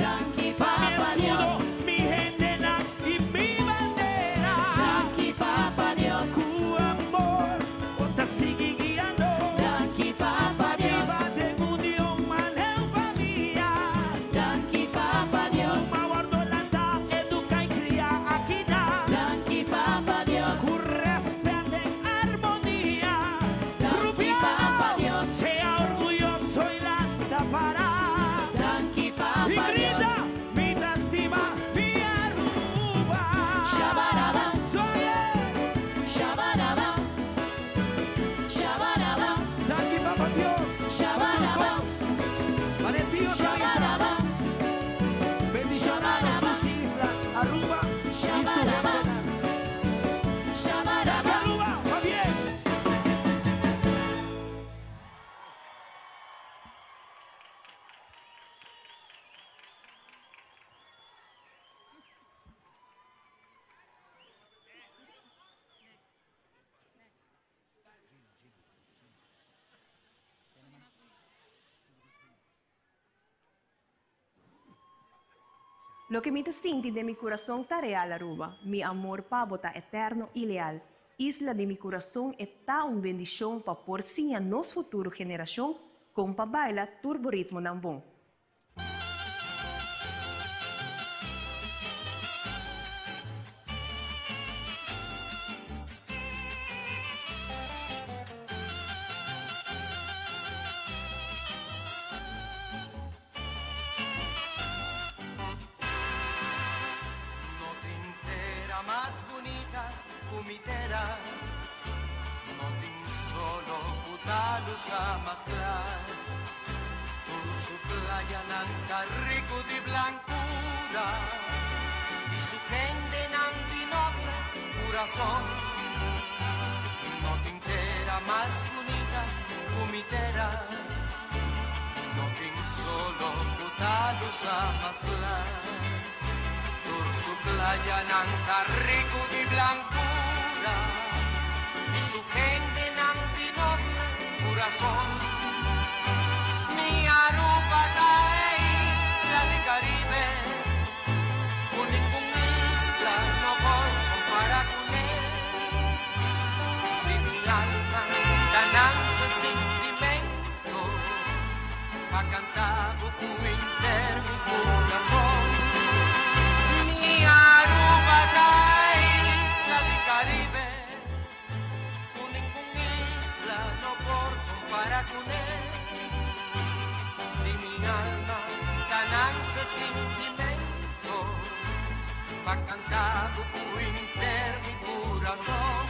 Danki Pa mi Papa escudo, Dios, mi hendenan y mi bandera. Danki Papa Dios, Cu amor, bo ta sigui guiando. Danki Papa Dios, Biba den union, manera un famia. Danki Papa Dios, Cu m'a wordo lanta, educa y cria aki nan. Danki Papa Dios, Cu respet den armonia. Danki Rubiano, Papa Dios. sea orguyoso y lanta para. Danki Y Papa grita, Dios, mi ta stima, mi Aruba. Shabaraba. Soy Shabaraba, shabaraba, Danki Papa Dios. Shabaraba. Valentino shabaraba, Bendiciona Shabaraba. su isla, Aruba y su Shabaraba. gente. Shabaraba. Aruba, va bien. Loke mi ta sinti den mi curason ta real Aruba. Mi amor pa bo ta eterno y leal. Isla di mi curason ta un bendicion pa por siña nos futuro generacion con pa baila tur bo ritmonan bon. No tin tera mas bunita cu mi tera. No tin solo cu ta lusa mas cla. Tur su playanan ta rico di blancura. Y su hendenan di noble curason. No tin tera mas bunita cu mi tera. No tin solo cu ta lusa mas cla. Tur su playanan ta rico di blancura. corazón. Mi Aruba ta isla di Caribe, cu ningun isla no por compara cu ne. Di mi alma ta nace sentimento, pa canta cu henter mi curason. Mi Aruba ta isla di Caribe, cu ningun isla no por compara cu ne. Di mi alma ta nace sentimento, pa canta cu henter mi curason.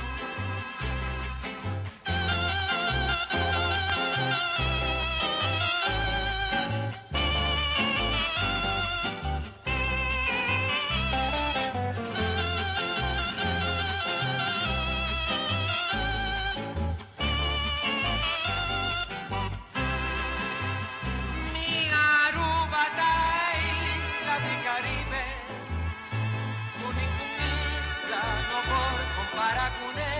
Mi Aruba ta isla di Caribe, cu ningun isla no por compara cu ne.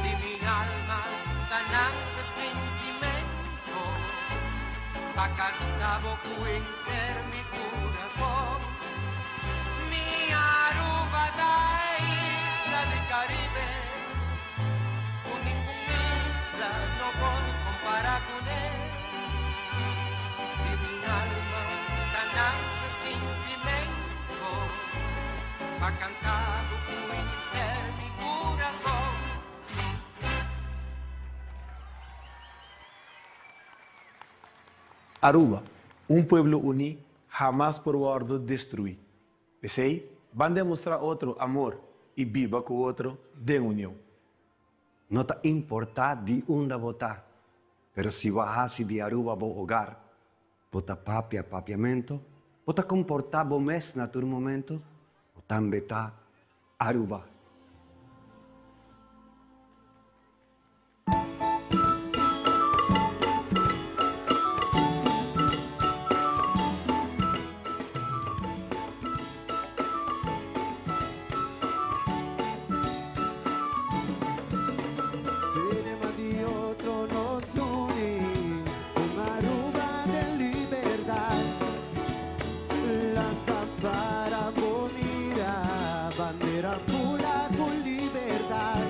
Di mi alma ta nace sentimento, pa canta bo cu henter mi curason. Mi Aruba ta isla di Caribe, cu ningun isla no por compara cu ne. Di mi alma ta nace sentimento, pa canta bo cu henter mi curason. Aruba, un pueblo uni, hamas por wordo destrui. P'esey, ban demostra otro amor y biba cu otro den union. No ta importa di unda bo ta, pero si bo a haci di Aruba bo hogar, bo ta papia papiamento, bo ta comporta bo mes na tur momento, bo tambe ta Aruba. Tenemos di otro nos uni, un Aruba de libertad. La para bonita, bandera pura con libertad.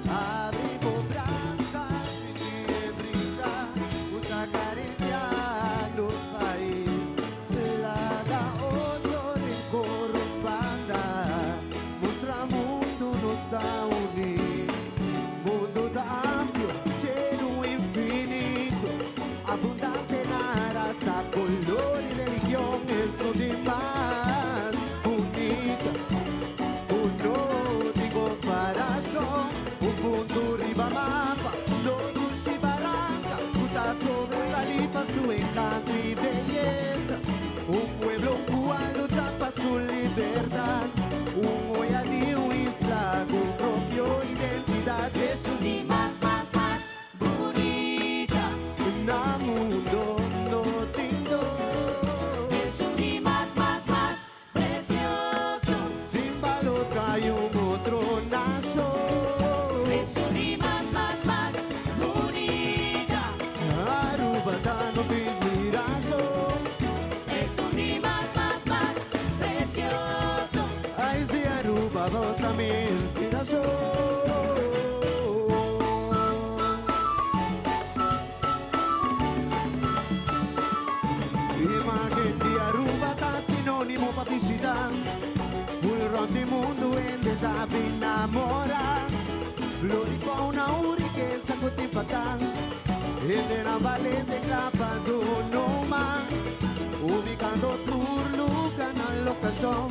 Abrimos brasa, y brisa, mucha caricia los país. La da otro rencor banda, muestra mundo nos da unir. Mundo ta amplio, cielo infinito, abundante na raza, color y religión, eso de más bonita. Un no comparación, un punto riba mapa, todo se barranca, puta sobresalir pa su encanto y belleza. Un pueblo cubano lucha pa su libertad, un olla de un isla con propia identidad. Es un di mas, mas, mas bonita. Na mundo no tindo. Es un di mas, mas, mas precioso. Sin valor hay un otro nación. Es un di mas, mas, mas bonita. Aruba da no inspiración. Es un di mas, mas, mas precioso. Ay, si Aruba bota mi inspiración. Imagen di Aruba ta sinonimo pa visitar. Full rond di mundo ende ta enamora. Flor y fauna un riqueza cotipatán. Ende na valente clapando no man. Ubicando tu lugar na locación.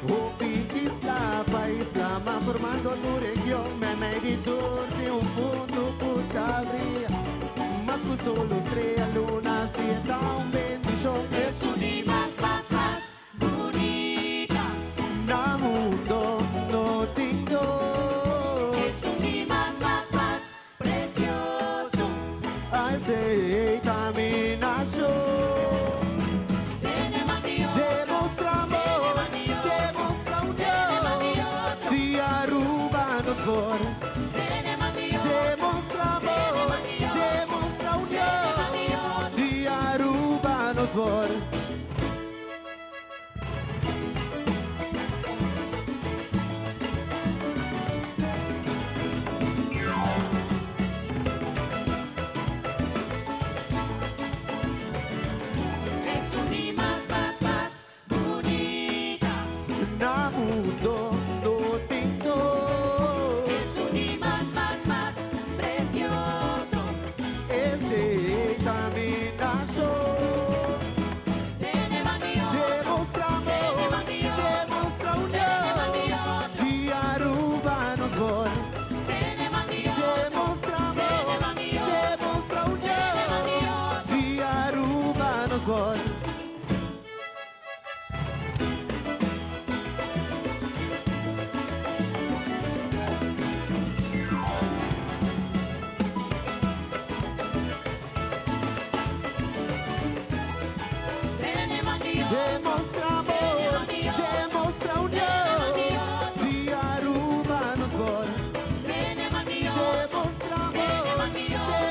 Ubi isla, país, lama, formando tu región. Me meditor de un punto putabría. Más que solo estrella, luna, si está un bendición. Es un di mas, mas, mas bonita. Na mundo no tindo. Es un di mas, mas, mas precioso. Ay, sí, caminación. Demostra amor, demostra unión. Si Aruba nos por. Demostra amor, por. Es un mi mas, mas, mas bunita. Na mundo no tin dos. Es un mi mas, mas, mas precioso. Esey ta mi nacion. Demostra amor, demostra union. Si Aruba nos por. Demostra amor, demostra union. Si Aruba nos por. Demostra amor,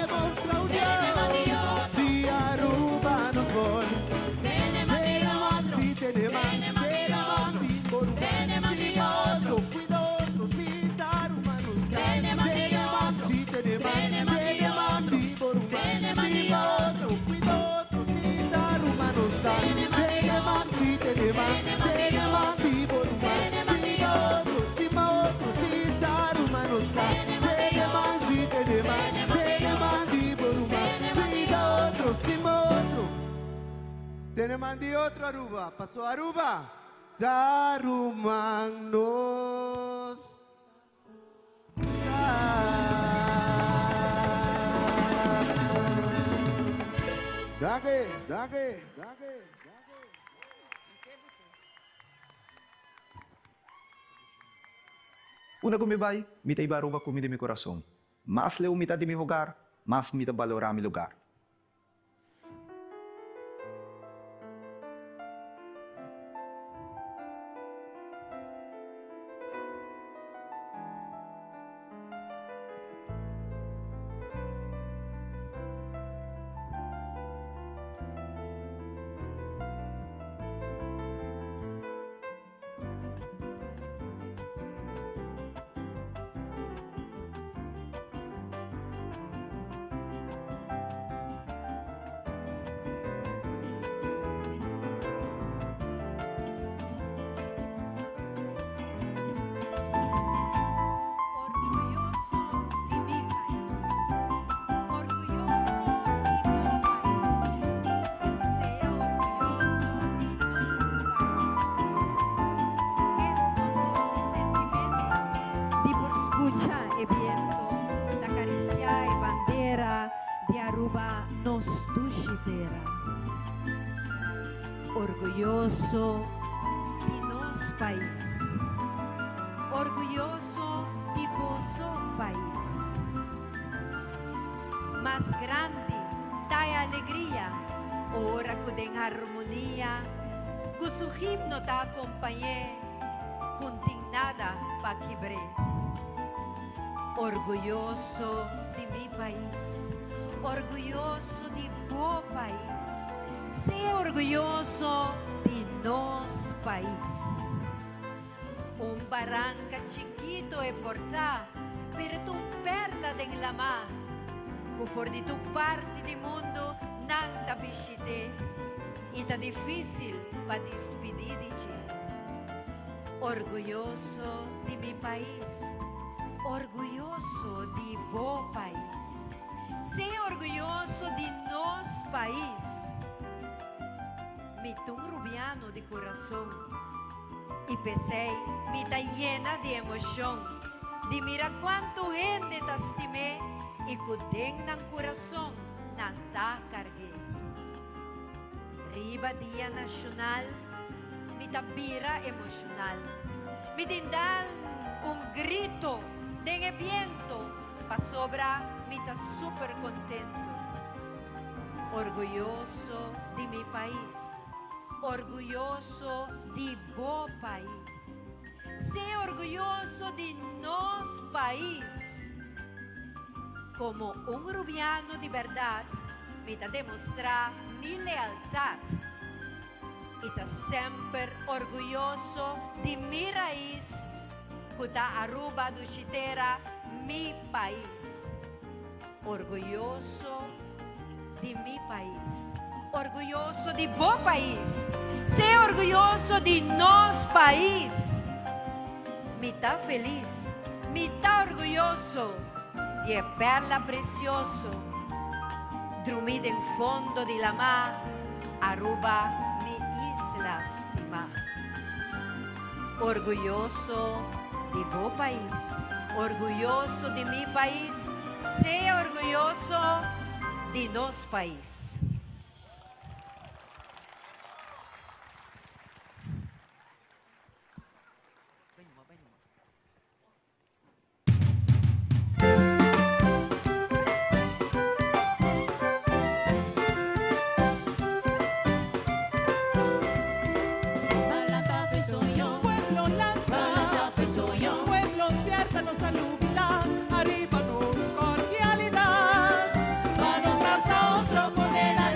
demostra union. Si Aruba nos por. Demostra amor, demostra union. Si Aruba nos por. Si tenemos, tenemos, cuida otro, si Aruba nos da. Si tenemos, tenemos, otro, cuida otro, si Aruba nos da. Si tenemos, tenemos, si otro, si Aruba nos da. Si tenemos, tenemos, otro, si otro. Tenemos di otro Aruba. Pasó Aruba. Taruman nos. Dage, dage, dage. Unda cu mi bay, mi ta hiba Aruba cu mi den mi corazon. Mas leu mi ta di mi hogar, mas mi ta balora mi lugar. Di por scucha e biento ta caricia e bandera di Aruba nos dushi tera. Orguyoso di nos pais. Orguyoso di boso pais. Mas grandi ta e alegria ora cu den harmonia cu su himno ta acompañ'e cu n'tin nada pa kibr'e. Orguyoso di mi pais, orguyoso di bo pais, sea orguyoso di nos pais. Un baranca chikito e por ta, pero ta un perla den lama, cu for di tur parti di mundo nan ta bishit'e y ta dificil pa dispidi di dje. Orguyoso di mi pais, orguyoso di bo pais, sea orguyoso di nos pais. Mi ta un Rubiano di curason y p'esey mi ta yena di emocion di mira cuanto hende ta stim'e y cu den nan curason nan ta carg'e. Riba Dia Nacional mi ta bira emocional. Mi tin dal un grito den e biento pasobra mi ta super contento. Orguyoso di mi pais. Orguyoso di bo pais. Sea orguyoso di nos pais. Como un Rubiano di berdad mi ta demostra. mi lealtad y ta semper orguyoso di mi rais cu ta Aruba dushi tera mi pais. Orguyoso di mi pais. Orguyoso di bo pais. Sea orguyoso di nos pais. Mi ta felis, mi ta orguyoso di e perla precioso drumi den fondo di lama, Aruba mi isla stima. Orguyoso di bo pais, orguyoso di mi pais, sea orguyoso di nos pais. Arriba nos cordialidad. Pa nos brasa otro pone na.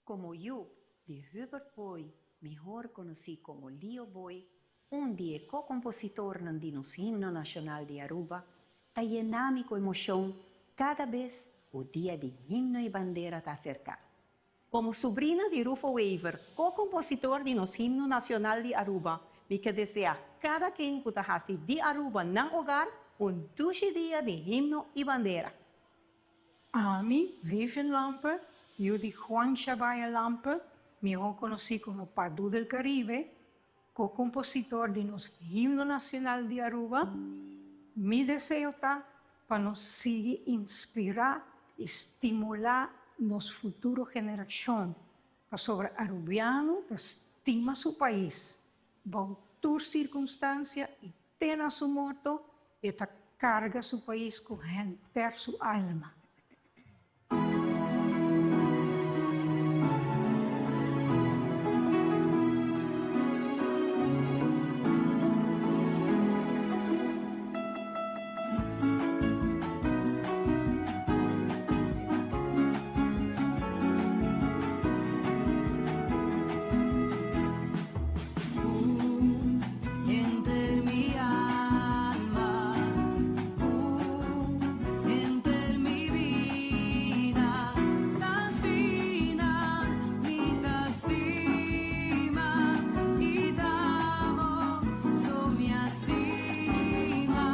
Como yu di Hubert Booi, mihor conoci como Lio Booi, un di e co-compositornan di nos Himno Nacional di Aruba, ta yena mi cu emocion cada bes cu Dia di Himno y Bandera ta acerca. Como sobrina di Rufo Wever, co-compositor di nos Himno Nacional di Aruba, mi ke desea cada ken cu ta haci di Aruba nan hogar un dushi Dia di Himno y Bandera. Ami, Vivian Lampe, yu di Juan Shabaya Lampe, mihó konosí komo Padu del Caribe, ko-kompositor di nos Himno Nacional di Aruba, mi deseo ta pa nos sigui inspirá i stimulá nos futuro generashon, pasobra arubiano ta stima su pais bou tur sirkunstansia i te na su morto e ta karga su pais ku henter su alma. Enter mi alma, enter mi bida, asina mi ta stima y t'abo so mi a stima.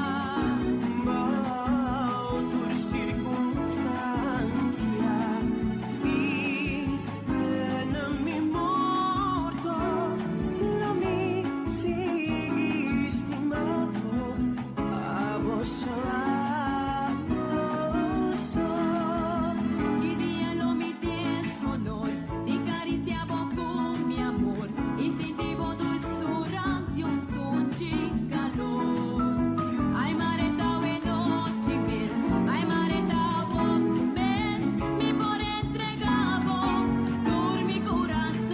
Bou tur circunstancia y na mi morto lo mi sigui stima bo, abo so, abo so. Y dia lo mi tin honor di caricia bo cu mi amor y sinti bo dulzura di un sunchi calor. Ay mare ta awe nochi mes, ay mare ta awor mes, mi por entrega bo tur mi curason.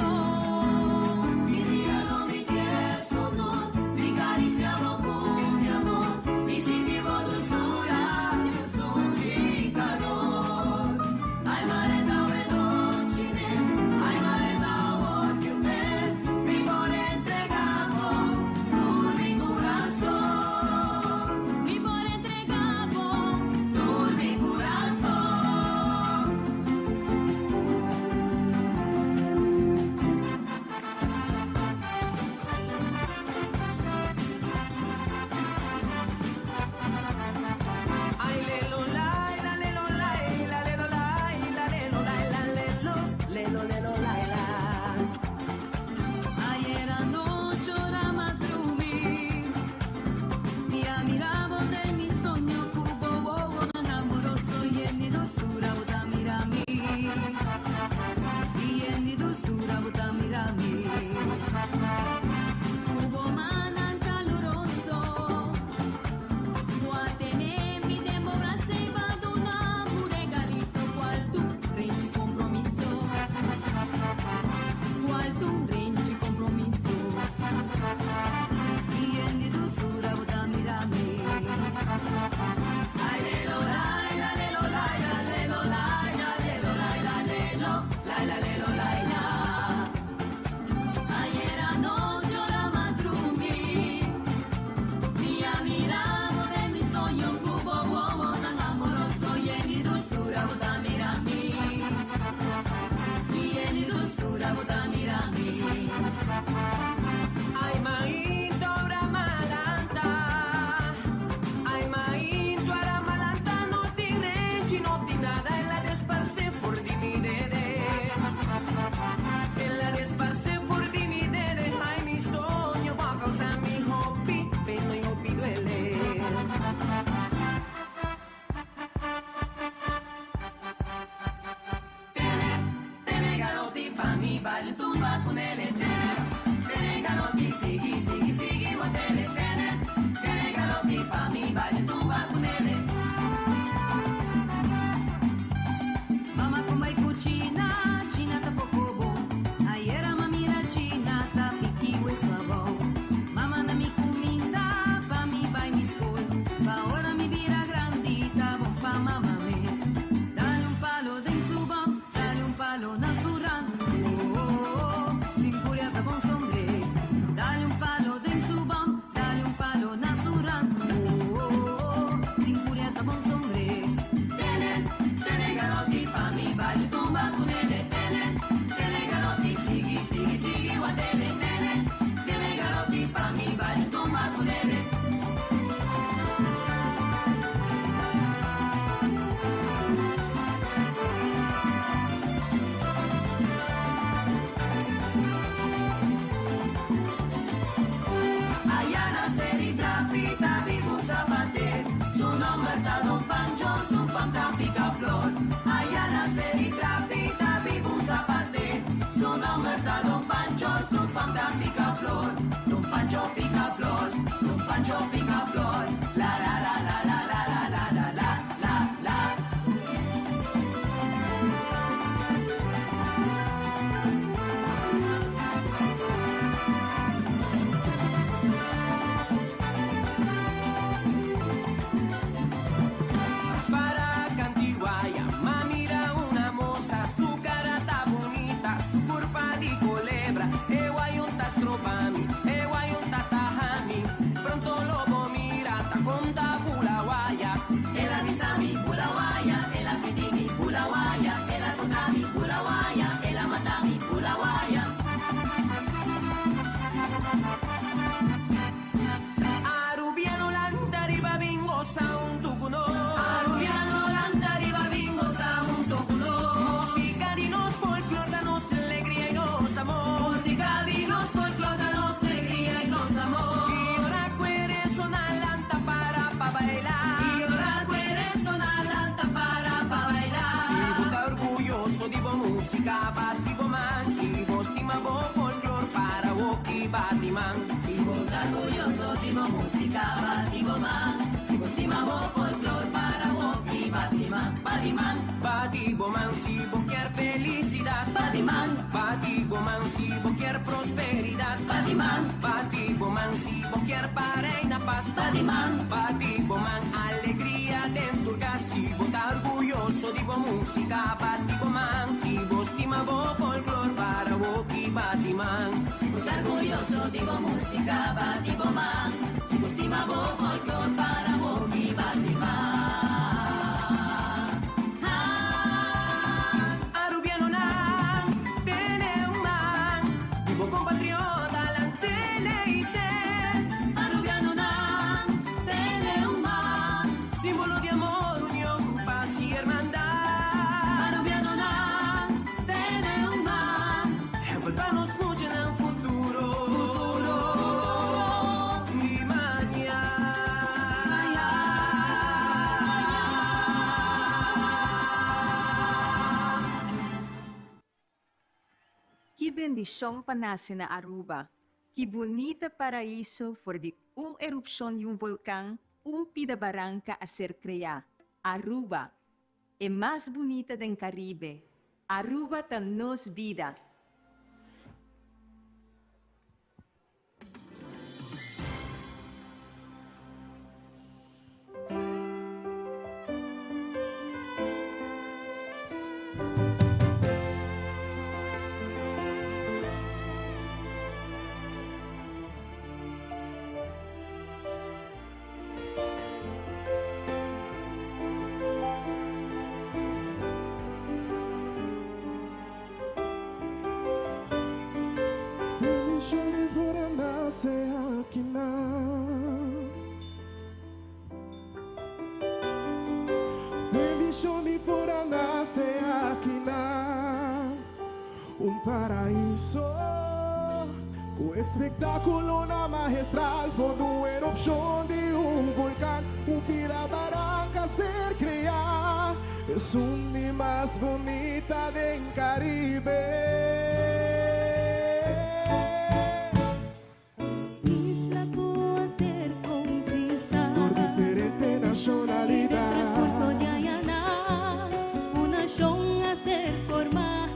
Y dia lo mi tin honor di caricia bo cu mi amor y sinti bo dulzura di un sunchi calor. Ay mare ta awe nochi mes, ay mare ta awor mes, mi por entrega bo tur mi curason. su fam ta Picaflor. Don Pancho Picaflor, Don Pancho Picaflor. La la la la la la la la la la la la. Para Cantiguaya, ma mira una moza, su cara ta bonita, su curpa di culebra. Eu hay un tastropami, eu hay un tatajami. Pronto lobo mira, ta conta bulaguaya. El avisami bulaguaya, el apidimi bulaguaya, el acontami bulaguaya, el amatami bulaguaya. Arubiano lantariba bingo sound tucuno. Arubiano lantariba bingo sound tucuno. Música dinos folclor, danos alegría y nos amor. Música dinos folclor, danos alegría y nos amor. Y ahora quieres sonar lanta para pa bailar. Y ahora quieres sonar lanta para pa bailar. Si vos estás orgulloso, digo música, bativo man. Si vos tima vos folclor para vos y batiman. Si vos estás orgulloso, digo música, bativo man. Si vos tima vos folclor para vos y batiman, batiman. Bativo man, si vos quieres felicidad. Batiman. Bativo man, si vos quieres prosperidad. Batiman. Bativo man, si vos quieres para paz. Batiman. Bativo man, alegría dentro casa. Si vos estás orgulloso, digo música, bativo man. Si vos tima vos folclor para vos y batiman. Si vos estás orgulloso, digo música, bativo man. Si vos tima vos folclor para vos y batiman. Arubiano nan, tiene un man, vivo compatriota, la tele Arubiano nan, tiene un man, símbolo de amor, unión, paz y hermandad. Arubiano nan, tiene un man, Envolvanos mucho en el futuro. Futuro. Ni mañana. Que bendição pa nasce na Aruba. Que bonita paraíso for de uma erupção de um vulcão, um pida barranca a ser criar. Aruba é mais bonita do Caribe. Aruba tá nos vida. Bendición por nace aquí Bendición por nace aquí Un paraíso, un espectáculo na magistral, fondo erupción de un volcán, un pila barranca ser crear, es un día más bonita del Caribe. Isla Cuba ser conquistada Por diferente nacionalidad. Transcurso de Ayaná, una nación a ser forma,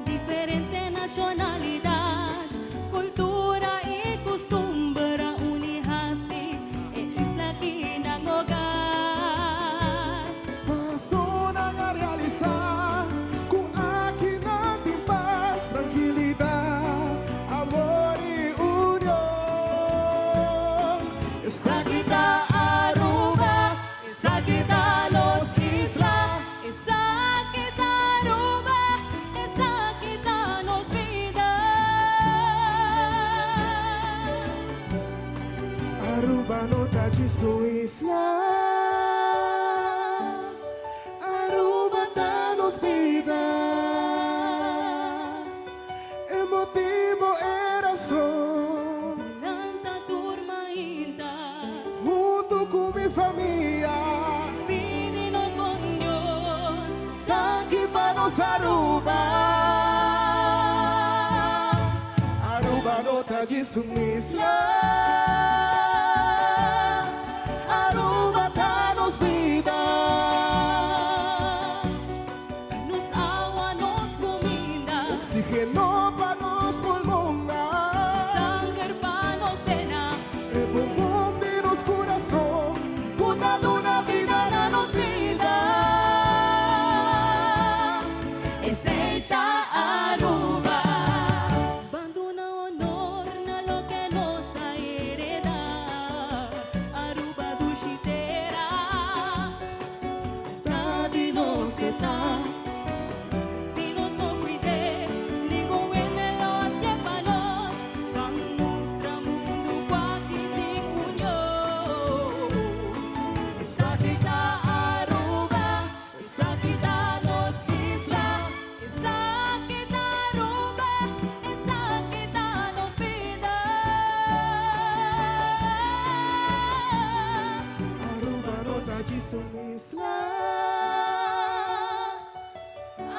diferente nacionalidad, cultura y costumbre unirse, e isla que hogar. Pasonan a realizar con aquí en paz, tranquilidad, amor y unión. Esa quita Aruba, esa quita los isla. Esa que Aruba, esa que nos vida. Aruba no tachi su isla. Aruba danos vida. El motivo era sol. Tanta turmainta, Junto con mi familia. pídenos con Dios. Danki pa nos Aruba. Aruba djis un isla. Aruba ta nos bida. Nos awa, nos cuminda. Oxigeno pa nos pulmon. Sanger pa nos bena. E bombon di nos curason. Cu ta duna bida na nos bida. Esey ta Aruba. Ban duna honor na loke nos a hereda. Aruba dushi tera. Ta di nos e ta. Si nos no cuid'e, ningun hende lo haci'e pa nos. Ban mustra mundo cu aki tin union. Esaki ta Aruba, esaki ta nos isla. Esaki ta Aruba, esaki ta nos bida. Aruba no ta djis un isla.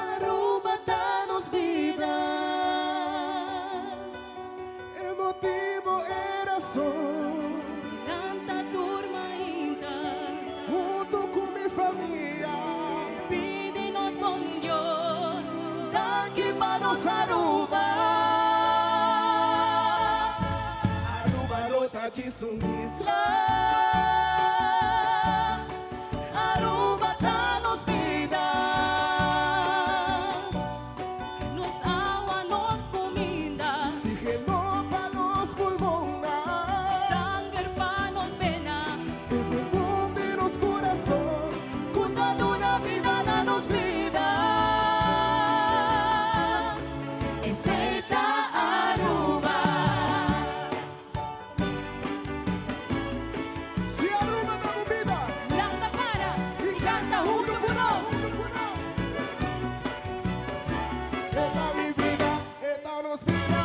Aruba ta nos bida. E motibo e rason. Canta turma inta. Hunto cu mi famia. Pidi nos bon Dios. Danki pa nos Aruba. Aruba no ta djis un isla. Aruba ta nos bida. Nos awa, nos cuminda. Oxigeno pa nos pulmon. Sanger pa nos bena. E bombon di nos curason. Cu ta duna bida na nos bida. Esey ta Aruba. Si Aruba ta bo bida. Lanta para y canta hunto cu nos. E ta mi bida, e ta nos bida.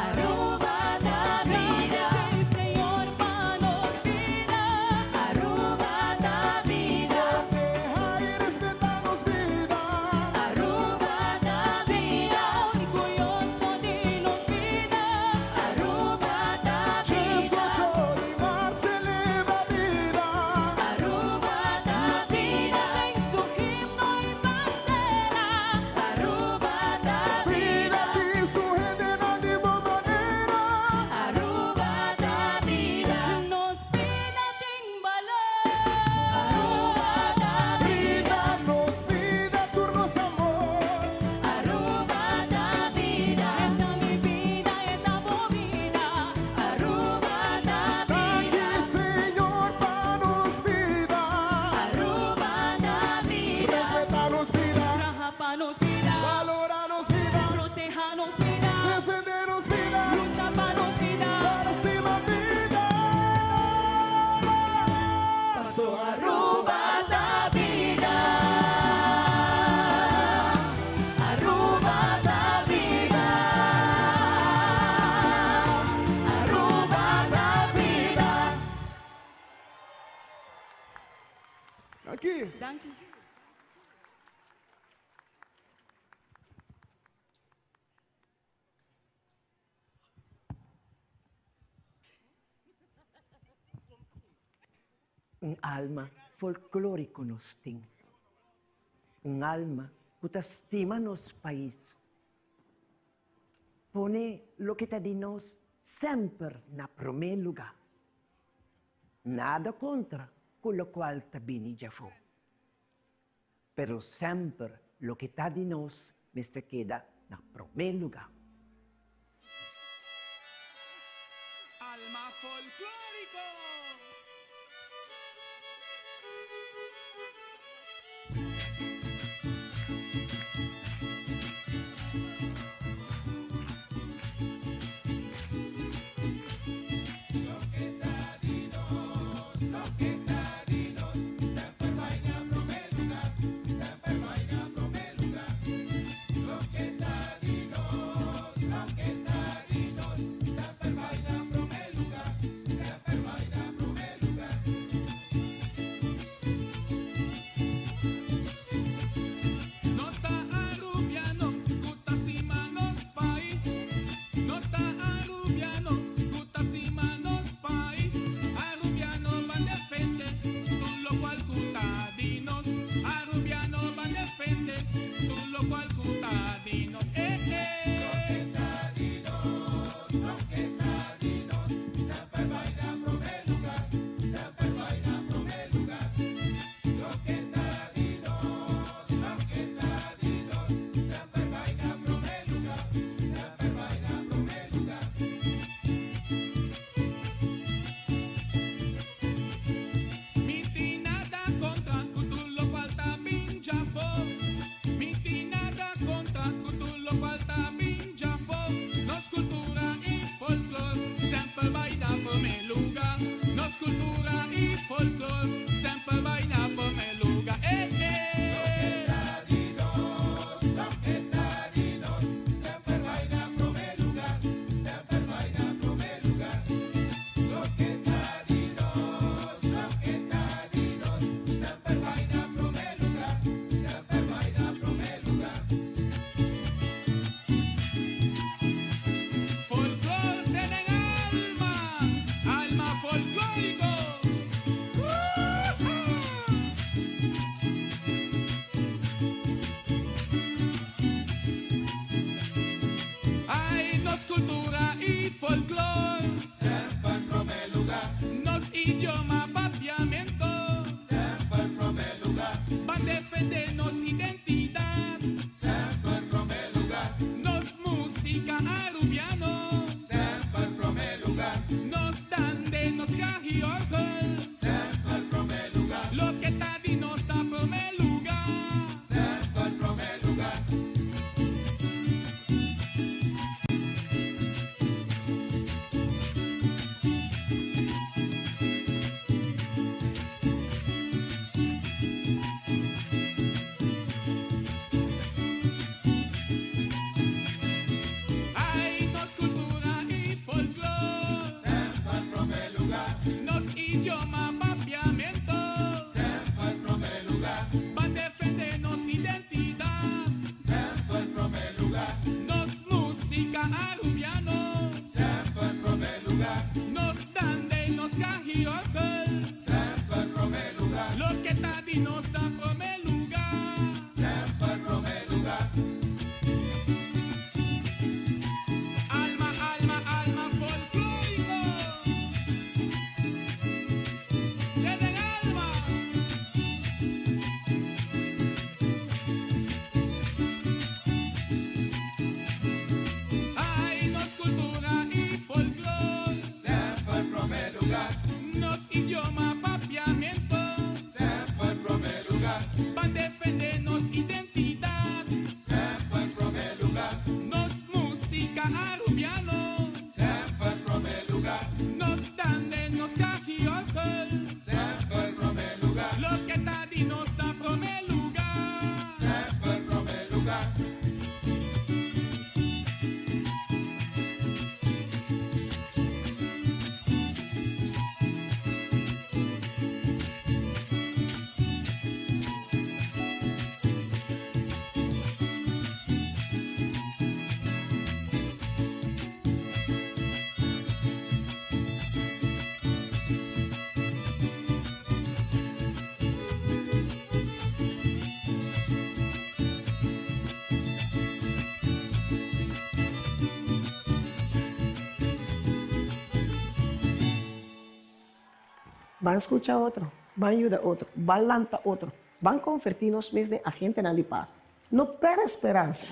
Aruba ta bida. Señor pa nos bida. Aruba ta bida. Proteha y respeta nos bida. Aruba ta bida. Orguyoso di nos bida. Aruba ta bida. 18 di maart celebra bida. Aruba ta bida. Den su himno y bandera. Aruba ta Bida di su hendenan di bon manera. Aruba ta bida. Nos bida tin balor. Aruba ta Bida, nos bida, tur nos amor. Aruba ta bida. E ta mi bida, e ta bo bida. Aruba ta bida. Danki Señor pa nos bida. Aruba ta bida. Respeta nos bida. Traha pa nos bida. Valora nos bida. Proteha nos bida. Defende nos bida. Lucha pa nos bida. Para stima bida. Paso Aruba ta bida. Aruba ta bida. Aruba ta bida. Aki. Danki. Un alma folklorico nos tin. Un alma cu ta stima nos pais. Pone loke ta di nos semper na prome luga. Nada contra cu locual ta bini djafo. Pero semper loke ta di nos mester keda na prome luga. Alma folklorico! Loke ta di nos, loke ta di nos, semper bay na prome luga, semper bay na prome luga. Loke ta di nos, loke ta di nos, semper bay na prome luga, semper bay na prome luga. folklor. Semper prome luga. Nos idioma Papiamento. Semper prome luga. Ban defende nos identidad. Semper prome luga. Nos musica Arubiano. Semper prome luga. Nos dande, nos caji orgel. Semper prome luga. Loke ta di nos ta prome luga. Semper prome luga. Ay, nos cultura y folklor. Semper prome luga. Nos idioma Papiamento. Semper prome luga. Ban defende nos identidad. Semper prome luga. Nos musica Arubiano. Semper prome luga. Nos dande, nos caji orgel. Semper prome luga. Loke ta di nos ta prome luga. Semper prome luga. Alma, alma, alma folklorico. Desde el alma. Ay, nos cultura y folklor. Semper prome luga. Nos idioma Papiamento. Semper prome luga. Ban defende nos identidad. Semper prome luga. Nos musica Arubiano. Semper prome luga. Nos dande, nos caji orgel. Semper prome luga. Loke ta di nos ta prome luga. Semper prome luga. Ban scucha otro, ban yuda otro, ban lanta otro, ban converti nos mes den agentenan di pas. No perde speransa,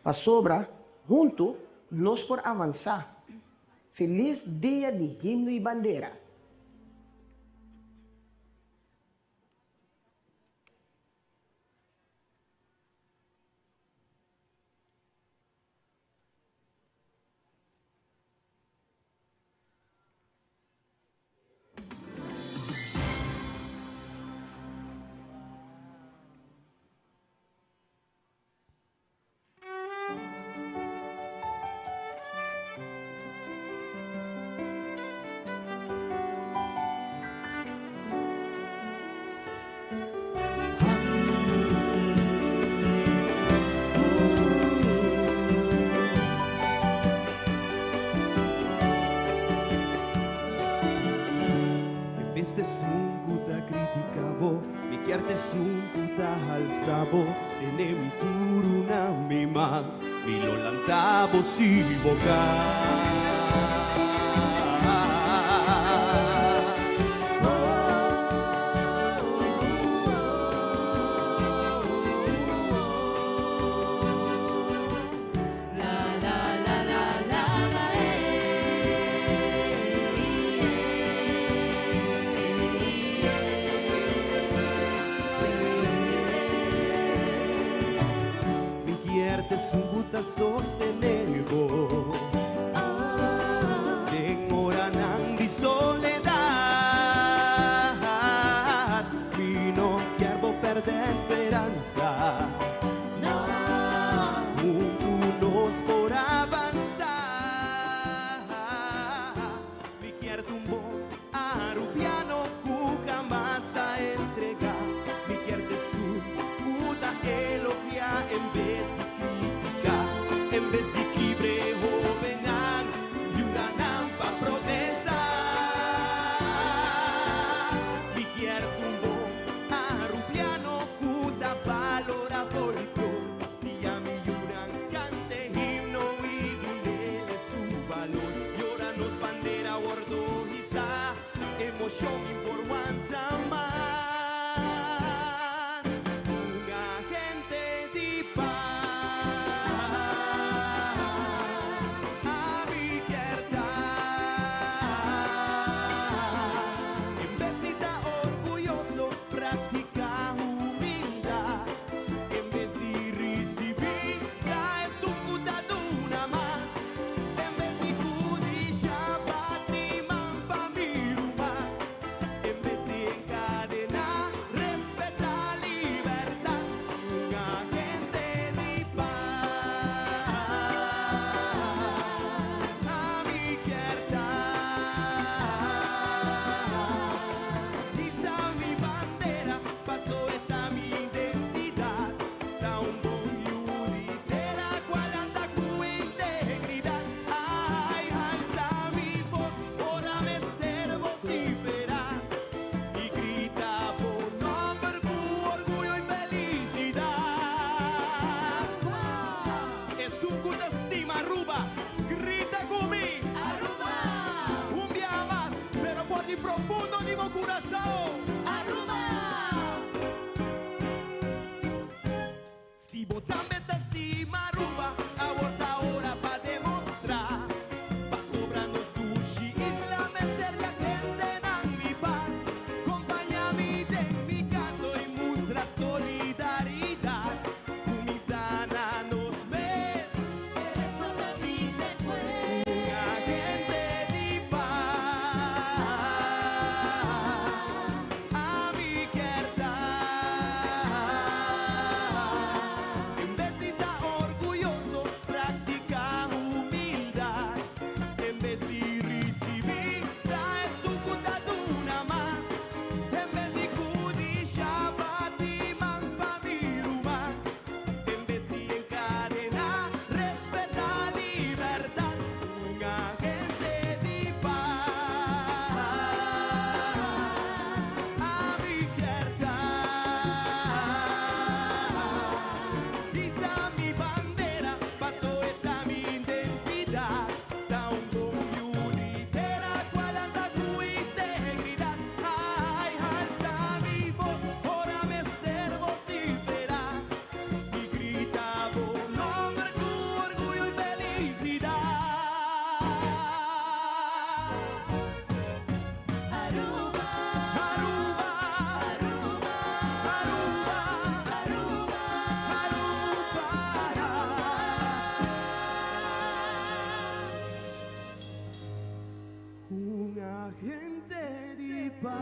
pasobra hunto nos por avansa. Feliz Dia di Himno y Bandera! En bes t'esun cu ta critica bo, mi kier t'esun cu ta halsa bo. Tene mi duru na mi man, mi lo lanta bo si bo cai. Mi kier t'esun cu ta sostene bo den oranan di soledad. Mi no kier bo perde speransa. Huntu nos por avansa. Mi kier ta un bon Arubiano cu hamas ta entrega. Mi kier ta esun cu ta elogia en bes di critica. En bes di. emocion mi por wanta mas. Un agente di paz, ami kier ta. En bes di ta orguyoso, practica humildad. En bes di ricibi, ta esun cu ta duna mas. En bes di cudisha, bati man pa mi ruman. En bes di encadena, respeta libertad. Un agente di paz, ami kier ta. Hisa mi bandera, paso e ta mi identidad. Ta un bon yu di tera, cual anda cu integridad. Ay, alza mi voz, ora mester vocifera. Y grita bo nomber cu orguyo y felicidad. Esun cu ta stima Aruba, grita cu mi. Aruba! Un biaha mas, pero for di profundo di bo curason. Aruba! Si bo tambe ta stima Aruba, awor ta ora pa demostra. Pasobra nos dushi isla mester di agentenan di paz. Compaña mi den mi canto y mustra solidaridad. Cuminsa na nos mes. Un agente di paz, ami kier ta. En bes di ta orguyoso, practica humildad. En bes di ricibi, ta esun cu ta duna mas. En bes di cudisha, bati man pa mi ruman. En bes di encadena, respeta libertad. Un agente di paz, ami kier ta. Hisa mi bandera, paso e ta mi identidad. Ta un bon yu di tera, cual anda cu integridad. Ay, alza mi voz, ora mester vocifera. Y grita bo nomber cu orguyo y felicidad. Aruba, Aruba, Aruba, Aruba, Aruba, Aruba. Un agente di paz.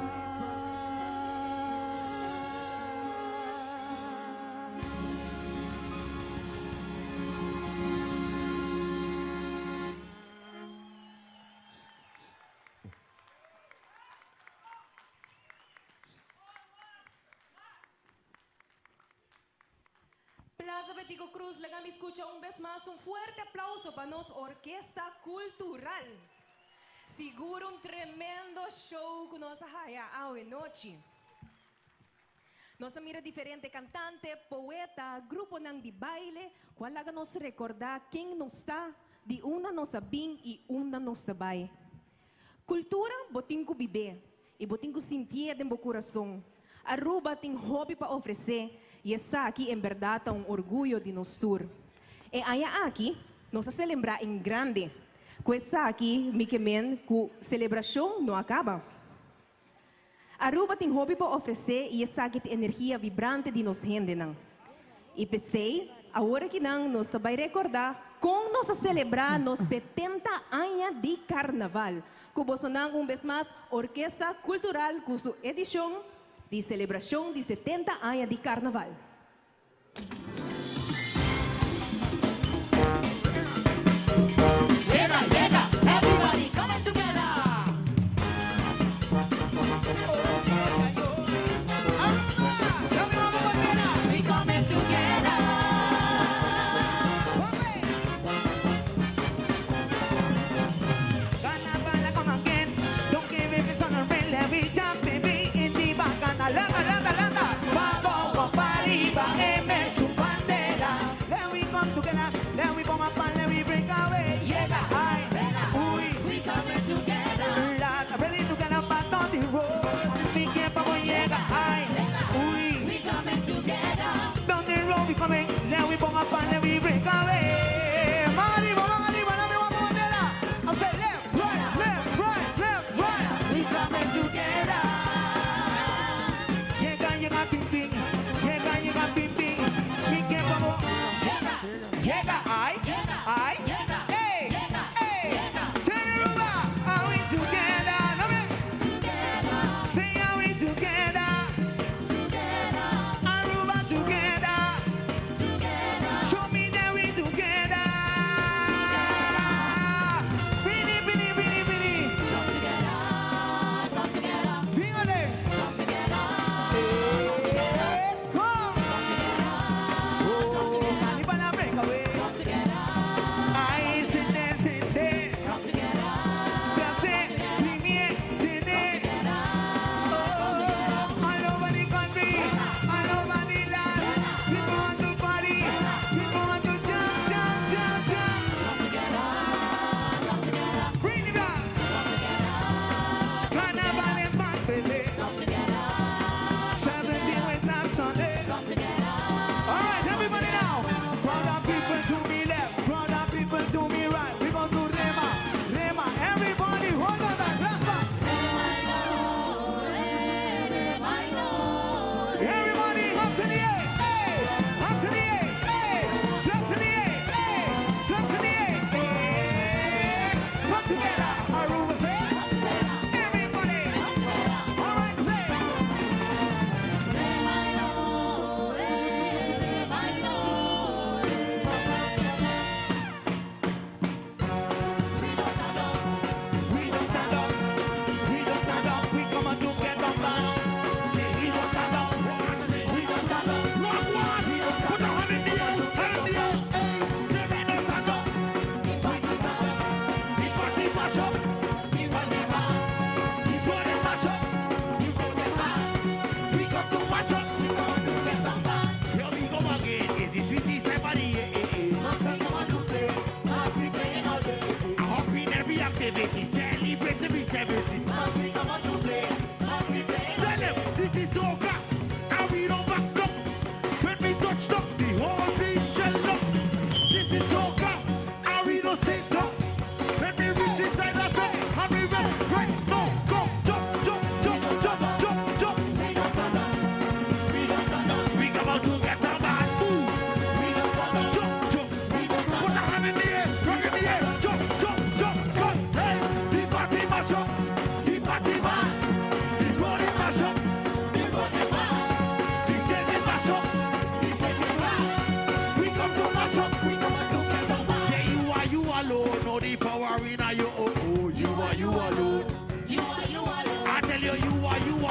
Plaza Betico Croes, laga mi scucha un bes mas un fuerte aplauso pa nos Orkesta Cultural. Sigur un tremendo show cu nos a haya awe nochi. Nos a mira diferente cantante, poeta, gruponan di baile cu a laga nos recorda ken nos ta, di unda nos a bin y unda nos ta bay. Cultura bo tin cu bib'é y bo tin cu sintié den bo curason. Aruba tin hopi pa ofrece y esaki en berdad ta un orguyo di nos tur. E aña aki nos a celembra en grande. Cu esaki mi ke men cu celebracion no a caba. Aruba tin hopi pa ofrece y esaki ta energia vibrante di nos hendenan. Y p'esey, awor akinan nos ta bay recorda con nos a celebra nos 70 aña di Carnaval. Cu bosonan un bes mas Orkesta Cultural cu su edicion di celebracion di 70 aña di Carnaval.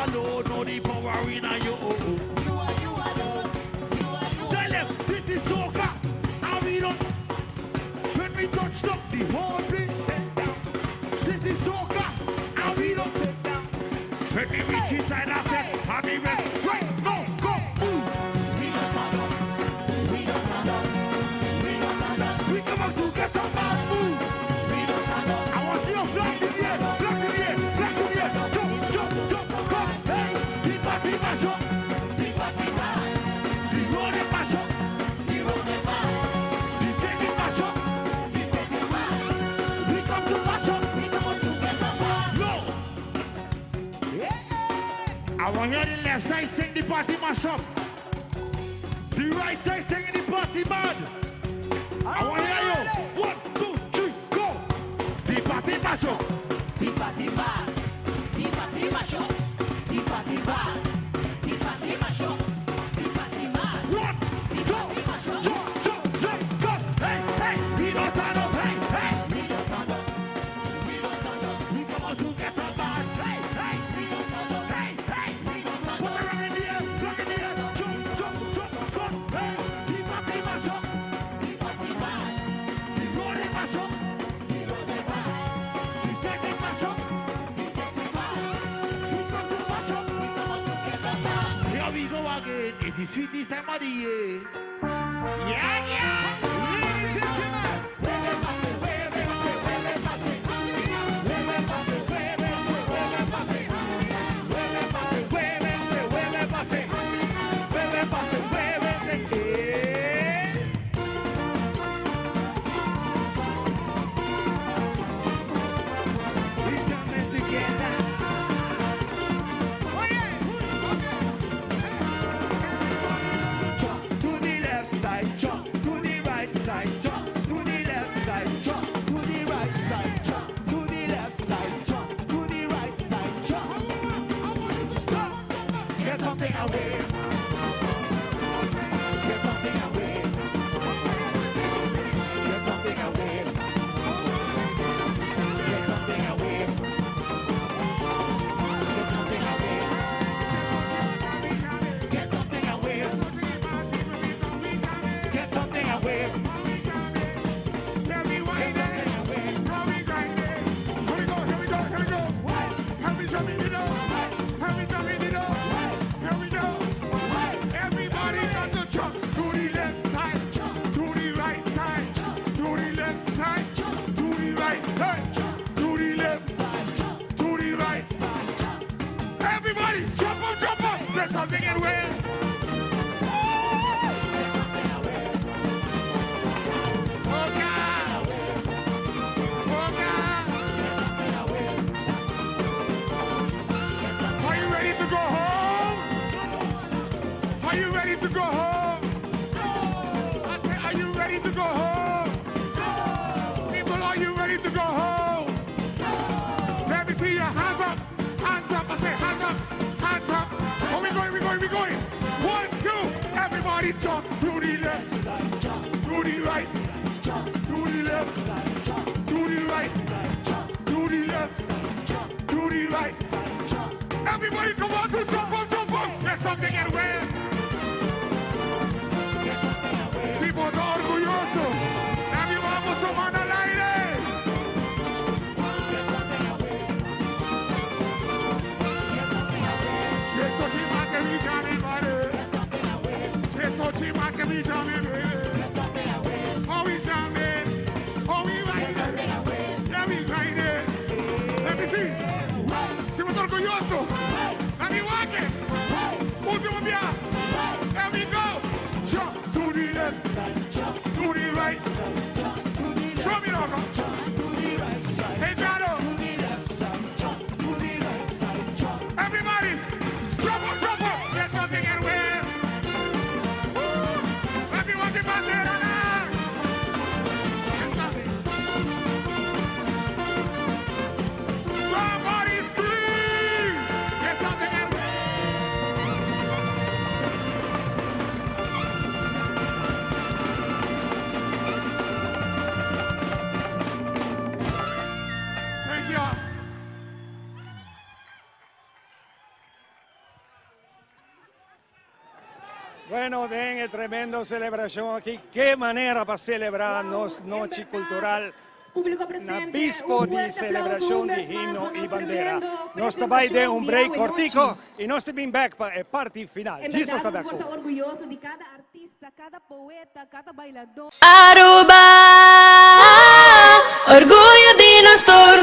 alone know the power in you. You are you alone. You are you. Tell them this is soca, and we don't. When we touch down, the whole place set down. This is soca, and we don't sit down. When we reach inside our set, and we rest right now, go move. We don't stand up. We don't stand up. We don't stand up. We come out to get our mouth move. We don't stand up. I want to see you flat in the air, flat in the air, flat in the air. Jump, jump, jump, come. Hey, the party mash up. The party mad. The road is mash up. The road is mad. The stage is mash up. The stage is mad. We come to mash up. We come out to get a mad. No. I want to hear the left side sing the party mash up. The right side singing the party mad. I want to hear you. 1, 2, 3, go. The party mash up. The party mad. The party mash up. The party mad. The party mash up. The party mad. 1, 2, jump, jump, jump, go. Hey, hey, we don't stand up. Hey, hey. We don't stand up. We don't stand up. We come out to get a bad. Hey, hey. We don't stand up. Hey, hey. We don't stand Put up. your hand in the air, rock in the air. Jump, jump, jump, go. Hey, the party mash up. The party mad. The road is mash up. The road is mad. The stage is mash up. The stage is mad. We come to mash up. We come out to get a mad. Here we go again. It is sweetest time of the year. Yeah, yeah. Ladies and gentlemen. Jump to the left side, jump to the right side, jump to the left side, jump to the right side, jump to the left side, jump to the right side, jump. Stop. Get something away. Get something away. Get something away. Get something away. Get something away. Get something away. Get something away. Here we wind it. How we grind it. Here we go, here we go, here we go. How we drumming it up. How we drumming it up. Here we go. Everybody got to jump to the left side, to the right side, to the left side, to the right side, to the left, to the right. Everybody jump up, jump up. There's something in way. Oh God. Oh God. Are you ready to go home? Are you ready to go home? I say, are you ready to go home? People, are you ready to go home? Let me see your hands up. Hands up. I say, hands up. Hands up. Oh, we going, we going, we going. 1, 2. Everybody jump to the left, to the right, to the left, to the right, to the left, to the right. Everybody come on to jump up, jump up. There's something in where. Tipo orgulloso. Nadie vamos a mano al aire. Eso chima que mi jami mare. Eso chima que mi jami baby. Oh, we jamming. Oh, we riding. Yeah, we riding. Let me see. Siamo orgulloso. Let me walk it. Último viaje. There we go. Jump to the left. To the right. Jump. Bueno, den e tremendo celebracion aki, ke manera pa celebra nos Nochi Cultural na bispo di celebracion di himno y bandera. Nos ta bay den un break cortico y nos ta bin bek pa e parti final. Jesus ta bek cu. Aruba, orguyo di nos tur.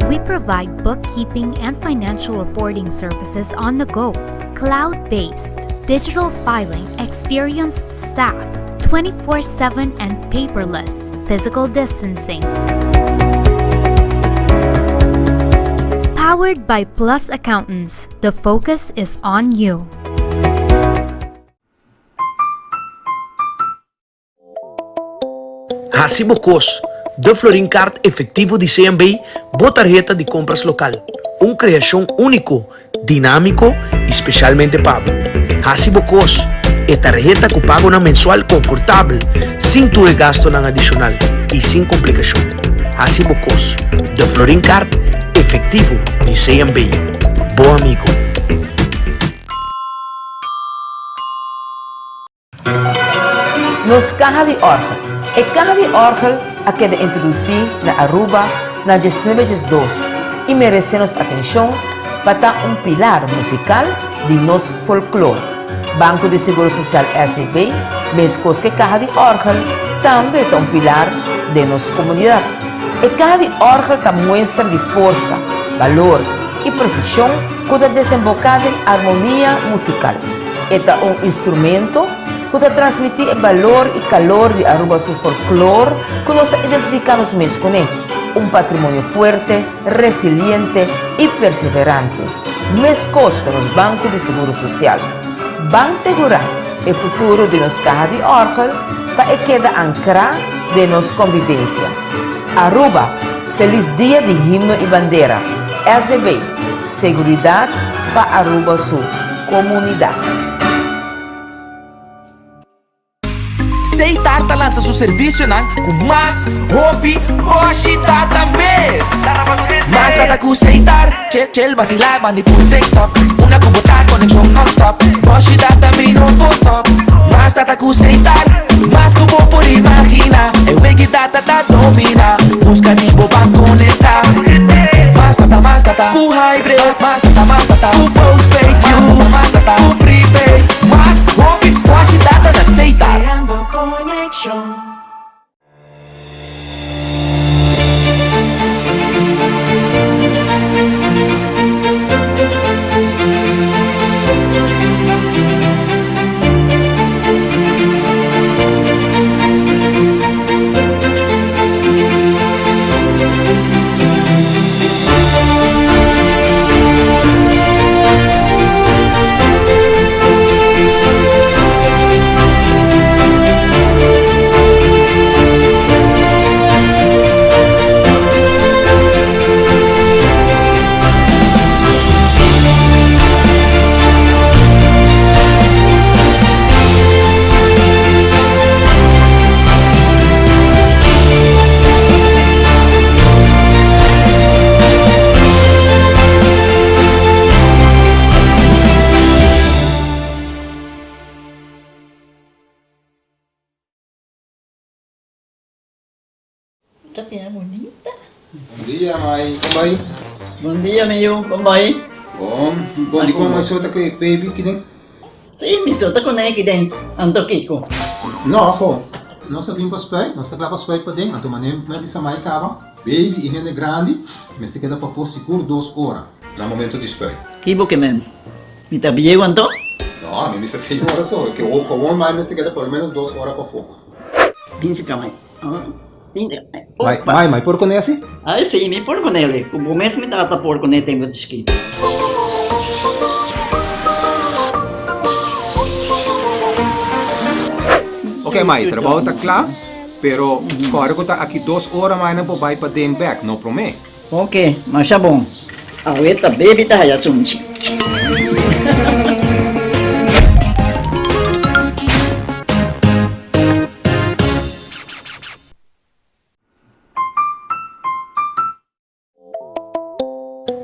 We provide bookkeeping and financial reporting services on the go, cloud based, digital filing, experienced staff, 24 7 and paperless, physical distancing. Powered by Plus Accountants, the focus is on you. Hasi bo kos, De Florin Card Efectivo di CMB, bo tarheta di compras local. Un creacion unico, dinamico y specialmente pa bo. Hasi bo kos, e tarheta cu pagonan mensual confortabel, sin tur e gastonan adicional y sin complicacion. Hasi bo kos, De Florin Card Efectivo di CMB. Bo amigo. Nos caha di orgel. E caha di orgel a keda introduci na Aruba na diesnuebe diesdos y merece nos atencion pa ta un pilar musical di nos folklor. Banco di Seguro Social SVB, mescos cu e caha di orgel, tambe ta un pilar den nos comunidad. E caha di orgel ta muestra di forsa, balor y precision cu ta desemboca den armonia musical. E ta un instrumento cu ta transmiti e balor y calor di Aruba su folklor cu nos ta identifica nos mes cune, un patrimonio fuerte, resiliente y perseverante, mescos cu nos Banco di Seguro Social. Ban segura e futuro di nos caha di orgel pa e keda ancra den nos convivencia. Aruba, feliz dia di Himno y Bandera! SVB, Seguridad pa Aruba su komunidat. Seitar ta lansa su servisionan ku mas hopi boshi data mes. Mas data ku Seitar, chel chel basilá bandi por TikTok. Una ku bo ta konekshon nònstòp, boshi data mi no por stòp. Mas data ku Seitar, mas ku bo por imaginá. E wiki data ta dominá, buska di bo ban konektá. Mas data, mas data ku hybrid, mas data, mas data ku postpaid, mas data, mas data ku prepaid. Mas hopi boshi data na Seitar. Creando conexion. Ta bira bunita. Bon dia, mai. Kon bai? Bon dia, mi yu. Kon bai? Bon. Bon, di kon mai sota ku e baby kiden? Sí, mi sota ku ne kiden. Anto kiko? No, ho. Nos ta bin pa spuit. Nos ta kla pa spuit paden. Anto manera mi a bisa mai kaba, baby i hende grandi mester keda pafó sigur dos ora na momento di spuit. Kibo ke men? Mi ta bieu anto? No, mi bisa señora so. Ke gewoon mai mester keda por lo menos dos ora pafó. Bin si ka mai. Mai, mai, mai por kuné asi? Ai si, mi por kuné li. Ku bo mes mi tata por kuné tempu di chikito. Ok mai, trabou ta kla, pero kòrda ku ta aki dos ora mai nan por bai paden bèk, no promé. Ok, masha bon. Awe ta baby ta haya sunchi.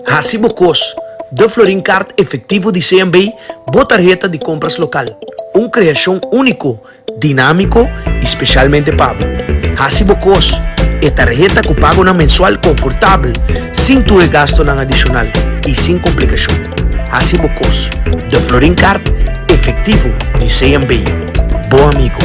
Hasi bo kos, De Florin Card efectivo di CMB, bo tarheta di compras local. Un creacion unico, dinamico y specialmente pa bo. Hasi bo kos, e tarheta cu pagonan mensual confortabel, sin tur e gastonan adicional y sin complicacion. Hasi bo kos, De Florin Card efectivo di CMB. Bo amigo.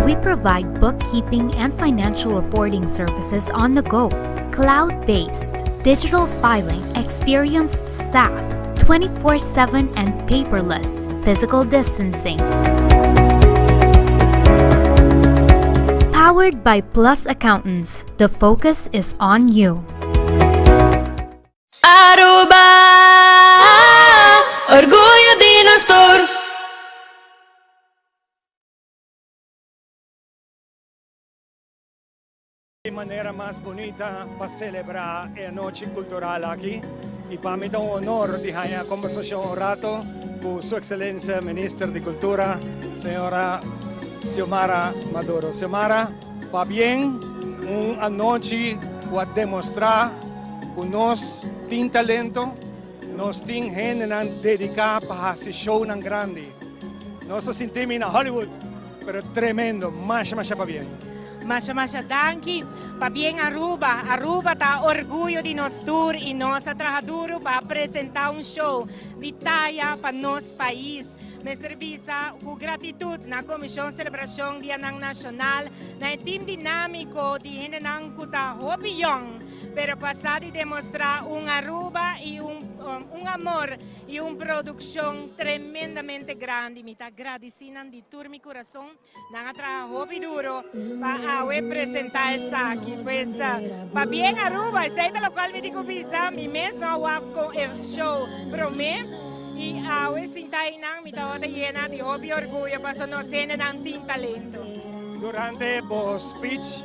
We provide bookkeeping and financial reporting services on the go, cloud-based, digital filing, experienced staff, 24-7 and paperless, physical distancing. Powered by Plus Accountants, the focus is on you. Aruba, orguyo di nos tur. E manera mas bunita pa celebra e anochi cultural aki y pa mi ta un honor di haya conversacion un rato cu Su Excelencia Minister di Cultura, Señora Xiomara Maduro. Xiomara, pabien un anochi cu a demostra cu nos tin talento, nos tin hendenan dedica pa haci shownan grandi. Nos a sinti mi na Hollywood. Pero tremendo, masha masha pabien. Masha masha danki. Pabien Aruba. Aruba ta orguyo di nos tur y nos a traha duro pa presenta un show di taya pa nos pais. Mester bisa cu gratitud na Comision Celebracion Dianan Nacional, na e team dinamico di hendenan cu ta hopi yong, pero cu a sa di demostra un Aruba y un un amor y un produccion tremendamente grandi. Mi ta gradici nan di tur mi curason. Nan a traha hopi duro pa awe presenta esaki. Pues pabien Aruba, esey ta locual mi tin cu bisa. Mi mes no a wak con e show prome y awe sinta eynan mi tabata yena di hopi orguyo pasobra nos hendenan tin talento. Durante bo speech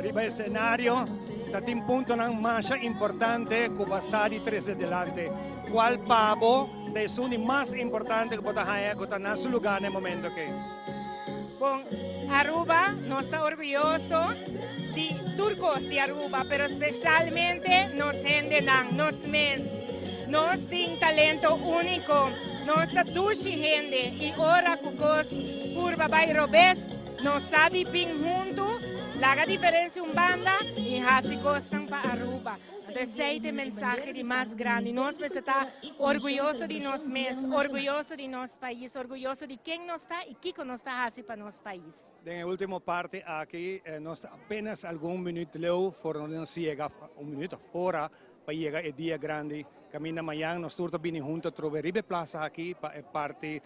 riba escenario ta tin puntonan masha importante cu bo a sa di trece delante. Cual pa bo ta esun di mas importante cu bo ta haña cu ta na su lugar na e momento aki? Bon, Aruba, nos ta orguyoso di tur cos di Aruba, pero specialmente nos hendenan, nos mes. Nos tin talento unico, nos ta dushi hende y ora cu cos purba bay robes, Nos sa di bin huntu, laga diferencia un banda y haci cosnan pa Aruba. Anto esey ta e mensahe di mas grandi. Nos mester ta orguyoso di nos mes, orguyoso di nos pais, orguyoso di ken nos ta y kico nos ta haci pa nos pais. Den e ultimo parti aki nos ta apenas algun minuut leu for nos yega, un minuut of ora pa yega e dia grandi caminda mañan nos tur ta bini hunto atrobe riba e plaza aki pa e parti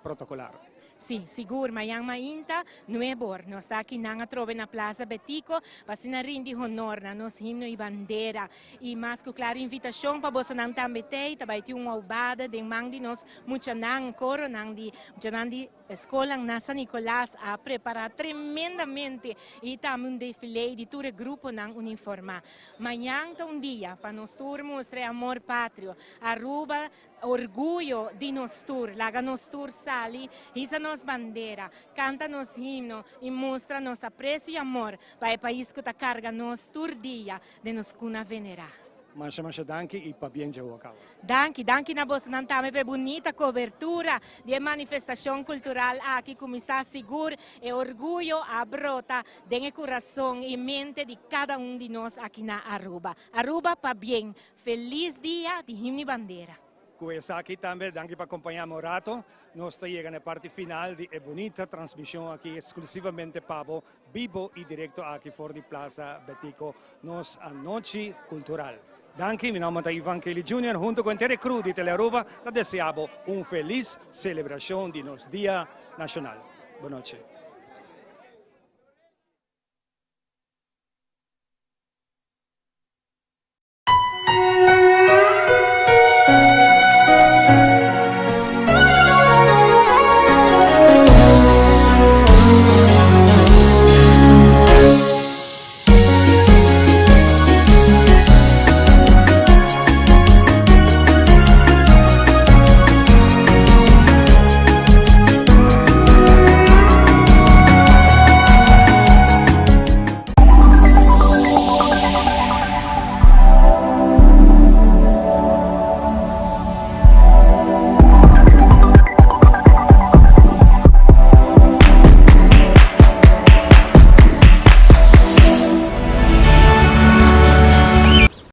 protocolar. Sí, sigur, mañan mainta, nuebor, nos ta akinan atrobe na Plaza Betico pa asina rindi honor na nos himno y bandera. Y mas cu claro invitacion pa bosonan tambe t'ey, ta bay tin un aubada den man di nos muchanan, coronan di muchanan di scolnan na San Nicolas a prepara tremendamente y tambe un defile di tur e gruponan uniforma. Mañan ta un dia pa nos tur mustra e amor patrio. Aruba Orguyo di nos tur, laga nos tur sali, hisa nos bandera, canta nos himno y mustra nos aprecio y amor pa e pais cu ta carga nos tur dia den nos cuna venera. Masha masha danki y pabien dje wak awe. Danki, danki na bosonan tambe pa e bunita cobertura di e manifestacion cultural aki. Cuminsa sigur e orguyo a brota den e curason y mente di cada un di nos aki na Aruba. Aruba pabien! Feliz dia di Himno y Bandera. Cu esaki tambe danki pa acompaña-mi un rato. Nos ta yega na e parti final di e bunita transmision aki exclusivamente pa bo, bibo y directo aki for di Plaza Betico, nos anochi cultural. Danki, mi nomber ta Ivan Kelly Junior hunto cu henter e crew di Telearuba ta desea bo un feliz celebracion di nos Dia Nacional. Bonochi.